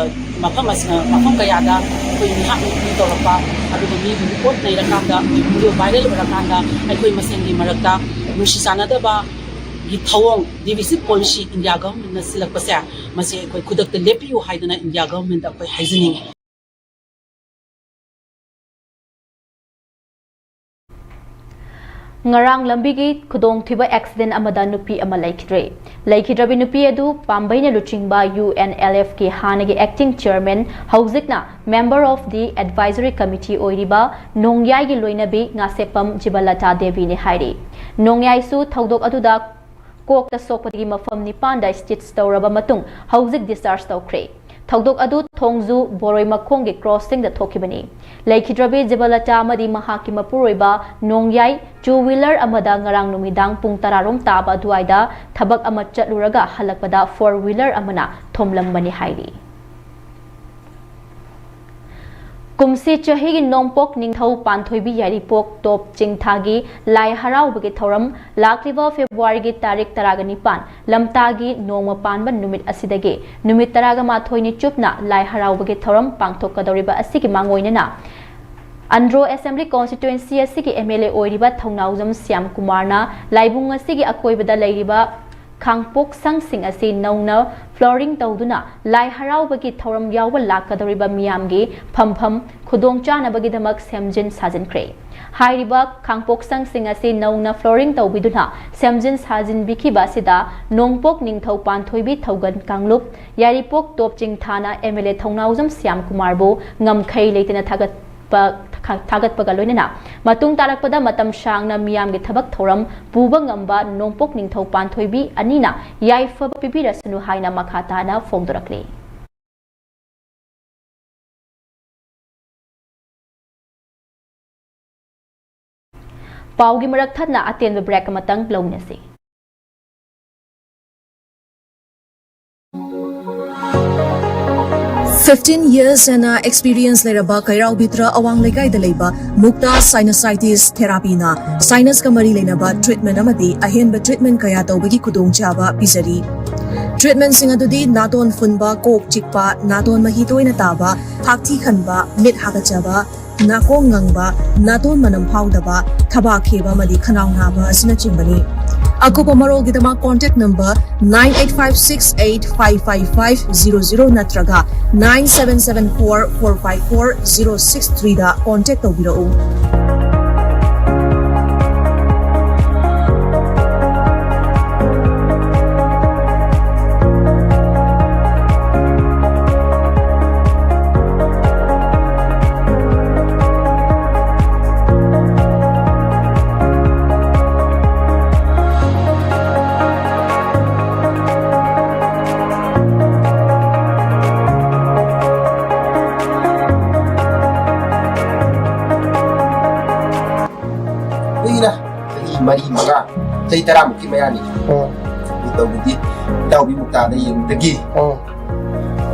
ꯃꯐꯝ ꯑꯁ-, ꯑ, ꯃꯐꯝ ꯀꯌꯥꯗ ꯑꯩꯈꯣꯏ ꯃꯤꯍꯥꯠ ꯃꯤꯄꯨꯟ ꯇꯧꯔꯛꯄ, ꯑꯗꯨꯒ ꯃꯤꯕꯨ report ꯅꯩꯔꯀꯥꯟꯗ video viral ꯑꯣꯏꯔꯀꯥꯟꯗ ꯑꯩꯈꯣꯏ ꯃꯁꯦꯟꯒꯤ ꯃꯔꯛꯇ ꯅꯨꯡꯁꯤ ꯆꯥꯟꯅꯗꯕꯒꯤ ꯊꯧꯑꯣꯡ, divisive policy India government-ꯅ ꯁꯤꯜꯂꯛꯄꯁꯦ, ꯃꯁꯤ ꯑꯩꯈꯣꯏ ꯈꯨꯗꯛꯇ ꯂꯦꯞꯄꯤꯌꯨ ꯍꯥꯏꯗꯅ India government-ꯇ ꯑꯩꯈꯣꯏ ꯍꯥꯏꯖꯅꯤꯡꯉꯤ꯫ ꯉꯔꯥꯡ ꯂꯝꯕꯤꯒꯤ ꯈꯨꯗꯣꯡꯊꯤꯕ accident ꯑꯃꯗ ꯅꯨꯄꯤ ꯑꯃ ꯂꯩꯈꯤꯗ꯭ꯔꯦ꯫ ꯂꯩꯈꯤꯗ꯭ꯔꯕꯤ ꯅꯨꯄꯤ ꯑꯗꯨ ꯄꯥꯝꯕꯩꯅ ꯂꯨꯆꯤꯡꯕ UNLF-ꯀꯤ ꯍꯥꯟꯅꯒꯤ acting chairman, ꯍꯧꯖꯤꯛꯅ member of the advisory committee ꯑꯣꯏꯔꯤꯕ ꯅꯣꯡꯌꯥꯏꯒꯤ ꯂꯣꯏꯅꯕꯤ ꯉꯥꯁꯦꯞꯄꯝ ꯖꯤꯕꯂꯇꯥ ꯗꯦꯕꯤꯅꯤ ꯍꯥꯏꯔꯤ꯫ ꯅꯣꯡꯌꯥꯏꯁꯨ ꯊꯧꯗꯣꯛ ꯑꯗꯨꯗ ꯀꯣꯛꯇ ꯁꯣꯛꯄꯗꯒꯤ ꯃꯐꯝ ꯅꯤꯄꯥꯟꯗ stitch ꯇꯧꯔꯕ ꯃꯇꯨꯡ ꯍꯧꯖꯤꯛ discharge ꯇꯧꯈ꯭ꯔꯦ꯫ ꯊꯧꯗꯣꯛ ꯑꯗꯨ ꯊꯣꯡꯖꯨ ꯕꯣꯔꯣꯏ ꯃꯈꯣꯡꯒꯤ crossing-ꯗ ꯊꯣꯛꯈꯤꯕꯅꯤ꯫ ꯂꯩꯈꯤꯗ꯭ꯔꯕꯤ ꯖꯤꯕꯂꯇꯥ ꯑꯃꯗꯤ ꯃꯍꯥꯛꯀꯤ ꯃꯄꯨꯔꯣꯏꯕ ꯅꯣꯡꯌꯥꯏ two wheeler ꯑꯃꯗ ꯉꯔꯥꯡ ꯅꯨꯃꯤꯗꯥꯡ ꯄꯨꯡ ꯇꯔꯥ ꯔꯣꯝ ꯇꯥꯕ ꯑꯗꯨꯋꯥꯏꯗ ꯊꯕꯛ ꯑꯃ ꯆꯠꯂꯨꯔꯒ ꯍꯜꯂꯛꯄꯗ four wheeler ꯑꯃꯅ ꯊꯣꯝꯂꯝꯕꯅꯤ ꯍꯥꯏꯔꯤ꯫ ꯀꯨꯝꯁꯤ ꯆꯍꯤꯒꯤ ꯅꯣꯡꯄꯣꯛ ꯅꯤꯡꯊꯧ ꯄꯥꯟꯊꯣꯏꯕꯤ ꯌꯥꯏꯔꯤꯄꯣꯛ ꯇꯣꯞ ꯆꯤꯡꯊꯥꯒꯤ ꯂꯥꯏ ꯍꯔꯥꯎꯕꯒꯤ ꯊꯧꯔꯝ ꯂꯥꯛꯂꯤꯕ February-ꯒꯤ ꯇꯥꯔꯤꯛ ꯇꯔꯥꯒ ꯅꯤꯄꯥꯟ, ꯂꯝꯇꯥꯒꯤ ꯅꯣꯡꯃ ꯄꯥꯟꯕ ꯅꯨꯃꯤꯠ ꯑꯁꯤꯗꯒꯤ ꯅꯨꯃꯤꯠ ꯇꯔꯥꯒ ꯃꯥꯊꯣꯏꯅꯤ ꯆꯨꯞꯅ ꯂꯥꯏ ꯍꯔꯥꯎꯕꯒꯤ ꯊꯧꯔꯝ ꯄꯥꯡꯊꯣꯛꯀꯗꯧꯔꯤꯕ ꯑꯁꯤꯒꯤ ꯃꯥꯡꯑꯣꯏꯅꯅ ꯑꯟꯗ꯭ꯔꯣ Assembly Constituency ꯑꯁꯤꯒꯤ MLA ꯑꯣꯏꯔꯤꯕ ꯊꯧꯅꯥꯎꯖꯝ ꯁ꯭ꯌꯥꯝ ꯀꯨꯃꯥꯔꯅ ꯂꯥꯏꯕꯨꯡ ꯑꯁꯤꯒꯤ ꯑꯀꯣꯏꯕꯗ ꯂꯩꯔꯤꯕ ꯈꯥꯡꯄꯣꯛꯁꯪꯁꯤꯡ ꯑꯁꯤ ꯅꯧꯅ flooring ꯇꯧꯗꯨꯅ ꯂꯥꯏ ꯍꯔꯥꯎꯕꯒꯤ ꯊꯧꯔꯝ ꯌꯥꯎꯕ ꯂꯥꯛꯀꯗꯧꯔꯤꯕ ꯃꯤꯌꯥꯝꯒꯤ ꯐꯝꯐꯝ ꯈꯨꯗꯣꯡꯆꯥꯅꯕꯒꯤꯗꯃꯛ ꯁꯦꯝꯖꯤꯟ ꯁꯥꯖꯤꯟꯈ꯭ꯔꯦ꯫ ꯍꯥꯏꯔꯤꯕ ꯈꯥꯡꯄꯣꯛꯁꯪꯁꯤꯡ ꯑꯁꯤ ꯅꯧꯅ flooring ꯇꯧꯕꯤꯗꯨꯅ ꯁꯦꯝꯖꯤꯟ ꯁꯥꯖꯤꯟꯕꯤꯈꯤꯕ ꯑꯁꯤꯗ ꯅꯣꯡꯄꯣꯛ ꯅꯤꯡꯊꯧ ꯄꯥꯟꯊꯣꯏꯕꯤ ꯊꯧꯒꯜ ꯀꯥꯡꯂꯨꯞ, ꯌꯥꯏꯔꯤꯄꯣꯛ ꯇꯣꯞ ꯆꯤꯡꯊꯥꯅ MLA ꯊꯧꯅꯥꯎꯖꯝ ꯁ꯭ꯌꯥꯝ ꯀꯨꯃꯥꯔꯕꯨ ꯉꯝꯈꯩ ꯂꯩꯇꯅ ꯊꯥꯒꯠ ꯄ-, ꯊꯥ-, ꯊꯥꯒꯠꯄꯒ ꯂꯣꯏꯅꯅ ꯃꯇꯨꯡ ꯇꯥꯔꯛꯄꯗ ꯃꯇꯝ ꯁꯥꯡꯅ ꯃꯤꯌꯥꯝꯒꯤ ꯊꯕꯛ ꯊꯧꯔꯝ ꯄꯨꯕ ꯉꯝꯕ ꯅꯣꯡꯄꯣꯛ ꯅꯤꯡꯊꯧ ꯄꯥꯟꯊꯣꯏꯕꯤ ꯑꯅꯤꯅ ꯌꯥꯏꯐꯕ ꯄꯤꯕꯤꯔꯁꯅꯨ ꯍꯥꯏꯅ ꯃꯈꯥ ꯇꯥꯅ ꯐꯣꯡꯗꯣꯔꯛꯂꯤ꯫ ꯄꯥꯎꯒꯤ ꯃꯔꯛ ꯊꯠꯅ ꯑꯇꯦꯟꯕ break ꯑꯃꯇꯪ ꯂꯧꯃꯤꯟꯅꯁꯤ꯫ Fifteen years ꯍꯦꯟꯅ experience ꯂꯩꯔꯕ ꯀꯩꯔꯥꯎ ꯕꯤꯇ꯭ꯔ ꯑꯋꯥꯡ ꯂꯩꯀꯥꯏꯗ ꯂꯩꯕ ꯃꯨꯛꯇꯥ Sinusitis Therapyꯅ sinusꯀ ꯃꯔꯤ ꯂꯩꯅꯕ treatment ꯑꯃꯗꯤ ꯑꯍꯦꯟꯕ treatment ꯀꯌꯥ ꯇꯧꯕꯒꯤ ꯈꯨꯗꯣꯡꯆꯥꯕ ꯄꯤꯖꯔꯤ꯫ Treatmentꯁꯤꯡ ꯑꯗꯨꯗꯤ ꯅꯥꯇꯣꯟ ꯐꯨꯟꯕ, ꯀꯣꯛ ꯆꯤꯛꯄ, ꯅꯥꯇꯣꯟ ꯃꯍꯤ ꯇꯣꯏꯅ ꯇꯥꯕ, ꯍꯥꯛꯊꯤ ꯈꯟꯕ, ꯃꯤꯠ ꯍꯥꯒꯠꯆꯕ, ꯅꯥꯀꯣꯡ ꯉꯪꯕ, ꯅꯥꯇꯣꯟ ꯃꯅꯝ ꯐꯥꯎꯗꯕ, ꯊꯕꯥꯛ ꯈꯦꯕ ꯑꯃꯗꯤ ꯈꯅꯥꯎ ꯅꯥꯕ ꯑꯁꯤꯅꯆꯤꯡꯕꯅꯤ꯫ ꯑꯀꯨꯞꯄ ꯃꯔꯣꯜꯒꯤꯗꯃꯛ contact number nine eight five six eight five five five zero zero ꯅꯠꯇ꯭ꯔꯒ nine seven seven four four five four zero six threeꯗ contact ꯇꯧꯕꯤꯔꯛꯎ꯫ ꯀꯨꯏꯅ, ꯆꯍꯤ ꯃꯔꯤ, ꯃꯉꯥ, ꯆꯍꯤ ꯇꯔꯥꯃꯨꯛꯀꯤ ꯃꯌꯥꯅꯤ꯫ ꯑꯣ꯫ ꯑꯗꯨ ꯇꯧꯕꯗꯤ ꯏꯇꯥꯎꯕꯤ ꯃꯨꯛꯇꯥꯗ ꯌꯦꯡꯕꯗꯒꯤ ꯑꯣ꯫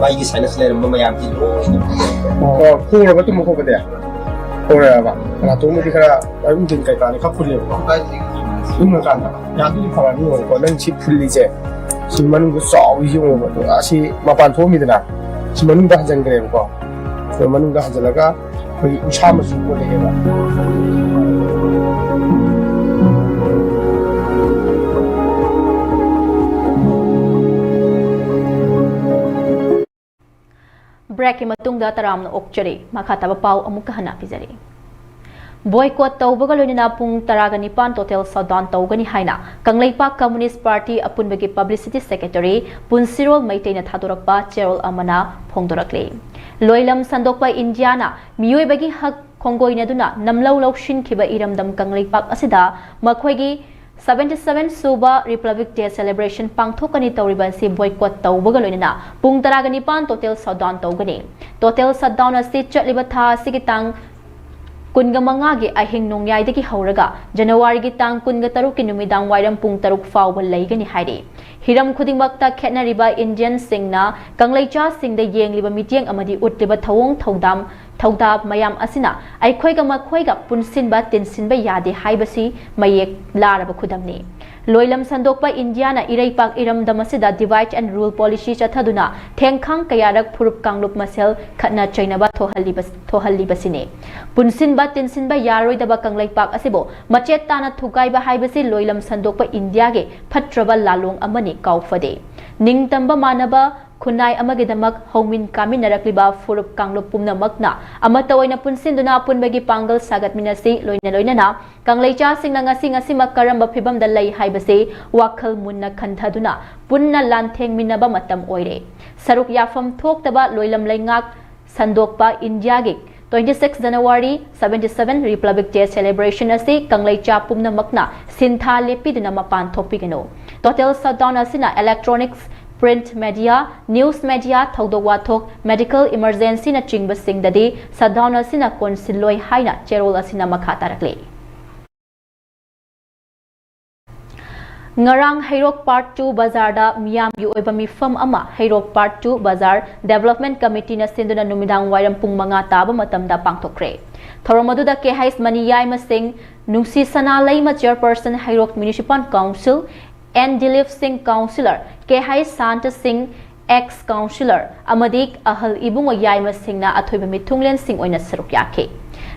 ꯃꯥꯒꯤ sinus ꯂꯩꯔꯝꯕ ꯃꯌꯥꯝꯁꯤ ꯂꯣꯏꯅ ꯑꯣ, ꯈꯣꯡꯂꯕ ꯇꯨꯝꯕ ꯈꯣꯠꯄꯗꯤ? ꯈꯣꯡꯂꯕ? ꯅꯥꯇꯣꯟꯕꯨꯗꯤ ꯈꯔ ꯑꯗꯨꯝ ꯗꯤꯟ ꯀꯩꯀꯥꯅꯤ ꯈꯔ ꯐꯨꯜꯂꯦꯕꯀꯣ꯫ ꯇꯨꯝꯃꯀꯥꯟꯗ꯫ ꯌꯥꯝꯗꯤ ꯐꯔꯅꯤ ꯌꯦꯡꯉꯨꯀꯣ꯫ ꯅꯪ ꯁꯤ ꯐꯨꯜꯂꯤꯁꯦ, ꯁꯤ ꯃꯅꯨꯡꯗ ꯆꯥꯎꯔꯤꯁꯤ ꯌꯦꯡꯉꯨꯕ꯫ ꯑꯗꯣ ꯑꯁꯤ ꯃꯄꯥꯟ ꯊꯣꯛꯑꯝꯃꯤꯗꯅ, ꯁꯤ ꯃꯅꯨꯡꯗ ꯍꯟꯖꯤꯟꯈ꯭ꯔꯦꯕꯀꯣ꯫ ꯑꯗꯣ ꯃꯅꯨꯡꯗ ꯍꯟꯖꯤꯜꯂꯒ ꯑꯩꯈꯣꯏꯒꯤ ꯎꯟꯁꯥ ꯃꯆꯨ ꯑꯣꯜꯂꯛꯑꯦꯕ꯫ Breakꯀꯤ ꯃꯇꯨꯡꯗ ꯇꯔꯥꯝꯅ ꯑꯣꯛꯆꯔꯤ꯫ ꯃꯈꯥ ꯇꯥꯕ ꯄꯥꯎ ꯑꯃꯨꯛꯀ ꯍꯟꯅ ꯄꯤꯖꯔꯤ꯫ Boycott ꯇꯧꯕꯒ ꯂꯣꯏꯅꯅ ꯄꯨꯡ ꯇꯔꯥꯒ ꯅꯤꯄꯥꯟ total shutdown ꯇꯧꯒꯅꯤ ꯍꯥꯏꯅ ꯀꯪꯂꯩꯄꯥꯛ Communist Party ꯑꯄꯨꯟꯕꯒꯤ Publicity Secretary ꯄꯨꯟꯁꯤꯔꯣꯜ ꯃꯩꯇꯩꯅ ꯊꯥꯗꯣꯔꯛꯄ ꯆꯦꯔꯣꯜ ꯑꯃꯅ ꯐꯣꯡꯗꯣꯔꯛꯂꯤ꯫ ꯂꯣꯏꯂꯝ ꯁꯟꯗꯣꯛꯄ ꯏꯟꯗꯤꯌꯥꯅ ꯃꯤꯑꯣꯏꯕꯒꯤ ꯍꯛ ꯈꯣꯡꯒꯣꯏꯅꯗꯨꯅ ꯅꯝꯂꯧ ꯂꯧꯁꯤꯟꯈꯤꯕ ꯏꯔꯝꯗꯝ ꯀꯪꯂꯩꯄꯥꯛ ꯑꯁꯤꯗ ꯃꯈꯣꯏꯒꯤ seventy seven ꯁꯨꯕ Republic Day celebration ꯄꯥꯡꯊꯣꯛꯀꯅꯤ ꯇꯧꯔꯤꯕ ꯑꯁꯤ boycott ꯇꯧꯕꯒ ꯂꯣꯏꯅꯅ ꯄꯨꯡ ꯇꯔꯥꯒ ꯅꯤꯄꯥꯟ total shutdown ꯇꯧꯒꯅꯤ꯫ Total shutdown ꯑꯁꯤ ꯆꯠꯂꯤꯕ ꯊꯥ ꯑꯁꯤꯒꯤ ꯇꯥꯡ ꯀꯨꯟꯒ ꯃꯉꯥꯒꯤ ꯑꯍꯤꯡ ꯅꯣꯡꯌꯥꯏꯗꯒꯤ ꯍꯧꯔꯒ ꯖꯅꯋꯥꯔꯤꯒꯤ ꯇꯥꯡ ꯀꯨꯟꯒ ꯇꯔꯨꯛꯀꯤ ꯅꯨꯃꯤꯗꯥꯡ ꯋꯥꯏꯔꯝ ꯄꯨꯡ ꯇꯔꯨꯛ ꯐꯥꯎꯕ ꯂꯩꯒꯅꯤ ꯍꯥꯏꯔꯤ꯫ ꯍꯤꯔꯝ ꯈꯨꯗꯤꯡꯃꯛꯇ ꯈꯦꯠꯅꯔꯤꯕ Indianꯁꯤꯡꯅ ꯀꯪꯂꯩꯆꯥꯁꯤꯡꯗ ꯌꯦꯡꯂꯤꯕ ꯃꯤꯠꯌꯦꯡ ꯑꯃꯗꯤ ꯎꯠꯂꯤꯕ ꯊꯧꯑꯣꯡ ꯊꯧꯗꯥꯝ ꯊꯧꯗꯥ ꯃꯌꯥꯝ ꯑꯁꯤꯅ ꯑꯩꯈꯣꯏꯒ ꯃꯈꯣꯏꯒ ꯄꯨꯟꯁꯤꯟꯕ ꯇꯤꯟꯁꯤꯟꯕ ꯌꯥꯗꯦ ꯍꯥꯏꯕꯁꯤ ꯃꯌꯦꯛ ꯂꯥꯔꯕ ꯈꯨꯗꯝꯅꯤ꯫ ꯂꯣꯏꯂꯝ ꯁꯟꯗꯣꯛꯄ ꯏꯟꯗꯤꯌꯥꯅ ꯏꯔꯩꯄꯥꯛ ꯏꯔꯝꯗꯝ ꯑꯁꯤꯗ divide and rule policy ꯆꯠꯊꯗꯨꯅ ꯊꯦꯡꯈꯥꯡ ꯀꯌꯥꯔꯛ ꯐꯨꯔꯨꯞ ꯀꯥꯡꯂꯨꯞ ꯃꯁꯦꯜ ꯈꯠꯅ ꯆꯩꯅꯕ ꯊꯣꯛꯍꯜꯂꯤꯕ-, ꯊꯣꯛꯍꯜꯂꯤꯕꯁꯤꯅꯤ꯫ ꯄꯨꯟꯁꯤꯟꯕ ꯇꯤꯟꯁꯤꯟꯕ ꯌꯥꯔꯣꯏꯗꯕ ꯀꯪꯂꯩꯄꯥꯛ ꯑꯁꯤꯕꯨ ꯃꯆꯦꯠ ꯇꯥꯅ ꯊꯨꯒꯥꯏꯕ ꯍꯥꯏꯕꯁꯤ ꯂꯣꯏꯂꯝ ꯁꯟꯗꯣꯛꯄ ꯏꯟꯗꯤꯌꯥꯒꯤ ꯐꯠꯇ꯭ꯔꯕ ꯂꯥꯂꯣꯡ ꯑꯃꯅꯤ, ꯀꯥꯎꯐꯗꯦ꯫ ꯅꯤꯡꯇꯝꯕ ꯃꯥꯟꯅꯕ ꯈꯨꯟꯅꯥꯏ ꯑꯃꯒꯤꯗꯃꯛ ꯍꯧꯃꯤꯟ ꯀꯥꯃꯤꯟꯅꯔꯛꯂꯤꯕ ꯐꯨꯔꯨꯞ ꯀꯥꯡꯂꯨꯞ ꯄꯨꯝꯅꯃꯛꯅ ꯑꯃꯠꯇ ꯑꯣꯏꯅ ꯄꯨꯟꯁꯤꯟꯗꯨꯅ ꯑꯄꯨꯟꯕꯒꯤ ꯄꯥꯡꯒꯜ ꯁꯥꯒꯠꯃꯤꯟꯅꯁꯤ꯫ ꯂꯣꯏꯅ ꯂꯣꯏꯅꯅ ꯀꯪꯂꯩꯆꯥꯁꯤꯡꯅ ꯉꯁꯤ ꯉꯁꯤꯃꯛ ꯀꯔꯝꯕ ꯐꯤꯕꯝꯗ ꯂꯩ ꯍꯥꯏꯕꯁꯤ ꯋꯥꯈꯜ ꯃꯨꯟꯅ ꯈꯟꯊꯗꯨꯅ ꯄꯨꯟꯅ ꯂꯥꯟꯊꯦꯡꯃꯤꯟꯅꯕ ꯃꯇꯝ ꯑꯣꯏꯔꯦ꯫ ꯁꯔꯨꯛ ꯌꯥꯐꯝ ꯊꯣꯛꯇꯕ ꯂꯣꯏꯂꯝ ꯂꯩꯉꯥꯛ ꯁꯟꯗꯣꯛꯄ ꯏꯟꯗꯤꯌꯥꯒꯤ twenty six January seventy seven Republic Day celebration ꯑꯁꯤ ꯀꯪꯂꯩꯆꯥ ꯄꯨꯝꯅꯃꯛꯅ ꯁꯤꯟꯊꯥ ꯂꯦꯞꯄꯤꯗꯨꯅ ꯃꯄꯥꯟ ꯊꯣꯛꯄꯤꯒꯅꯨ꯫ Total shutdown ꯑꯁꯤꯅ electronics, print media, news media, ꯊꯧꯗꯣꯛ ꯋꯥꯊꯣꯛ, medical emergencyꯅꯆꯤꯡꯕꯁꯤꯡꯗꯗꯤ shutdown ꯑꯁꯤꯅ ꯀꯣꯟꯁꯤꯜꯂꯣꯏ ꯍꯥꯏꯅ ꯆꯦꯔꯣꯜ ꯑꯁꯤꯅ ꯃꯈꯥ ꯇꯥꯔꯛꯂꯤ꯫ ꯉꯔꯥꯡ ꯍꯩꯔꯣꯛ Part two ꯕꯖꯥꯔꯗ ꯃꯤꯌꯥꯝꯒꯤ ꯑꯣꯏꯕ ꯃꯤꯐꯝ ꯑꯃ ꯍꯩꯔꯣꯛ Part two ꯕꯖꯥꯔ Development Committeeꯅ ꯁꯤꯟꯗꯨꯅ ꯅꯨꯃꯤꯗꯥꯡ ꯋꯥꯏꯔꯝ ꯄꯨꯡ ꯃꯉꯥ ꯇꯥꯕ ꯃꯇꯝꯗ ꯄꯥꯡꯊꯣꯛꯈ꯭ꯔꯦ꯫ ꯊꯧꯔꯝ ꯑꯗꯨꯗ ꯀꯦ ꯍꯩꯁ ꯃꯅꯤ ꯌꯥꯏꯃ Singh, Nungshi Sana Leima chairperson Heirok Municipal Council, N Dilip Singh councillor, K ꯍꯩꯁ ꯁꯥꯟꯇ ꯁꯤꯡ ex councillor ꯑꯃꯗꯤ ꯑꯍꯜ ꯏꯕꯨꯡꯉꯣ ꯌꯥꯏꯃꯁꯤꯡꯅ ꯑꯊꯣꯏꯕ ꯃꯤꯊꯨꯡꯂꯦꯟꯁꯤꯡ ꯑꯣꯏꯅ ꯁꯔꯨꯛ ꯌꯥꯈꯤ꯫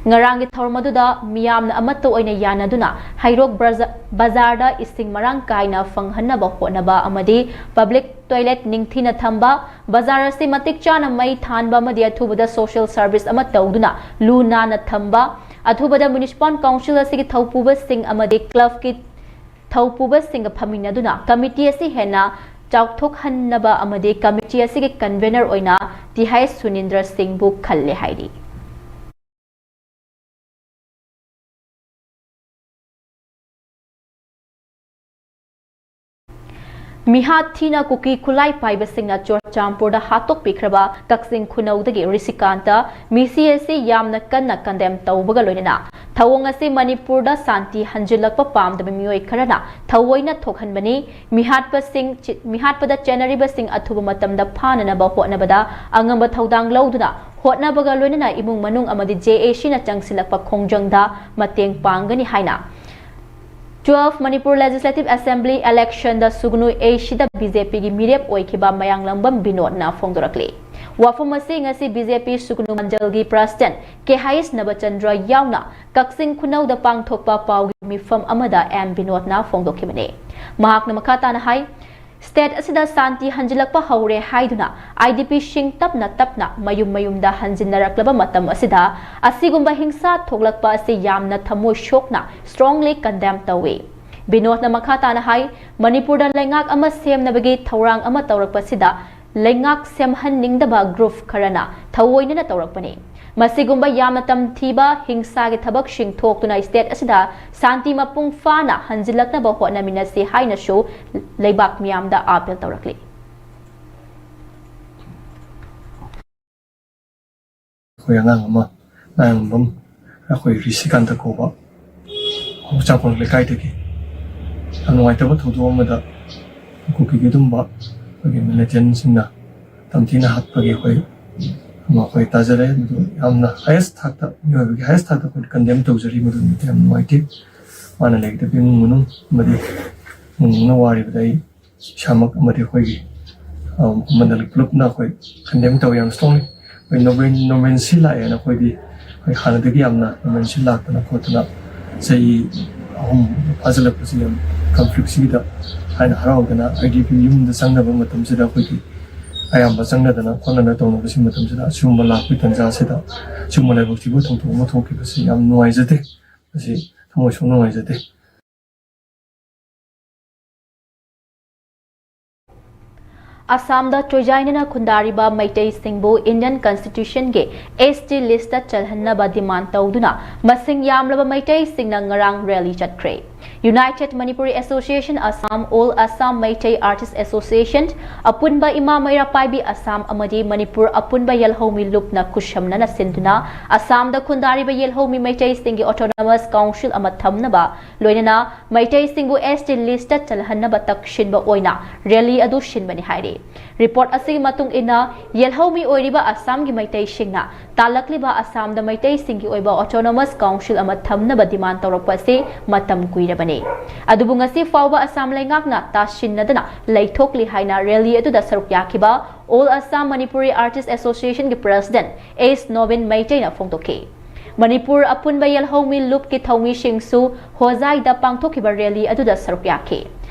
ꯉꯔꯥꯡꯒꯤ ꯊꯧꯔꯝ ꯑꯗꯨꯗ ꯃꯤꯌꯥꯝꯅ ꯑꯃꯠꯇ ꯑꯣꯏꯅ ꯌꯥꯅꯗꯨꯅ ꯍꯩꯔꯣꯛ ꯕ꯭ꯔꯖ-, ꯕꯖꯥꯔꯗ ꯏꯁꯤꯡ ꯃꯔꯥꯡ ꯀꯥꯏꯅ ꯐꯪꯍꯟꯅꯕ ꯍꯣꯠꯅꯕ ꯑꯃꯗꯤ public toilet ꯅꯤꯡꯊꯤꯅ ꯊꯝꯕ, ꯕꯖꯥꯔ ꯑꯁꯤ ꯃꯇꯤꯛ ꯆꯥꯅ ꯃꯩ ꯊꯥꯟꯕ ꯑꯃꯗꯤ ꯑꯊꯨꯕꯗ social service ꯑꯃ ꯇꯧꯗꯨꯅ ꯂꯨ ꯅꯥꯟꯅ ꯊꯝꯕ, ꯑꯊꯨꯕꯗ Municipal Council ꯑꯁꯤꯒꯤ ꯊꯧꯄꯨꯕꯁꯤꯡ ꯑꯃꯗꯤ clubꯀꯤ ꯊꯧꯄꯨꯕꯁꯤꯡꯒ ꯐꯝꯃꯤꯟꯅꯗꯨꯅ committee ꯑꯁꯤ ꯍꯦꯟꯅ ꯆꯥꯎꯊꯣꯛꯍꯟꯅꯕ ꯑꯃꯗꯤ committee ꯑꯁꯤꯒꯤ convener ꯑꯣꯏꯅ ꯇꯤ ꯍꯩꯁ ꯁꯨꯅꯤꯟꯗ꯭ꯔ ꯁꯤꯡꯕꯨ ꯈꯜꯂꯦ ꯍꯥꯏꯔꯤ꯫ ꯃꯤꯍꯥꯠ ꯊꯤꯅ ꯀꯨꯀꯤ ꯈꯨꯠꯂꯥꯏ ꯄꯥꯏꯕꯁꯤꯡꯅ ꯆꯨꯔꯆꯥꯟꯄꯨꯔꯗ ꯍꯥꯠꯇꯣꯛꯄꯤꯈ꯭ꯔꯕ ꯀꯛꯆꯤꯡ ꯈꯨꯅꯧꯗꯒꯤ ꯔꯤꯁꯤꯀꯥꯟꯇ ꯃꯤꯁꯤ ꯑꯁꯤ ꯌꯥꯝꯅ ꯀꯟꯅ ꯀꯟꯗꯦꯝ ꯇꯧꯕꯒ ꯂꯣꯏꯅꯅ ꯊꯧꯑꯣꯡ ꯑꯁꯤ ꯃꯅꯤꯄꯨꯔꯗ ꯁꯥꯟꯇꯤ ꯍꯟꯖꯤꯜꯂꯛꯄ ꯄꯥꯝꯗꯕ ꯃꯤꯑꯣꯏ ꯈꯔꯅ ꯊꯑꯣꯏꯅ ꯊꯣꯛꯍꯟꯕꯅꯤ꯫ ꯃꯤꯍꯥꯠꯄꯁꯤꯡ ꯆꯤ-, ꯃꯤꯍꯥꯠꯄꯗ ꯆꯦꯟꯅꯔꯤꯕꯁꯤꯡ ꯑꯊꯨꯕ ꯃꯇꯝꯗ ꯐꯥꯅꯅꯕ ꯍꯣꯠꯅꯕꯗ ꯑꯉꯝꯕ ꯊꯧꯗꯥꯡ ꯂꯧꯗꯨꯅ ꯍꯣꯠꯅꯕꯒ ꯂꯣꯏꯅꯅ ꯏꯃꯨꯡ ꯃꯅꯨꯡ ꯑꯃꯗꯤ ꯖꯦ ꯑꯦ ꯁꯤꯅ ꯆꯪꯁꯤꯜꯂꯛꯄ ꯈꯣꯡꯖꯪꯗ ꯃꯇꯦꯡ ꯄꯥꯡꯒꯅꯤ ꯍꯥꯏꯅ twelve Manipur Legislative Assembly election ꯗ ꯁꯨꯒꯅꯨ ꯑꯦ ꯁꯤꯗ ꯕꯤ ꯖꯦ ꯄꯤꯒꯤ ꯃꯤꯔꯦꯞ ꯑꯣꯏꯈꯤꯕ ꯃꯌꯥꯡꯂꯝꯕꯝ ꯕꯤꯅꯣꯗꯅ ꯐꯣꯡꯗꯣꯔꯛꯂꯤ꯫ ꯋꯥꯐꯝ ꯑꯁꯤ ꯉꯁꯤ ꯕꯤ ꯖꯦ ꯄꯤ ꯁꯨꯒꯅꯨ ꯃꯟꯗꯜꯒꯤ ꯄ꯭ꯔꯁꯤꯗꯦꯟꯠ ꯀꯦ ꯍꯩꯁ ꯅꯕꯆꯟꯗ꯭ꯔ ꯌꯥꯎꯅ ꯀꯛꯆꯤꯡ ꯈꯨꯅꯧꯗ ꯄꯥꯡꯊꯣꯛꯄ ꯄꯥꯎꯒꯤ ꯃꯤꯐꯝ ꯑꯃꯗ ꯑꯦꯝ ꯕꯤꯅꯣꯗꯅ ꯐꯣꯡꯗꯣꯛꯈꯤꯕꯅꯤ꯫ ꯃꯍꯥꯛꯅ ꯃꯈꯥ ꯇꯥꯅ ꯍꯥꯏ, ꯁ꯭ꯇꯦꯠ ꯑꯁꯤꯗ ꯁꯥꯟꯇꯤ ꯍꯟꯖꯤꯜꯂꯛꯄ ꯍꯧꯔꯦ ꯍꯥꯏꯗꯨꯅ ꯑꯥꯏ ꯗꯤ ꯄꯤꯁꯤꯡ ꯇꯞꯅ ꯇꯞꯅ ꯃꯌꯨꯝ ꯃꯌꯨꯝꯗ ꯍꯟꯖꯤꯟꯅꯔꯛꯂꯕ ꯃꯇꯝ ꯑꯁꯤꯗ ꯑꯁꯤꯒꯨꯝꯕ ꯍꯤꯡꯁꯥ ꯊꯣꯛꯂꯛꯄ ꯑꯁꯤ ꯌꯥꯝꯅ ꯊꯃꯣꯏ ꯁꯣꯛꯅ strongly condemn ꯇꯧꯏ꯫ ꯕꯤꯅꯣꯗꯅ ꯃꯈꯥ ꯇꯥꯅ ꯍꯥꯏ, ꯃꯅꯤꯄꯨꯔꯗ ꯂꯩꯉꯥꯛ ꯑꯃ ꯁꯦꯝꯅꯕꯒꯤ ꯊꯧꯔꯥꯡ ꯑꯃ ꯇꯧꯔꯛꯄꯁꯤꯗ ꯂꯩꯉꯥꯛ ꯁꯦꯝꯍꯟꯅꯤꯡꯗꯕ ꯒ꯭ꯔꯨꯞ ꯈꯔꯅ ꯊꯑꯣꯏꯅꯅ ꯇꯧꯔꯛꯄꯅꯤ꯫ ꯃꯁꯤꯒꯨꯝꯕ ꯌꯥꯝꯅ ꯇꯝꯊꯤꯕ ꯍꯤꯡꯁꯥꯒꯤ ꯊꯕꯛꯁꯤꯡ ꯊꯣꯛꯇꯨꯅ ꯁ꯭ꯇꯦꯠ ꯑꯁꯤꯗ ꯁꯥꯟꯇꯤ ꯃꯄꯨꯡ ꯐꯥꯅ ꯍꯟꯖꯤꯜꯂꯛꯅꯕ ꯍꯣꯠꯅꯃꯤꯟꯅꯁꯤ ꯍꯥꯏꯅꯁꯨ ꯂꯩꯕꯥꯛ ꯃꯤꯌꯥꯝꯗ ꯑꯥꯄꯤꯜ ꯇꯧꯔꯛꯂꯤ꯫ ꯑꯩꯈꯣꯏ ꯑꯉꯥꯡ ꯑꯃ, ꯃꯌꯥꯡꯂꯝꯕꯝ, ꯑꯩꯈꯣꯏ ꯔꯤꯁꯤꯀꯥꯟꯇ ꯀꯧꯕ, ꯆꯥꯛꯄꯣꯟ ꯂꯩꯀꯥꯏꯗꯒꯤ ꯌꯥꯝ ꯅꯨꯡꯉꯥꯏꯇꯕ ꯊꯧꯗꯣꯛ ꯑꯃꯗ ꯀꯨꯀꯤꯒꯤ ꯑꯗꯨꯝꯕ ꯑꯩꯈꯣꯏꯒꯤ ꯃꯤꯂꯤꯇꯦꯟꯁꯤꯡꯅ ꯇꯝꯊꯤꯅ ꯍꯥꯠꯄꯒꯤ ꯑꯩꯈꯣꯏ ꯑꯃ ꯑꯩꯈꯣꯏ ꯇꯥꯖꯔꯦ꯫ ꯃꯗꯨ ꯌꯥꯝꯅ highest ꯊꯥꯛꯇ, ꯃꯤꯑꯣꯏꯕꯒꯤ highest ꯊꯥꯛꯇ ꯑꯩꯈꯣꯏ condemn ꯇꯧꯖꯔꯤ꯫ ꯃꯗꯨ ꯌꯥꯝ ꯅꯨꯡꯉꯥꯏꯇꯦ꯫ ꯃꯥꯅ ꯂꯩꯒꯗꯕ ꯏꯃꯨꯡ ꯃꯅꯨꯡ ꯑꯃꯗꯤ ꯏꯃꯨꯡ ꯃꯅꯨꯡꯅ ꯋꯥꯔꯤꯕꯗ ꯑꯩ ꯏꯁꯥꯃꯛ ꯑꯃꯗꯤ ꯑꯩꯈꯣꯏꯒꯤ, ꯑ, ꯃꯟꯗꯜ ꯄꯨꯂꯞꯅ ꯑꯩꯈꯣꯏ condemn ꯇꯧꯏ ꯌꯥꯝ strongly꯫ ꯑꯩꯈꯣꯏ normalcy ꯂꯥꯛꯑꯦꯅ ꯑꯩꯈꯣꯏꯗꯤ ꯑꯩꯈꯣꯏ ꯍꯥꯟꯅꯗꯒꯤ ꯌꯥꯝꯅ normalcy ꯂꯥꯛꯇꯅ ꯈꯣꯠꯇꯅ ꯆꯍꯤ ꯑꯍꯨꯝ ꯐꯥꯖꯤꯜꯂꯛꯄꯁꯤ ꯌꯥꯝ conflictꯁꯤꯒꯤꯗ ꯍꯥꯏꯅ ꯍꯔꯥꯎꯗꯅ ꯑꯩꯗꯤ ꯌꯨꯝꯗ ꯆꯪꯅꯕ ꯃꯇꯝꯁꯤꯗ ꯑꯩꯈꯣꯏꯒꯤ ꯑꯌꯥꯝꯕ ꯆꯪꯅꯗꯅ ꯈꯣꯠꯅꯗꯅ ꯇꯧꯅꯕꯁꯤ ꯃꯇꯝꯁꯤꯗ ꯑꯁꯤꯒꯨꯝꯕ ꯂꯥꯛꯄꯒꯤ ꯇꯥꯟꯖꯥꯁꯤꯗ ꯑꯁꯤꯒꯨꯝꯕ ꯂꯥꯏꯕꯛ ꯊꯤꯕ ꯊꯧꯗꯣꯛ ꯑꯃ ꯊꯣꯛꯈꯤꯕꯁꯤ ꯌꯥꯝ ꯅꯨꯡꯉꯥꯏꯖꯗꯦ꯫ ꯃꯁꯤ ꯊꯃꯣꯏ ꯁꯣꯛꯅ ꯅꯨꯡꯉꯥꯏꯖꯗꯦ꯫ ꯑꯁꯥꯝꯗ ꯆꯣꯏꯖꯥꯏꯅꯅ ꯈꯨꯟꯗꯥꯔꯤꯕ ꯃꯩꯇꯩꯁꯤꯡꯕꯨ Indian Constitutionꯒꯤ S T listꯇ ꯆꯜꯍꯟꯅꯕ demand ꯇꯧꯗꯨꯅ ꯃꯁꯤꯡ ꯌꯥꯝꯂꯕ ꯃꯩꯇꯩꯁꯤꯡꯅ ꯉꯔꯥꯡ rally ꯆꯠꯈ꯭ꯔꯦ꯫ United Manipuri Association Assam, All Assam Meitei Artist Association, ꯑꯄꯨꯟꯕ ꯏꯃꯥ ꯃꯩꯔꯥ ꯄꯥꯏꯕꯤ ꯑꯁꯥꯝ ꯑꯃꯗꯤ ꯃꯅꯤꯄꯨꯔ ꯑꯄꯨꯟꯕ ꯌꯦꯜꯍꯧꯃꯤ ꯂꯨꯞꯅ ꯈꯨꯠꯁꯝꯅꯅ ꯁꯤꯟꯗꯨꯅ ꯑꯁꯥꯝꯗ ꯈꯨꯟꯗꯥꯔꯤꯕ ꯌꯦꯜꯍꯧꯃꯤ ꯃꯩꯇꯩꯁꯤꯡꯒꯤ autonomous council ꯑꯃ ꯊꯝꯅꯕ, ꯂꯣꯏꯅꯅ ꯃꯩꯇꯩꯁꯤꯡꯕꯨ S T list ꯆꯜꯍꯟꯅꯕ ꯇꯛꯁꯤꯟꯕ ꯑꯣꯏꯅ rally ꯑꯗꯨ ꯁꯤꯟꯕꯅꯤ ꯍꯥꯏꯔꯤ꯫ Report ꯑꯁꯤꯒꯤ ꯃꯇꯨꯡ ꯏꯟꯅ, ꯌꯦꯜꯍꯧꯃꯤ ꯑꯣꯏꯔꯤꯕ ꯑꯁꯥꯝꯒꯤ ꯃꯩꯇꯩꯁꯤꯡꯅ ꯇꯥꯂꯛꯂꯤꯕ ꯑꯁꯥꯝꯗ ꯃꯩꯇꯩꯁꯤꯡꯒꯤ ꯑꯣꯏꯕ autonomous council ꯑꯃ ꯊꯝꯅꯕ demand ꯇꯧꯔꯛꯄ ꯑꯁꯤ ꯃꯇꯝ ꯀꯨꯏꯔꯕꯅꯤ꯫ ꯑꯗꯨꯕꯨ ꯉꯁꯤ ꯐꯥꯎꯕ ꯑꯁꯥꯝ ꯂꯩꯉꯥꯛꯅ ꯇꯥꯁꯤꯟꯅꯗꯅ ꯂꯩꯊꯣꯛꯂꯤ ꯍꯥꯏꯅ rally ꯑꯗꯨꯗ ꯁꯔꯨꯛ ꯌꯥꯈꯤꯕ All Assam Manipuri Artist Association ꯒꯤ President S ꯅꯣꯕꯤꯟ ꯃꯩꯇꯩꯅ ꯐꯣꯡꯗꯣꯛꯈꯤ꯫ ꯃꯅꯤꯄꯨꯔ ꯑꯄꯨꯟꯕ ꯌꯦꯜꯍꯧꯃꯤ ꯂꯨꯞꯀꯤ ꯊꯧꯃꯤꯁꯤꯡꯁꯨ ꯍꯣꯖꯥꯏꯗ ꯄꯥꯡꯊꯣꯛꯈꯤꯕ rally ꯑꯗꯨꯗ ꯁꯔꯨꯛ ꯌꯥꯈꯤ꯫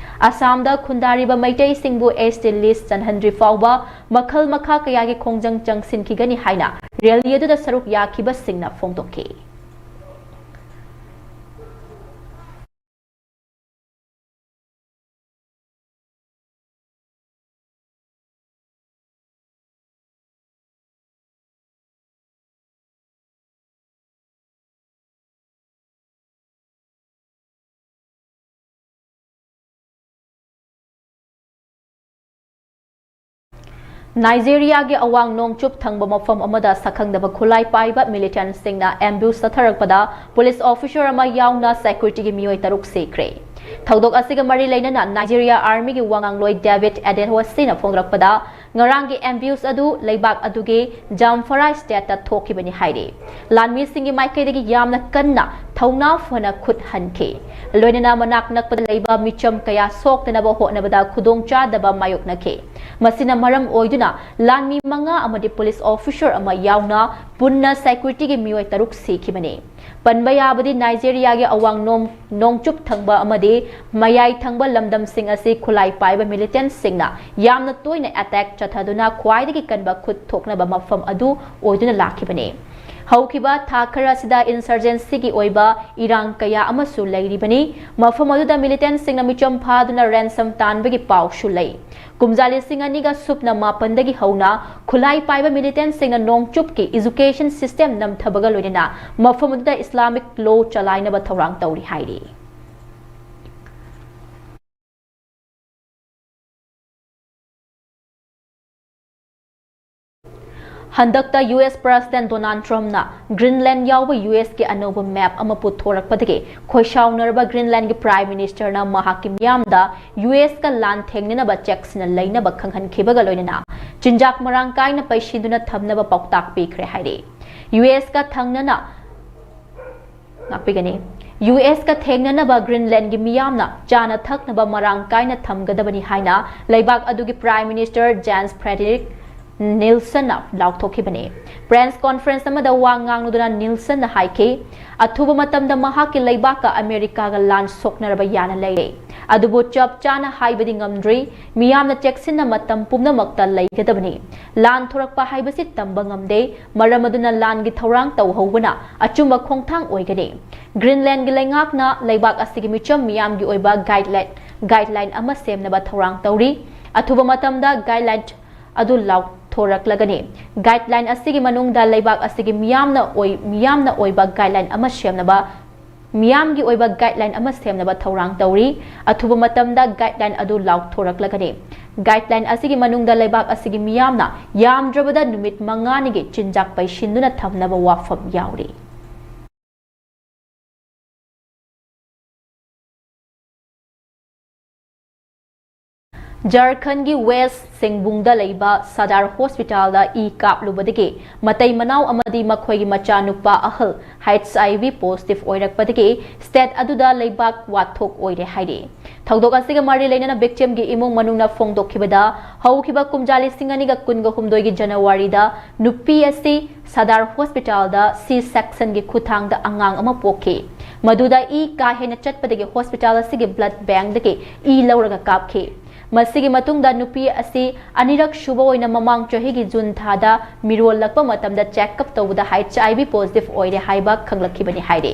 ꯑꯁꯥꯝꯗ ꯈꯨꯟꯗꯥꯔꯤꯕ ꯃꯩꯇꯩꯁꯤꯡꯕꯨ S T list ꯆꯟꯍꯟꯗ꯭ꯔꯤ ꯐꯥꯎꯕ ꯃꯈꯜ ꯃꯈꯥ ꯀꯌꯥꯒꯤ ꯈꯣꯡꯖꯪ ꯆꯪꯁꯤꯟꯈꯤꯒꯅꯤ ꯍꯥꯏꯅ rally ꯑꯗꯨꯗ ꯁꯔꯨꯛ ꯌꯥꯈꯤꯕꯁꯤꯡꯅ ꯐꯣꯡꯗꯣꯛꯈꯤ꯫ ꯅꯥꯏꯖꯦꯔꯤꯌꯥꯒꯤ ꯑꯋꯥꯡ ꯅꯣꯡꯆꯨꯞ ꯊꯪꯕ ꯃꯐꯝ ꯑꯃꯗ ꯁꯛꯈꯪꯗꯕ ꯈꯨꯠꯂꯥꯏ ꯄꯥꯏꯕ militantꯁꯤꯡꯅ ambush ꯆꯠꯊꯔꯛꯄꯗ police officer ꯑꯃ ꯌꯥꯎꯅ securityꯒꯤ ꯃꯤꯑꯣꯏ ꯇꯔꯨꯛ ꯁꯤꯈ꯭ꯔꯦ꯫ ꯊꯧꯗꯣꯛ ꯑꯁꯤꯒ ꯃꯔꯤ ꯂꯩꯅꯅ ꯅꯥꯏꯖꯦꯔꯤꯌꯥ armyꯒꯤ ꯋꯥ ꯉꯥꯡꯂꯣꯏ ꯗꯦꯕꯤꯗ ꯑꯦꯗꯦꯍꯣꯁꯤꯅ ꯐꯣꯡꯗꯣꯔꯛꯄꯗ, ꯉꯔꯥꯡꯒꯤ ambush ꯑꯗꯨ ꯂꯩꯕꯥꯛ ꯑꯗꯨꯒꯤ ꯖꯥꯝꯐꯔꯥ stateꯇ ꯊꯣꯛꯈꯤꯕꯅꯤ ꯍꯥꯏꯔꯤ꯫ ꯂꯥꯟꯃꯤꯁꯤꯡꯒꯤ ꯃꯥꯏꯀꯩꯗꯒꯤ ꯌꯥꯝꯅ ꯀꯟꯅ ꯊꯧꯅꯥ ꯐꯅ ꯈꯨꯠ ꯍꯟꯈꯤ꯫ ꯂꯣꯏꯅꯅ ꯃꯅꯥꯛ ꯅꯛꯄꯗ ꯂꯩꯕ ꯃꯤꯆꯝ ꯀꯌꯥ ꯁꯣꯛꯇꯅꯕ ꯍꯣꯠꯅꯕꯗ ꯈꯨꯗꯣꯡꯆꯥꯗꯕ ꯃꯥꯌꯣꯛꯅꯈꯤ꯫ ꯃꯁꯤꯅ ꯃꯔꯝ ꯑꯣꯏꯗꯨꯅ ꯂꯥꯟꯃꯤ ꯃꯉꯥ ꯑꯃꯗꯤ police officer ꯑꯃ ꯌꯥꯎꯅ ꯄꯨꯟꯅ securityꯒꯤ ꯃꯤꯑꯣꯏ ꯇꯔꯨꯛ ꯁꯤꯈꯤꯕꯅꯤ꯫ ꯄꯟꯕ ꯌꯥꯕꯗꯤ ꯅꯥꯏꯖꯦꯔꯤꯌꯥꯒꯤ ꯑꯋꯥꯡ ꯅꯣꯡ-, ꯅꯣꯡꯆꯨꯞ ꯊꯪꯕ ꯑꯃꯗꯤ ꯃꯌꯥꯏ ꯊꯪꯕ ꯂꯝꯗꯝꯁꯤꯡ ꯑꯁꯤ ꯈꯨꯠꯂꯥꯏ ꯄꯥꯏꯕ militantꯁꯤꯡꯅ ꯌꯥꯝꯅ ꯇꯣꯏꯅ attack ꯆꯠꯊꯗꯨꯅ ꯈ꯭ꯋꯥꯏꯗꯒꯤ ꯀꯟꯕ ꯈꯨꯠ ꯊꯣꯛꯅꯕ ꯃꯐꯝ ꯑꯗꯨ ꯑꯣꯏꯗꯨꯅ ꯂꯥꯛꯈꯤꯕꯅꯤ꯫ ꯍꯧꯈꯤꯕ ꯊꯥ ꯈꯔ ꯑꯁꯤꯗ insurgencyꯒꯤ ꯑꯣꯏꯕ ꯏꯔꯥꯡ ꯀꯌꯥ ꯑꯃꯁꯨ ꯂꯩꯔꯤꯕꯅꯤ꯫ ꯃꯐꯝ ꯑꯗꯨꯗ militantꯁꯤꯡꯅ ꯃꯤꯆꯝ ꯐꯥꯗꯨꯅ ransom ꯇꯥꯟꯕꯒꯤ ꯄꯥꯎꯁꯨ ꯂꯩ꯫ ꯀꯨꯝꯖꯥ ꯂꯤꯁꯤꯡ ꯑꯅꯤꯒ ꯁꯨꯞꯅ ꯃꯥꯄꯟꯗꯒꯤ ꯍꯧꯅ ꯈꯨꯠꯂꯥꯏ ꯄꯥꯏꯕ militantꯁꯤꯡꯅ ꯅꯣꯡꯆꯨꯞꯀꯤ education system ꯅꯝꯊꯕꯒ ꯂꯣꯏꯅꯅ ꯃꯐꯝ ꯑꯗꯨꯗ Islamic law ꯆꯂꯥꯏꯅꯕ ꯊꯧꯔꯥꯡ ꯇꯧꯔꯤ ꯍꯥꯏꯔꯤ꯫ ꯍꯟꯗꯛꯇ U S president Donald ꯇ꯭ꯔꯝꯞꯅ Greenland ꯌꯥꯎꯕ ꯌꯨ ꯑꯦꯁꯀꯤ ꯑꯅꯧꯕ ꯃꯦꯞ ꯑꯃ ꯄꯨꯊꯣꯔꯛꯄꯗꯒꯤ ꯈꯣꯏꯁꯥꯎꯅꯔꯕ ꯒ꯭ꯔꯤꯟꯂꯦꯟꯗꯒꯤ ꯄ꯭ꯔꯥꯏꯝ ꯃꯤꯅꯤꯁꯇꯔꯅ ꯃꯍꯥꯛꯀꯤ ꯃꯤꯌꯥꯝꯗ ꯌꯨ ꯑꯦꯁꯀ ꯂꯥꯟ ꯊꯦꯡꯅꯅꯕ ꯆꯦꯛꯁꯤꯟꯅ ꯂꯩꯅꯕ ꯈꯪꯍꯟꯈꯤꯕꯒ ꯂꯣꯏꯅꯅ ꯆꯤꯟꯖꯥꯛ ꯃꯔꯥꯡ ꯀꯥꯏꯅ ꯄꯩꯁꯤꯟꯗꯨꯅ ꯊꯝꯅꯕ ꯄꯥꯎꯇꯥꯛ ꯄꯤꯈ꯭ꯔꯦ ꯍꯥꯏꯔꯤ꯫ ꯌꯨ ꯑꯦꯁꯀ ꯊꯪꯅꯅ ꯉꯥꯛꯄꯤꯒꯅꯤ꯫ ꯌꯨ ꯑꯦꯁꯀ ꯊꯦꯡꯅꯅꯕ ꯒ꯭ꯔꯤꯟꯂꯦꯟꯗꯒꯤ ꯃꯤꯌꯥꯝꯅ ꯆꯥꯅ ꯊꯛꯅꯕ ꯃꯔꯥꯡ ꯀꯥꯏꯅ ꯊꯝꯒꯗꯕꯅꯤ ꯍꯥꯏꯅ ꯂꯩꯕꯥꯛ ꯑꯗꯨꯒꯤ ꯄ꯭ꯔꯥꯏꯝ ꯃꯤꯅꯤꯁꯇꯔ ꯖꯦꯟꯁ ꯐ꯭ꯔꯦꯗꯔꯤꯛ ꯅꯤꯜꯁꯟꯅ ꯂꯥꯎꯊꯣꯛꯈꯤꯕꯅꯤ꯫ ꯄ꯭ꯔꯦꯁ ꯀꯣꯟꯐꯔꯦꯟꯁ ꯑꯃꯗ ꯋꯥ ꯉꯥꯡꯂꯗꯨꯅ ꯅꯤꯜꯁꯟꯅ ꯍꯥꯏꯈꯤ, "ꯑꯊꯨꯕ ꯃꯇꯝꯗ ꯃꯍꯥꯛꯀꯤ ꯂꯩꯕꯥꯛꯀ ꯑꯃꯦꯔꯤꯀꯥꯒ ꯂꯥꯟ ꯁꯣꯛꯅꯔꯕ ꯌꯥꯅ ꯂꯩꯔꯦ꯫ ꯑꯗꯨꯕꯨ ꯆꯞ ꯆꯥꯅ ꯍꯥꯏꯕꯗꯤ ꯉꯝꯗ꯭ꯔꯤ꯫ ꯃꯤꯌꯥꯝꯅ ꯆꯦꯛꯁꯤꯟꯅ ꯃꯇꯝ ꯄꯨꯝꯅꯃꯛꯇ ꯂꯩꯒꯗꯕꯅꯤ꯫ ꯂꯥꯟ ꯊꯣꯔꯛꯄ ꯍꯥꯏꯕꯁꯤ ꯇꯝꯕ ꯉꯝꯗꯦ꯫ ꯃꯔꯝ ꯑꯗꯨꯅ ꯂꯥꯟꯒꯤ ꯊꯧꯔꯥꯡ ꯇꯧꯍꯧꯕꯅ ꯑꯆꯨꯝꯕ ꯈꯣꯡꯊꯥꯡ ꯑꯣꯏꯒꯅꯤ꯫ ꯒ꯭ꯔꯤꯟꯂꯦꯟꯗꯒꯤ ꯂꯩꯉꯥꯛꯅ ꯂꯩꯕꯥꯛ ꯑꯁꯤꯒꯤ ꯃꯤꯆꯝ ꯃꯤꯌꯥꯝꯒꯤ ꯑꯣꯏꯕ ꯒꯥꯏꯗꯂꯥꯏꯟ, ꯒꯥꯏꯗꯂꯥꯏꯟ ꯑꯃ ꯁꯦꯝꯅꯕ ꯊꯧꯔꯥꯡ ꯇꯧꯔꯤ꯫ ꯑꯊꯨꯕ ꯃꯇꯝꯗ ꯒꯥꯏꯗꯂꯥꯏꯟ ꯑꯗꯨ ꯂꯥꯎꯊꯣꯔꯛꯂꯒꯅꯤ꯫ ꯒꯥꯏꯗꯂꯥꯏꯟ ꯑꯁꯤꯒꯤ ꯃꯅꯨꯡꯗ ꯂꯩꯕꯥꯛ ꯑꯁꯤꯒꯤ ꯃꯤꯌꯥꯝꯅ ꯑꯣꯏ-, ꯃꯤꯌꯥꯝꯅ ꯑꯣꯏꯕ ꯒꯥꯏꯗꯂꯥꯏꯟ ꯑꯃ ꯁꯦꯝꯅꯕ, ꯃꯤꯌꯥꯝꯒꯤ ꯑꯣꯏꯕ ꯒꯥꯏꯗꯂꯥꯏꯟ ꯑꯃ ꯁꯦꯝꯅꯕ ꯊꯧꯔꯥꯡ ꯇꯧꯔꯤ꯫ ꯑꯊꯨꯕ ꯃꯇꯝꯗ ꯒꯥꯏꯗꯂꯥꯏꯟ ꯑꯗꯨ ꯂꯥꯎꯊꯣꯔꯛꯂꯒꯅꯤ꯫ ꯒꯥꯏꯗꯂꯥꯏꯟ ꯑꯁꯤꯒꯤ ꯃꯅꯨꯡꯗ ꯂꯩꯕꯥꯛ ꯑꯁꯤꯒꯤ ꯃꯤꯌꯥꯝꯅ ꯌꯥꯝꯗ꯭ꯔꯕꯗ ꯅꯨꯃꯤꯠ ꯃꯉꯥꯅꯤꯒꯤ ꯆꯤꯟꯖꯥꯛ ꯄꯩꯁꯤꯟꯗꯨꯅ ꯊꯝꯅꯕ ꯋꯥꯐꯝ ꯌꯥꯎꯔꯤ"꯫ ꯖꯔꯈꯟꯒꯤ ꯋꯦꯁ ꯁꯦꯡꯕꯨꯡꯗ ꯂꯩꯕ ꯁꯗꯥꯔ ꯍꯣꯁꯄꯤꯇꯥꯜꯗ ꯏ ꯀꯥꯞꯂꯨꯕꯗꯒꯤ ꯃꯇꯩ ꯃꯅꯥꯎ ꯑꯃꯗꯤ ꯃꯈꯣꯏꯒꯤ ꯃꯆꯥꯅꯨꯄꯥ ꯑꯍꯜ ꯍꯩꯆ ꯑꯥꯏ ꯚꯤ ꯄꯣꯖꯤꯇꯤꯚ ꯑꯣꯏꯔꯛꯄꯗꯒꯤ ꯁ꯭ꯇꯦꯠ ꯑꯗꯨꯗ ꯂꯩꯕꯥꯛ ꯋꯥꯊꯣꯛ ꯑꯣꯏꯔꯦ ꯍꯥꯏꯔꯤ꯫ ꯊꯧꯗꯣꯛ ꯑꯁꯤꯒ ꯃꯔꯤ ꯂꯩꯅꯅ ꯚꯤꯛꯇꯤꯝꯒꯤ ꯏꯃꯨꯡ ꯃꯅꯨꯡꯅ ꯐꯣꯡꯗꯣꯛꯈꯤꯕꯗ, ꯍꯧꯈꯤꯕ ꯀꯨꯝꯖꯥ ꯂꯤꯁꯤꯡ ꯑꯅꯤꯒ ꯀꯨꯟꯒ ꯍꯨꯝꯗꯣꯏꯒꯤ ꯖꯅꯋꯥꯔꯤꯗ ꯅꯨꯄꯤ ꯑꯁꯤ ꯁꯗꯥꯔ ꯍꯣꯁꯄꯤꯇꯥꯜꯗ ꯁꯤ ꯁꯦꯛꯁꯟꯒꯤ ꯈꯨꯠꯊꯥꯡꯗ ꯑꯉꯥꯡ ꯑꯃ ꯄꯣꯛꯈꯤ꯫ ꯃꯗꯨꯗ ꯏ ꯀꯥ ꯍꯦꯟꯅ ꯆꯠꯄꯗꯒꯤ ꯍꯣꯁꯄꯤꯇꯥꯜ ꯑꯁꯤꯒꯤ ꯕ꯭ꯂꯗ ꯕꯦꯡꯗꯒꯤ ꯏ ꯂꯧꯔꯒ ꯀꯥꯞꯈꯤ꯫ ꯃꯁꯤꯒꯤ ꯃꯇꯨꯡꯗ ꯅꯨꯄꯤ ꯑꯁꯤ ꯑꯅꯤꯔꯛ ꯁꯨꯕ ꯑꯣꯏꯅ ꯃꯃꯥꯡ ꯆꯍꯤꯒꯤ ꯖꯨꯟ ꯊꯥꯗ ꯃꯤꯔꯣꯜꯂꯛꯄ ꯃꯇꯝꯗ ꯆꯦꯛꯑꯞ ꯇꯧꯕꯗ ꯍꯩꯆ ꯑꯥꯏ ꯚꯤ ꯄꯣꯖꯤꯇꯤꯚ ꯑꯣꯏꯔꯦ ꯍꯥꯏꯕ ꯈꯪꯂꯛꯈꯤꯕꯅꯤ ꯍꯥꯏꯔꯤ꯫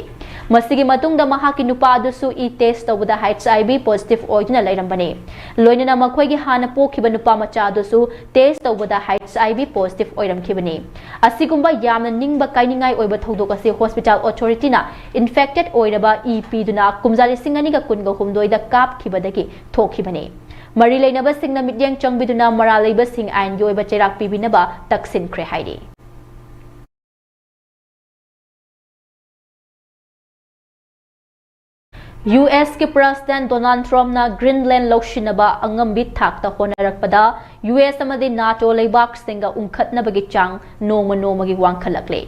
ꯃꯁꯤꯒꯤ ꯃꯇꯨꯡꯗ ꯃꯍꯥꯛꯀꯤ ꯅꯨꯄꯥ ꯑꯗꯨꯁꯨ ꯏ ꯇꯦꯁ ꯇꯧꯕꯗ ꯍꯩꯆ ꯑꯥꯏ ꯚꯤ ꯄꯣꯖꯤꯇꯤꯚ ꯑꯣꯏꯗꯨꯅ ꯂꯩꯔꯝꯕꯅꯤ꯫ ꯂꯣꯏꯅꯅ ꯃꯈꯣꯏꯒꯤ ꯍꯥꯟꯅ ꯄꯣꯛꯈꯤꯕ ꯅꯨꯄꯥ ꯃꯆꯥ ꯑꯗꯨꯁꯨ ꯇꯦꯁ ꯇꯧꯕꯗ ꯍꯩꯆ ꯑꯥꯏ ꯚꯤ ꯄꯣꯖꯤꯇꯤꯚ ꯑꯣꯏꯔꯝꯈꯤꯕꯅꯤ꯫ ꯑꯁꯤꯒꯨꯝꯕ ꯌꯥꯝꯅ ꯅꯤꯡꯕ ꯀꯥꯏꯅꯤꯡꯉꯥꯏ ꯑꯣꯏꯕ ꯊꯧꯗꯣꯛ ꯑꯁꯤ ꯍꯣꯁꯄꯤꯇꯥꯜ ꯑꯣꯊꯣꯔꯤꯇꯤꯅ ꯏꯟꯐꯦꯛꯇꯦꯗ ꯑꯣꯏꯔꯕ ꯏ ꯄꯤꯗꯨꯅ ꯀꯨꯝꯖꯥ ꯂꯤꯁꯤꯡ ꯑꯅꯤꯒ ꯀꯨꯟꯒ ꯍꯨꯝꯗꯣꯏꯗ ꯀꯥꯞꯈꯤꯕꯗꯒꯤ ꯊꯣꯛꯈꯤꯕꯅꯤ꯫ ꯃꯔꯤ ꯂꯩꯅꯕꯁꯤꯡꯅ ꯃꯤꯠꯌꯦꯡ ꯆꯪꯕꯤꯗꯨꯅ ꯃꯔꯥꯜ ꯂꯩꯕꯁꯤꯡ ꯑꯥꯏꯟꯒꯤ ꯑꯣꯏꯕ ꯆꯩꯔꯥꯛ ꯄꯤꯕꯤꯅꯕ ꯇꯛꯁꯤꯟꯈ꯭ꯔꯦ ꯍꯥꯏꯔꯤ꯫ ꯌꯨ ꯑꯦꯁꯀꯤ ꯄ꯭ꯔꯦꯁꯤꯗꯦꯟ ꯗꯣꯅꯥꯜꯗ ꯇ꯭ꯔꯝꯞꯅ ꯒ꯭ꯔꯤꯟꯂꯦꯟ ꯂꯧꯁꯤꯟꯅꯕ ꯑꯉꯝꯕꯤ ꯊꯥꯛꯇ ꯍꯣꯠꯅꯔꯛꯄꯗ, ꯌꯨ ꯑꯦꯁ ꯑꯃꯗꯤ ꯅꯥꯇꯣ ꯂꯩꯕꯥꯛꯁꯤꯡꯒ ꯎꯪꯈꯠꯅꯕꯒꯤ ꯆꯥꯡ ꯅꯣꯡꯃ ꯅꯣꯡꯃꯒꯤ ꯋꯥꯡꯈꯠꯂꯛꯂꯦ꯫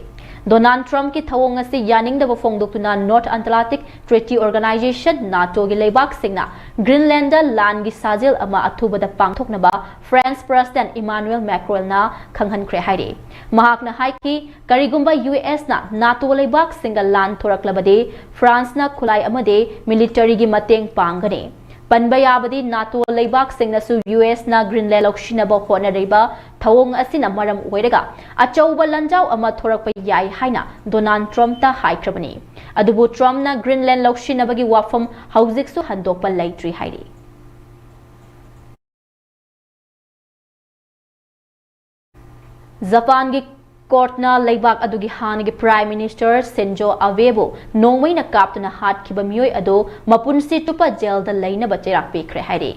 ꯗꯣꯅꯥꯜꯗ ꯇ꯭ꯔꯝꯞꯀꯤ ꯊꯧꯑꯣꯡ ꯑꯁꯤ ꯌꯥꯅꯤꯡꯗꯕ ꯐꯣꯡꯗꯣꯛꯇꯨꯅ North Atlantic Treaty Organization, ꯅꯥꯇꯣꯒꯤ ꯂꯩꯕꯥꯛꯁꯤꯡꯅ Greenland ꯂꯥꯟꯒꯤ ꯁꯥꯖꯦꯜ ꯑꯃ ꯑꯊꯨꯕꯗ ꯄꯥꯡꯊꯣꯛꯅꯕ ꯐ꯭ꯔꯦꯟꯁ ꯄ꯭ꯔꯦꯁꯤꯗꯦꯟ ꯏꯃꯥꯅꯨꯑꯦꯜ ꯃꯦꯀ꯭ꯔꯣꯟꯅ ꯈꯪꯍꯟꯈ꯭ꯔꯦ ꯍꯥꯏꯔꯤ꯫ ꯃꯍꯥꯛꯅ ꯍꯥꯏꯈꯤ, ꯀꯔꯤꯒꯨꯝꯕ ꯌꯨ ꯑꯦꯁꯅ ꯅꯥꯇꯣ ꯂꯩꯕꯥꯛꯁꯤꯡꯒ ꯂꯥꯟ ꯊꯣꯔꯛꯂꯕꯗꯤ, ꯐ꯭ꯔꯥꯟꯁꯅ ꯈꯨꯠꯂꯥꯏ ꯑꯃꯗꯤ ꯃꯤꯂꯤꯇꯔꯤꯒꯤ ꯃꯇꯦꯡ ꯄꯥꯡꯒꯅꯤ꯫ ꯄꯟꯕ ꯌꯥꯕꯗꯤ, ꯅꯥꯇꯣ ꯂꯩꯕꯥꯛꯁꯤꯡꯅꯁꯨ ꯌꯨ ꯑꯦꯁꯅ ꯒ꯭ꯔꯤꯟꯂꯦꯟ ꯂꯧꯁꯤꯟꯅꯕ ꯍꯣꯠꯅꯔꯤꯕ ꯊꯧꯑꯣꯡ ꯑꯁꯤꯅ ꯃꯔꯝ ꯑꯣꯏꯔꯒ ꯑꯆꯧꯕ ꯂꯥꯟꯖꯥꯎ ꯑꯃ ꯊꯣꯔꯛꯄ ꯌꯥꯏ ꯍꯥꯏꯅ ꯗꯣꯅꯥꯜꯗ ꯇ꯭ꯔꯝꯞꯇ ꯍꯥꯏꯈ꯭ꯔꯕꯅꯤ꯫ ꯑꯗꯨꯕꯨ ꯇ꯭ꯔꯝꯞꯅ ꯒ꯭ꯔꯤꯟꯂꯦꯟ ꯂꯧꯁꯤꯟꯅꯕꯒꯤ ꯋꯥꯐꯝ ꯍꯧꯖꯤꯛꯁꯨ ꯍꯟꯗꯣꯛꯄ ꯂꯩꯇ꯭ꯔꯤ ꯍꯥꯏꯔꯤ꯫ ꯖꯄꯥꯟꯒꯤ ꯀꯣꯔꯠꯅ ꯂꯩꯕꯥꯛ ꯑꯗꯨꯒꯤ ꯍꯥꯟꯅꯒꯤ ꯄ꯭ꯔꯥꯏꯝ ꯃꯤꯅꯤꯁꯇꯔ ꯁꯤꯟꯖꯣ ꯑꯕꯦꯕꯨ ꯅꯣꯡꯃꯩꯅ ꯀꯥꯞꯇꯨꯅ ꯍꯥꯠꯈꯤꯕ ꯃꯤꯑꯣꯏ ꯑꯗꯨ ꯃꯄꯨꯟꯁꯤ ꯆꯨꯞꯄ ꯖꯦꯜꯗ ꯂꯩꯅꯕ ꯆꯩꯔꯥꯛ ꯄꯤꯈ꯭ꯔꯦ ꯍꯥꯏꯔꯤ꯫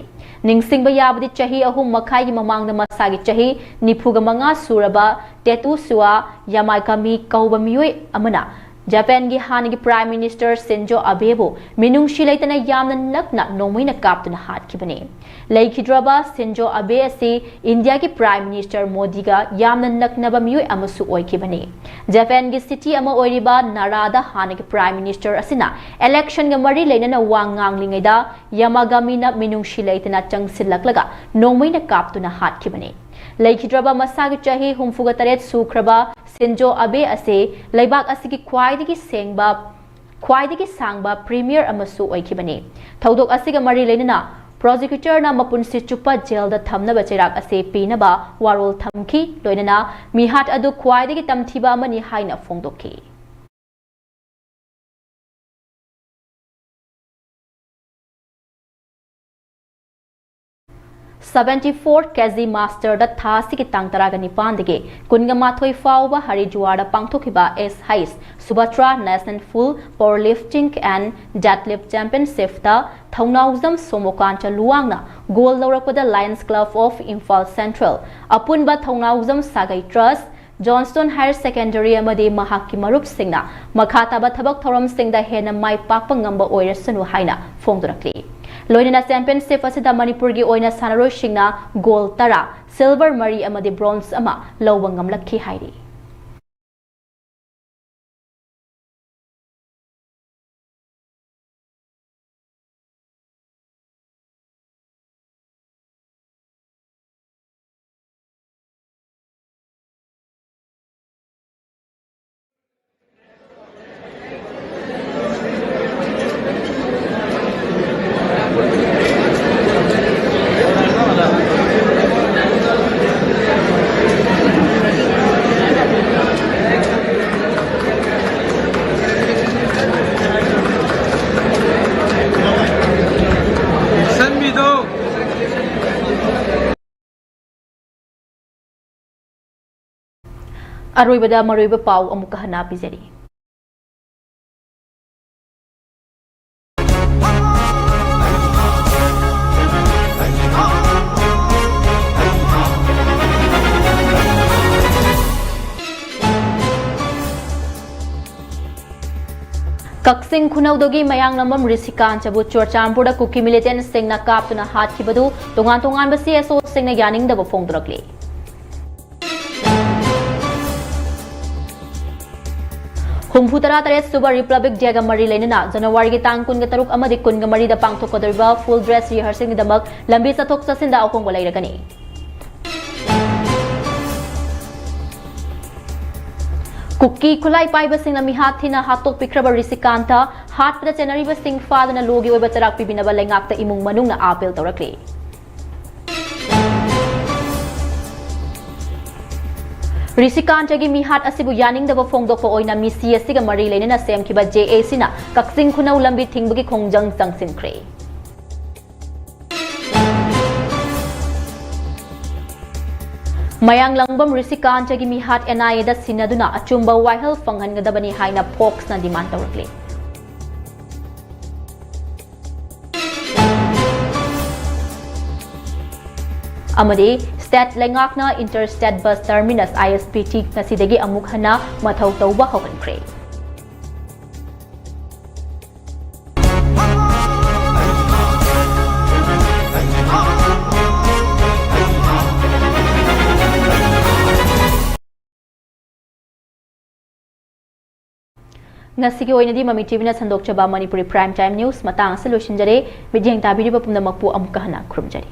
ꯅꯤꯡꯁꯤꯡꯕ ꯌꯥꯕꯗꯤ, ꯆꯍꯤ ꯑꯍꯨꯝ ꯃꯈꯥꯏꯒꯤ ꯃꯃꯥꯡꯗ ꯃꯁꯥꯒꯤ ꯆꯍꯤ ꯅꯤꯐꯨꯒ ꯃꯉꯥ ꯁꯨꯔꯕ ꯇꯦꯇꯨꯁꯨꯋꯥ ꯌꯥꯃꯥꯒꯥꯃꯤ ꯀꯧꯕ ꯃꯤꯑꯣꯏ ꯑꯃꯅ ꯖꯄꯥꯟꯒꯤ ꯍꯥꯟꯅꯒꯤ ꯄ꯭ꯔꯥꯏꯝ ꯃꯤꯅꯤꯁꯇꯔ ꯁꯤꯟꯖꯣ ꯑꯕꯦꯕꯨ ꯃꯤꯅꯨꯡꯁꯤ ꯂꯩꯇꯅ ꯌꯥꯝꯅ ꯅꯛꯅ ꯅꯣꯡꯃꯩꯅ ꯀꯥꯞꯇꯨꯅ ꯍꯥꯠꯈꯤꯕꯅꯤ꯫ ꯂꯩꯈꯤꯗ꯭ꯔꯕ ꯁꯤꯟꯖꯣ ꯑꯕꯦ ꯑꯁꯤ ꯏꯟꯗꯤꯌꯥꯒꯤ ꯄ꯭ꯔꯥꯏꯝ ꯃꯤꯅꯤꯁꯇꯔ ꯃꯣꯗꯤꯒ ꯌꯥꯝꯅ ꯅꯛꯅꯕ ꯃꯤꯑꯣꯏ ꯑꯃꯁꯨ ꯑꯣꯏꯈꯤꯕꯅꯤ꯫ ꯖꯄꯥꯟꯒꯤ ꯁꯤꯇꯤ ꯑꯃ ꯑꯣꯏꯔꯤꯕ ꯅꯥꯔꯥꯗ ꯍꯥꯟꯅꯒꯤ ꯄ꯭ꯔꯥꯏꯝ ꯃꯤꯅꯤꯁꯇꯔ ꯑꯁꯤꯅ ꯏꯂꯦꯛꯁꯟꯒ ꯃꯔꯤ ꯂꯩꯅꯅ ꯋꯥ ꯉꯥꯡꯂꯤꯉꯩꯗ ꯌꯥꯃꯥꯒꯥꯃꯤꯅ ꯃꯤꯅꯨꯡꯁꯤ ꯂꯩꯇꯅ ꯆꯪꯁꯤꯜꯂꯛꯂꯒ ꯅꯣꯡꯃꯩꯅ ꯀꯥꯞꯇꯨꯅ ꯍꯥꯠꯈꯤꯕꯅꯤ꯫ ꯂꯩꯈꯤꯗ꯭ꯔꯕ ꯃꯁꯥꯒꯤ ꯆꯍꯤ ꯍꯨꯝꯐꯨꯒ ꯇꯔꯦꯠ ꯁꯨꯈ꯭ꯔꯕ ꯁꯤꯟꯖꯣ ꯑꯕꯦ ꯑꯁꯤ ꯂꯩꯕꯥꯛ ꯑꯁꯤꯒꯤ ꯈ꯭ꯋꯥꯏꯗꯒꯤ ꯁꯦꯡꯕ, ꯈ꯭ꯋꯥꯏꯗꯒꯤ ꯁꯥꯡꯕ ꯄ꯭ꯔꯤꯃꯤꯌꯔ ꯑꯃꯁꯨ ꯑꯣꯏꯈꯤꯕꯅꯤ꯫ ꯊꯧꯗꯣꯛ ꯑꯁꯤꯒ ꯃꯔꯤ ꯂꯩꯅꯅ ꯄ꯭ꯔꯣꯁꯤꯀ꯭ꯌꯨꯇꯔꯅ ꯃꯄꯨꯟꯁꯤ ꯆꯨꯞꯄ ꯖꯦꯜꯗ ꯊꯝꯅꯕ ꯆꯩꯔꯥꯛ ꯑꯁꯤ ꯄꯤꯅꯕ ꯋꯥꯔꯣꯜ ꯊꯝꯈꯤ, ꯂꯣꯏꯅꯅ ꯃꯤꯍꯥꯠ ꯑꯗꯨ ꯈ꯭ꯋꯥꯏꯗꯒꯤ ꯇꯝꯊꯤꯕ ꯑꯃꯅꯤ ꯍꯥꯏꯅ ꯐꯣꯡꯗꯣꯛꯈꯤ꯫ ꯁꯚꯦꯟꯇꯤ ꯐꯣꯔ ꯀꯦ ꯖꯤ ꯃꯥꯁꯇꯔꯗ ꯊꯥ ꯑꯁꯤꯒꯤ ꯇꯥꯡ ꯇꯔꯥꯒ ꯅꯤꯄꯥꯟꯗꯒꯤ ꯀꯨꯟꯒ ꯃꯥꯊꯣꯏ ꯐꯥꯎꯕ ꯍꯔꯤꯗ꯭ꯋꯥꯔꯗ ꯄꯥꯡꯊꯣꯛꯈꯤꯕ ꯑꯦꯁ ꯍꯩꯁ Subhadra national full power lifting and deadlift ꯆꯦꯝꯄꯤꯌꯟꯁꯤꯞꯇ ꯊꯧꯅꯥꯎꯖꯝ ꯁꯣꯃꯣꯀꯥꯟꯇ ꯂꯨꯋꯥꯡꯅ ꯒꯣꯜ ꯂꯧꯔꯛꯄꯗ Lions Club of Imphal Central, ꯑꯄꯨꯟꯕ ꯊꯧꯅꯥꯎꯖꯝ ꯁꯥꯒꯩ ꯇ꯭ꯔꯁ, ꯖꯣꯟꯁꯇꯣꯟ ꯍꯥꯌꯔ ꯁꯦꯀꯦꯟꯗꯔꯤ ꯑꯃꯗꯤ ꯃꯍꯥꯛꯀꯤ ꯃꯔꯨꯞꯁꯤꯡꯅ ꯃꯈꯥ ꯇꯥꯕ ꯊꯕꯛ ꯊꯧꯔꯝꯁꯤꯡꯗ ꯍꯦꯟꯅ ꯃꯥꯏ ꯄꯥꯛꯄ ꯉꯝꯕ ꯑꯣꯏꯔꯁꯅꯨ ꯍꯥꯏꯅ ꯐꯣꯡꯗꯣꯔꯛꯂꯤ꯫ ꯂꯣꯏꯅꯅ ꯆꯦꯝꯄꯤꯌꯟꯁꯤꯞ ꯑꯁꯤꯗ ꯃꯅꯤꯄꯨꯔꯒꯤ ꯑꯣꯏꯅ ꯁꯥꯟꯅꯔꯣꯏꯁꯤꯡꯅ ꯒꯣꯜ ꯇꯔꯥ, ꯁꯤꯜꯚꯔ ꯃꯔꯤ ꯑꯃꯗꯤ ꯕ꯭ꯔꯣꯟꯖ ꯑꯃ ꯂꯧꯕ ꯉꯝꯂꯛꯈꯤ ꯍꯥꯏꯔꯤ꯫ ꯑꯔꯣꯏꯕꯗ ꯃꯔꯨꯑꯣꯏꯕ ꯄꯥꯎ ꯑꯃꯨꯛꯀ ꯍꯟꯅ ꯄꯤꯖꯔꯤ꯫ ꯀꯛꯆꯤꯡ ꯈꯨꯅꯧꯗꯒꯤ ꯃꯌꯥꯡꯂꯝꯕꯝ ꯔꯤꯁꯤꯀꯥꯟꯇꯕꯨ ꯆꯨꯔꯆꯥꯟꯄꯨꯔꯗ ꯀꯨꯀꯤ ꯃꯤꯂꯤꯇꯦꯟꯠꯁꯤꯡꯅ ꯀꯥꯞꯇꯨꯅ ꯍꯥꯠꯈꯤꯕꯗꯨ ꯇꯣꯉꯥꯟ ꯇꯣꯉꯥꯟꯕ ꯁꯤ ꯑꯦꯁ ꯑꯣꯁꯤꯡꯅ ꯌꯥꯅꯤꯡꯗꯕ ꯐꯣꯡꯗꯣꯔꯛꯂꯤ꯫ ꯍꯨꯝꯐꯨ ꯇꯔꯥ ꯇꯔꯦꯠ ꯁꯨꯕ ꯔꯤꯄꯕ꯭ꯂꯤꯛ ꯗꯦꯒ ꯃꯔꯤ ꯂꯩꯅꯅ ꯖꯅꯋꯥꯔꯤꯒꯤ ꯇꯥꯡ ꯀꯨꯟꯒ ꯇꯔꯨꯛ ꯑꯃꯗꯤ ꯀꯨꯟꯒ ꯃꯔꯤꯗ ꯄꯥꯡꯊꯣꯛꯀꯗꯧꯔꯤꯕ ꯐꯨꯜ ꯗ꯭ꯔꯦꯁ ꯔꯤꯍꯔꯁꯦꯜꯒꯤꯗꯃꯛ ꯂꯝꯕꯤ ꯆꯠꯊꯣꯛ ꯆꯠꯁꯤꯟꯗ ꯑꯍꯣꯡꯕ ꯂꯩꯔꯒꯅꯤ꯫ ꯀꯨꯀꯤ ꯈꯨꯠꯂꯥꯏ ꯄꯥꯏꯕꯁꯤꯡꯅ ꯃꯤꯍꯥꯠ ꯊꯤꯅ ꯍꯥꯠꯇꯣꯛꯄꯤꯈ꯭ꯔꯕ ꯔꯤꯁꯤꯀꯥꯟꯇ ꯍꯥꯠꯄꯗ ꯆꯦꯟꯅꯔꯤꯕꯁꯤꯡ ꯐꯥꯗꯨꯅ ꯂꯣꯒꯤ ꯑꯣꯏꯕ ꯆꯔꯥꯛ ꯄꯤꯕꯤꯅꯕ ꯂꯩꯉꯥꯛꯇ ꯏꯃꯨꯡ ꯃꯅꯨꯡꯅ ꯑꯥꯄꯤꯜ ꯇꯧꯔꯛꯂꯤ꯫ ꯔꯤꯁꯤꯀꯥꯟꯇꯒꯤ ꯃꯤꯍꯥꯠ ꯑꯁꯤꯕꯨ ꯌꯥꯅꯤꯡꯗꯕ ꯐꯣꯡꯗꯣꯛꯄ ꯑꯣꯏꯅ ꯃꯤꯁꯤ ꯑꯁꯤꯒ ꯃꯔꯤ ꯂꯩꯅꯅ ꯁꯦꯝꯈꯤꯕ ꯖꯦ ꯑꯦ ꯁꯤꯅ ꯀꯛꯆꯤꯡ ꯈꯨꯅꯧ ꯂꯝꯕꯤ ꯊꯤꯡꯕꯒꯤ ꯈꯣꯡꯖꯪ ꯆꯪꯁꯤꯟꯈ꯭ꯔꯦ꯫ ꯃꯌꯥꯡꯂꯪꯕꯝ ꯔꯤꯁꯤꯀꯥꯟꯇꯒꯤ ꯃꯤꯍꯥꯠ ꯑꯦꯟ ꯑꯥꯏ ꯑꯦꯗ ꯁꯤꯟꯅꯗꯨꯅ ꯑꯆꯨꯝꯕ ꯋꯥꯍꯩ ꯐꯪꯍꯟꯒꯗꯕꯅꯤ ꯍꯥꯏꯅ ꯐꯣꯛꯁꯅ ꯗꯤꯃꯥꯟ ꯇꯧꯔꯛꯂꯤ꯫ ꯑꯃꯗꯤ ꯁ꯭ꯇꯦꯠ ꯂꯩꯉꯥꯛꯅ enter state bus terminus, I S P T, ꯉꯁꯤꯗꯒꯤ ꯑꯃꯨꯛ ꯍꯟꯅ ꯃꯊꯧ ꯇꯧꯕ ꯍꯧꯍꯟꯈ꯭ꯔꯦ꯫ ꯉꯁꯤꯒꯤ ꯑꯣꯏꯅꯗꯤ ꯃꯃꯤ ꯇꯤꯚꯤꯅ ꯁꯟꯗꯣꯛꯆꯕ ꯃꯅꯤꯄꯨꯔꯤ Prime Time News ꯃꯇꯥꯡ ꯑꯁꯤ ꯂꯣꯏꯁꯤꯟꯖꯔꯦ꯫ ꯃꯤꯠꯌꯦꯡ ꯇꯥꯕꯤꯔꯤꯕ ꯄꯨꯝꯅꯃꯛꯄꯨ ꯑꯃꯨꯛꯀ ꯍꯟꯅ ꯈꯨꯔꯨꯝꯖꯔꯤ꯫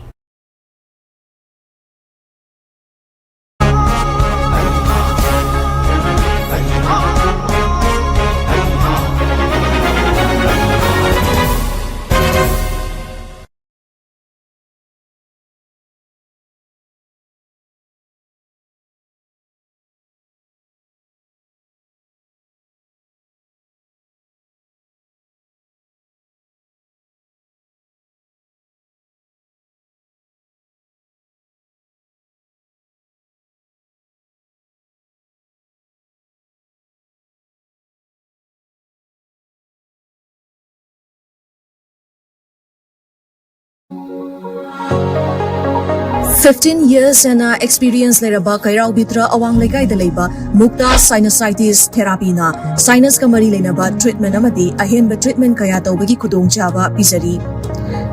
Fifteen years ꯍꯦꯟꯅ experience ꯂꯩꯔꯕ ꯀꯩꯔꯥꯎ ꯕꯤꯇ꯭ꯔ ꯑꯋꯥꯡ ꯂꯩꯀꯥꯏꯗ ꯂꯩꯕ ꯃꯨꯛꯇꯥ Sinusitis Therapyꯅ sinusꯀ ꯃꯔꯤ ꯂꯩꯅꯕ treatment ꯑꯃꯗꯤ ꯑꯍꯦꯟꯕ treatment ꯀꯌꯥ ꯇꯧꯕꯒꯤ ꯈꯨꯗꯣꯡꯆꯥꯕ ꯄꯤꯖꯔꯤ꯫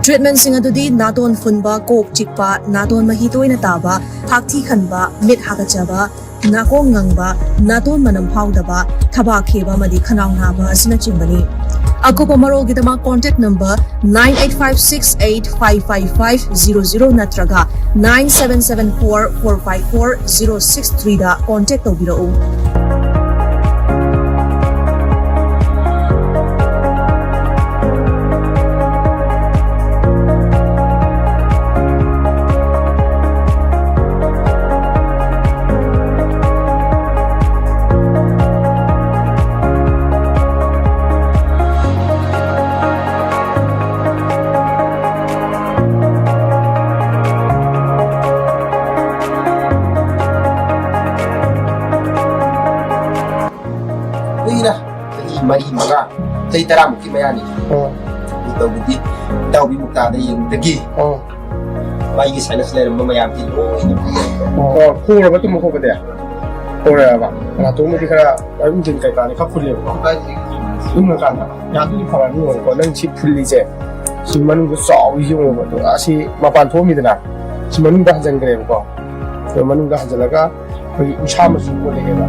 Treatmentꯁꯤꯡ ꯑꯗꯨꯗꯤ ꯅꯥꯇꯣꯟ ꯐꯨꯟꯕ, ꯀꯣꯛ ꯆꯤꯛꯄ, ꯅꯥꯇꯣꯟ ꯃꯍꯤ ꯇꯣꯏꯅ ꯇꯥꯕ, ꯍꯥꯛꯊꯤ ꯈꯟꯕ, ꯃꯤꯠ ꯍꯥꯒꯠꯆꯕ, ꯅꯥꯀꯣꯡ ꯉꯪꯕ, ꯅꯥꯇꯣꯟ ꯃꯅꯝ ꯐꯥꯎꯗꯕ, ꯊꯕꯥꯛ ꯈꯦꯕ ꯑꯃꯗꯤ ꯈꯅꯥꯎ ꯅꯥꯕ ꯑꯁꯤꯅꯆꯤꯡꯕꯅꯤ꯫ ꯑꯀꯨꯞꯄ ꯃꯔꯣꯜꯒꯤꯗꯃꯛ contact number nine eight five six eight five five five zero zero ꯅꯠꯇ꯭ꯔꯒ nine seven seven four four five four zero six threeꯗ contact ꯇꯧꯕꯤꯔꯛꯎ꯫ ꯆꯍꯤ ꯇꯔꯥꯃꯨꯛꯀꯤ ꯃꯌꯥꯅꯤ꯫ ꯑꯣ꯫ ꯑꯗꯨ ꯇꯧꯕꯗꯤ ꯏꯇꯥꯎꯕꯤ ꯃꯨꯛꯇꯥꯗ ꯌꯦꯡꯕꯗꯒꯤ ꯑꯣ꯫ ꯃꯥꯒꯤ sinus ꯂꯩꯔꯝꯕ ꯃꯌꯥꯝꯗꯤ ꯂꯣꯏꯅ ꯐꯔꯦ꯫ ꯑꯣ, ꯈꯨꯔꯕ ꯇꯨꯝꯕ ꯈꯣꯠꯄꯗꯤ? ꯈꯨꯔꯦꯕ? ꯅꯥꯇꯣꯟꯕꯨꯗꯤ ꯈꯔ ꯑꯗꯨꯝ ꯇꯤꯟ ꯀꯩꯀꯥꯗꯤ ꯈꯔ ꯐꯨꯜꯂꯦꯕꯀꯣ꯫ ꯏꯪꯉꯀꯥꯟꯗ ꯌꯥꯝ ꯊꯤꯅ ꯐꯔꯅꯤ ꯌꯦꯡꯉꯨꯀꯣ꯫ ꯅꯪ ꯁꯤ ꯐꯨꯜꯂꯤꯁꯦ, ꯁꯤ ꯃꯅꯨꯡꯗ ꯆꯥꯎꯔꯤꯁꯦ ꯌꯦꯡꯉꯣꯕ꯫ ꯑꯗꯨꯒ ꯑꯁꯤ ꯃꯄꯥꯟ ꯊꯣꯛꯑꯝꯃꯤꯗꯅ, ꯁꯤ ꯃꯅꯨꯡꯗ ꯍꯟꯖꯤꯟꯈ꯭ꯔꯦꯕꯀꯣ꯫ ꯑꯗꯣ ꯃꯅꯨꯡꯗ ꯍꯟꯖꯤꯜꯂꯒ ꯑꯩꯈꯣꯏꯒꯤ ꯎꯟꯁꯥ ꯃꯆꯨ ꯑꯣꯜꯂꯛꯑꯦꯕ꯫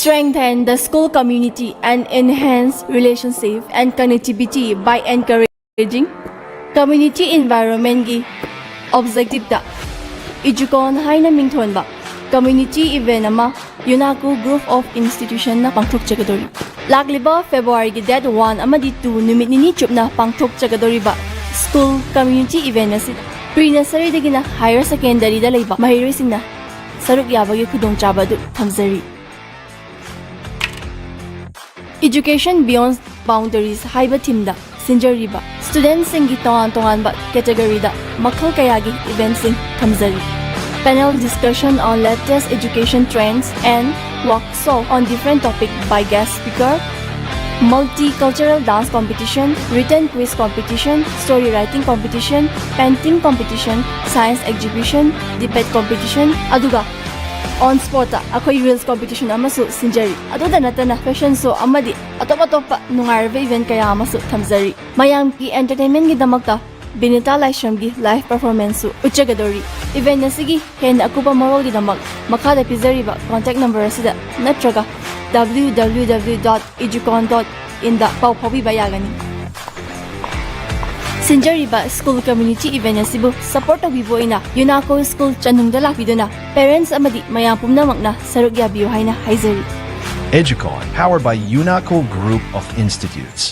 Strengthen the school community and enhance relationship and connectivity by encouraging community environment ꯒꯤ objective ꯇ EDUCON ꯍꯥꯏꯅ ꯃꯤꯡꯊꯣꯟꯕ community event ꯑꯃ UNACO Group of Institution ꯅ ꯄꯥꯡꯊꯣꯛꯆꯒꯗꯧꯔꯤ꯫ ꯂꯥꯛꯂꯤꯕ February ꯒꯤ date one ꯑꯃꯗꯤ two ꯅꯨꯃꯤꯠ ꯅꯤꯅꯤ ꯆꯨꯞꯅ ꯄꯥꯡꯊꯣꯛꯆꯒꯗꯧꯔꯤꯕ school community event ꯑꯁꯤꯗ pre nursery ꯗꯒꯤꯅ higher secondary ꯗ ꯂꯩꯕ ꯃꯍꯩꯔꯣꯏꯁꯤꯡꯅ ꯁꯔꯨꯛ ꯌꯥꯕꯒꯤ ꯈꯨꯗꯣꯡꯆꯥꯕ ꯑꯗꯨ ꯊꯝꯖꯔꯤ꯫ Education Beyond Boundaries ꯍꯥꯏꯕ theme ꯗ ꯁꯤꯟꯖꯔꯤꯕ student ꯁꯤꯡꯒꯤ ꯇꯣꯉꯥꯟ ꯇꯣꯉꯥꯟꯕ category ꯗ ꯃꯈꯜ ꯀꯌꯥꯒꯤ event ꯁꯤꯡ ꯊꯝꯖꯔꯤ꯫ Panel discussion on latest education trends and workshop on different topic by guest speaker, multicultural dance competition, written quiz competition, story writing competition, painting competition, science exhibition, debate competition, ꯑꯗꯨꯒ on spot ꯇ ꯑꯩꯈꯣꯏ reels competition ꯑꯃꯁꯨ ꯁꯤꯟꯖꯔꯤ꯫ ꯑꯗꯨꯗ ꯅꯠꯇꯅ fashion show ꯑꯃꯗꯤ ꯑꯇꯣꯞ ꯑꯇꯣꯞꯄ ꯅꯨꯡꯉꯥꯏꯔꯕ event ꯀꯌꯥ ꯑꯃꯁꯨ ꯊꯝꯖꯔꯤ꯫ ꯃꯌꯥꯝꯒꯤ entertainment ꯒꯤꯗꯃꯛꯇ ꯕꯤꯅꯤꯇꯥ ꯂꯥꯏꯁ꯭ꯔꯝꯒꯤ live performance ꯁꯨ ꯎꯠꯆꯒꯗꯧꯔꯤ꯫ Event ꯑꯁꯤꯒꯤ ꯍꯦꯟꯅ ꯑꯀꯨꯞꯄ ꯃꯔꯣꯜꯒꯤꯗꯃꯛ ꯃꯈꯥꯗ ꯄꯤꯖꯔꯤꯕ contact number ꯑꯁꯤꯗ ꯅꯠꯇ꯭ꯔꯒ www dot educon dot in ꯗ ꯄꯥꯎ ꯐꯥꯎꯕꯤꯕ ꯌꯥꯒꯅꯤ꯫ ꯁꯤꯟꯖꯔꯤꯕ school community event ꯑꯁꯤꯕꯨ support ꯇꯧꯕꯤꯕ ꯑꯣꯏꯅ UNACO School ꯆꯅꯨꯡꯗ ꯂꯥꯛꯄꯤꯗꯨꯅ parents ꯑꯃꯗꯤ ꯃꯌꯥꯝ ꯄꯨꯝꯅꯃꯛꯅ ꯁꯔꯨꯛ ꯌꯥꯕꯤꯌꯨ ꯍꯥꯏꯅ ꯍꯥꯏꯖꯔꯤ꯫ EDUCON, powered by UNACO Group of Institutes.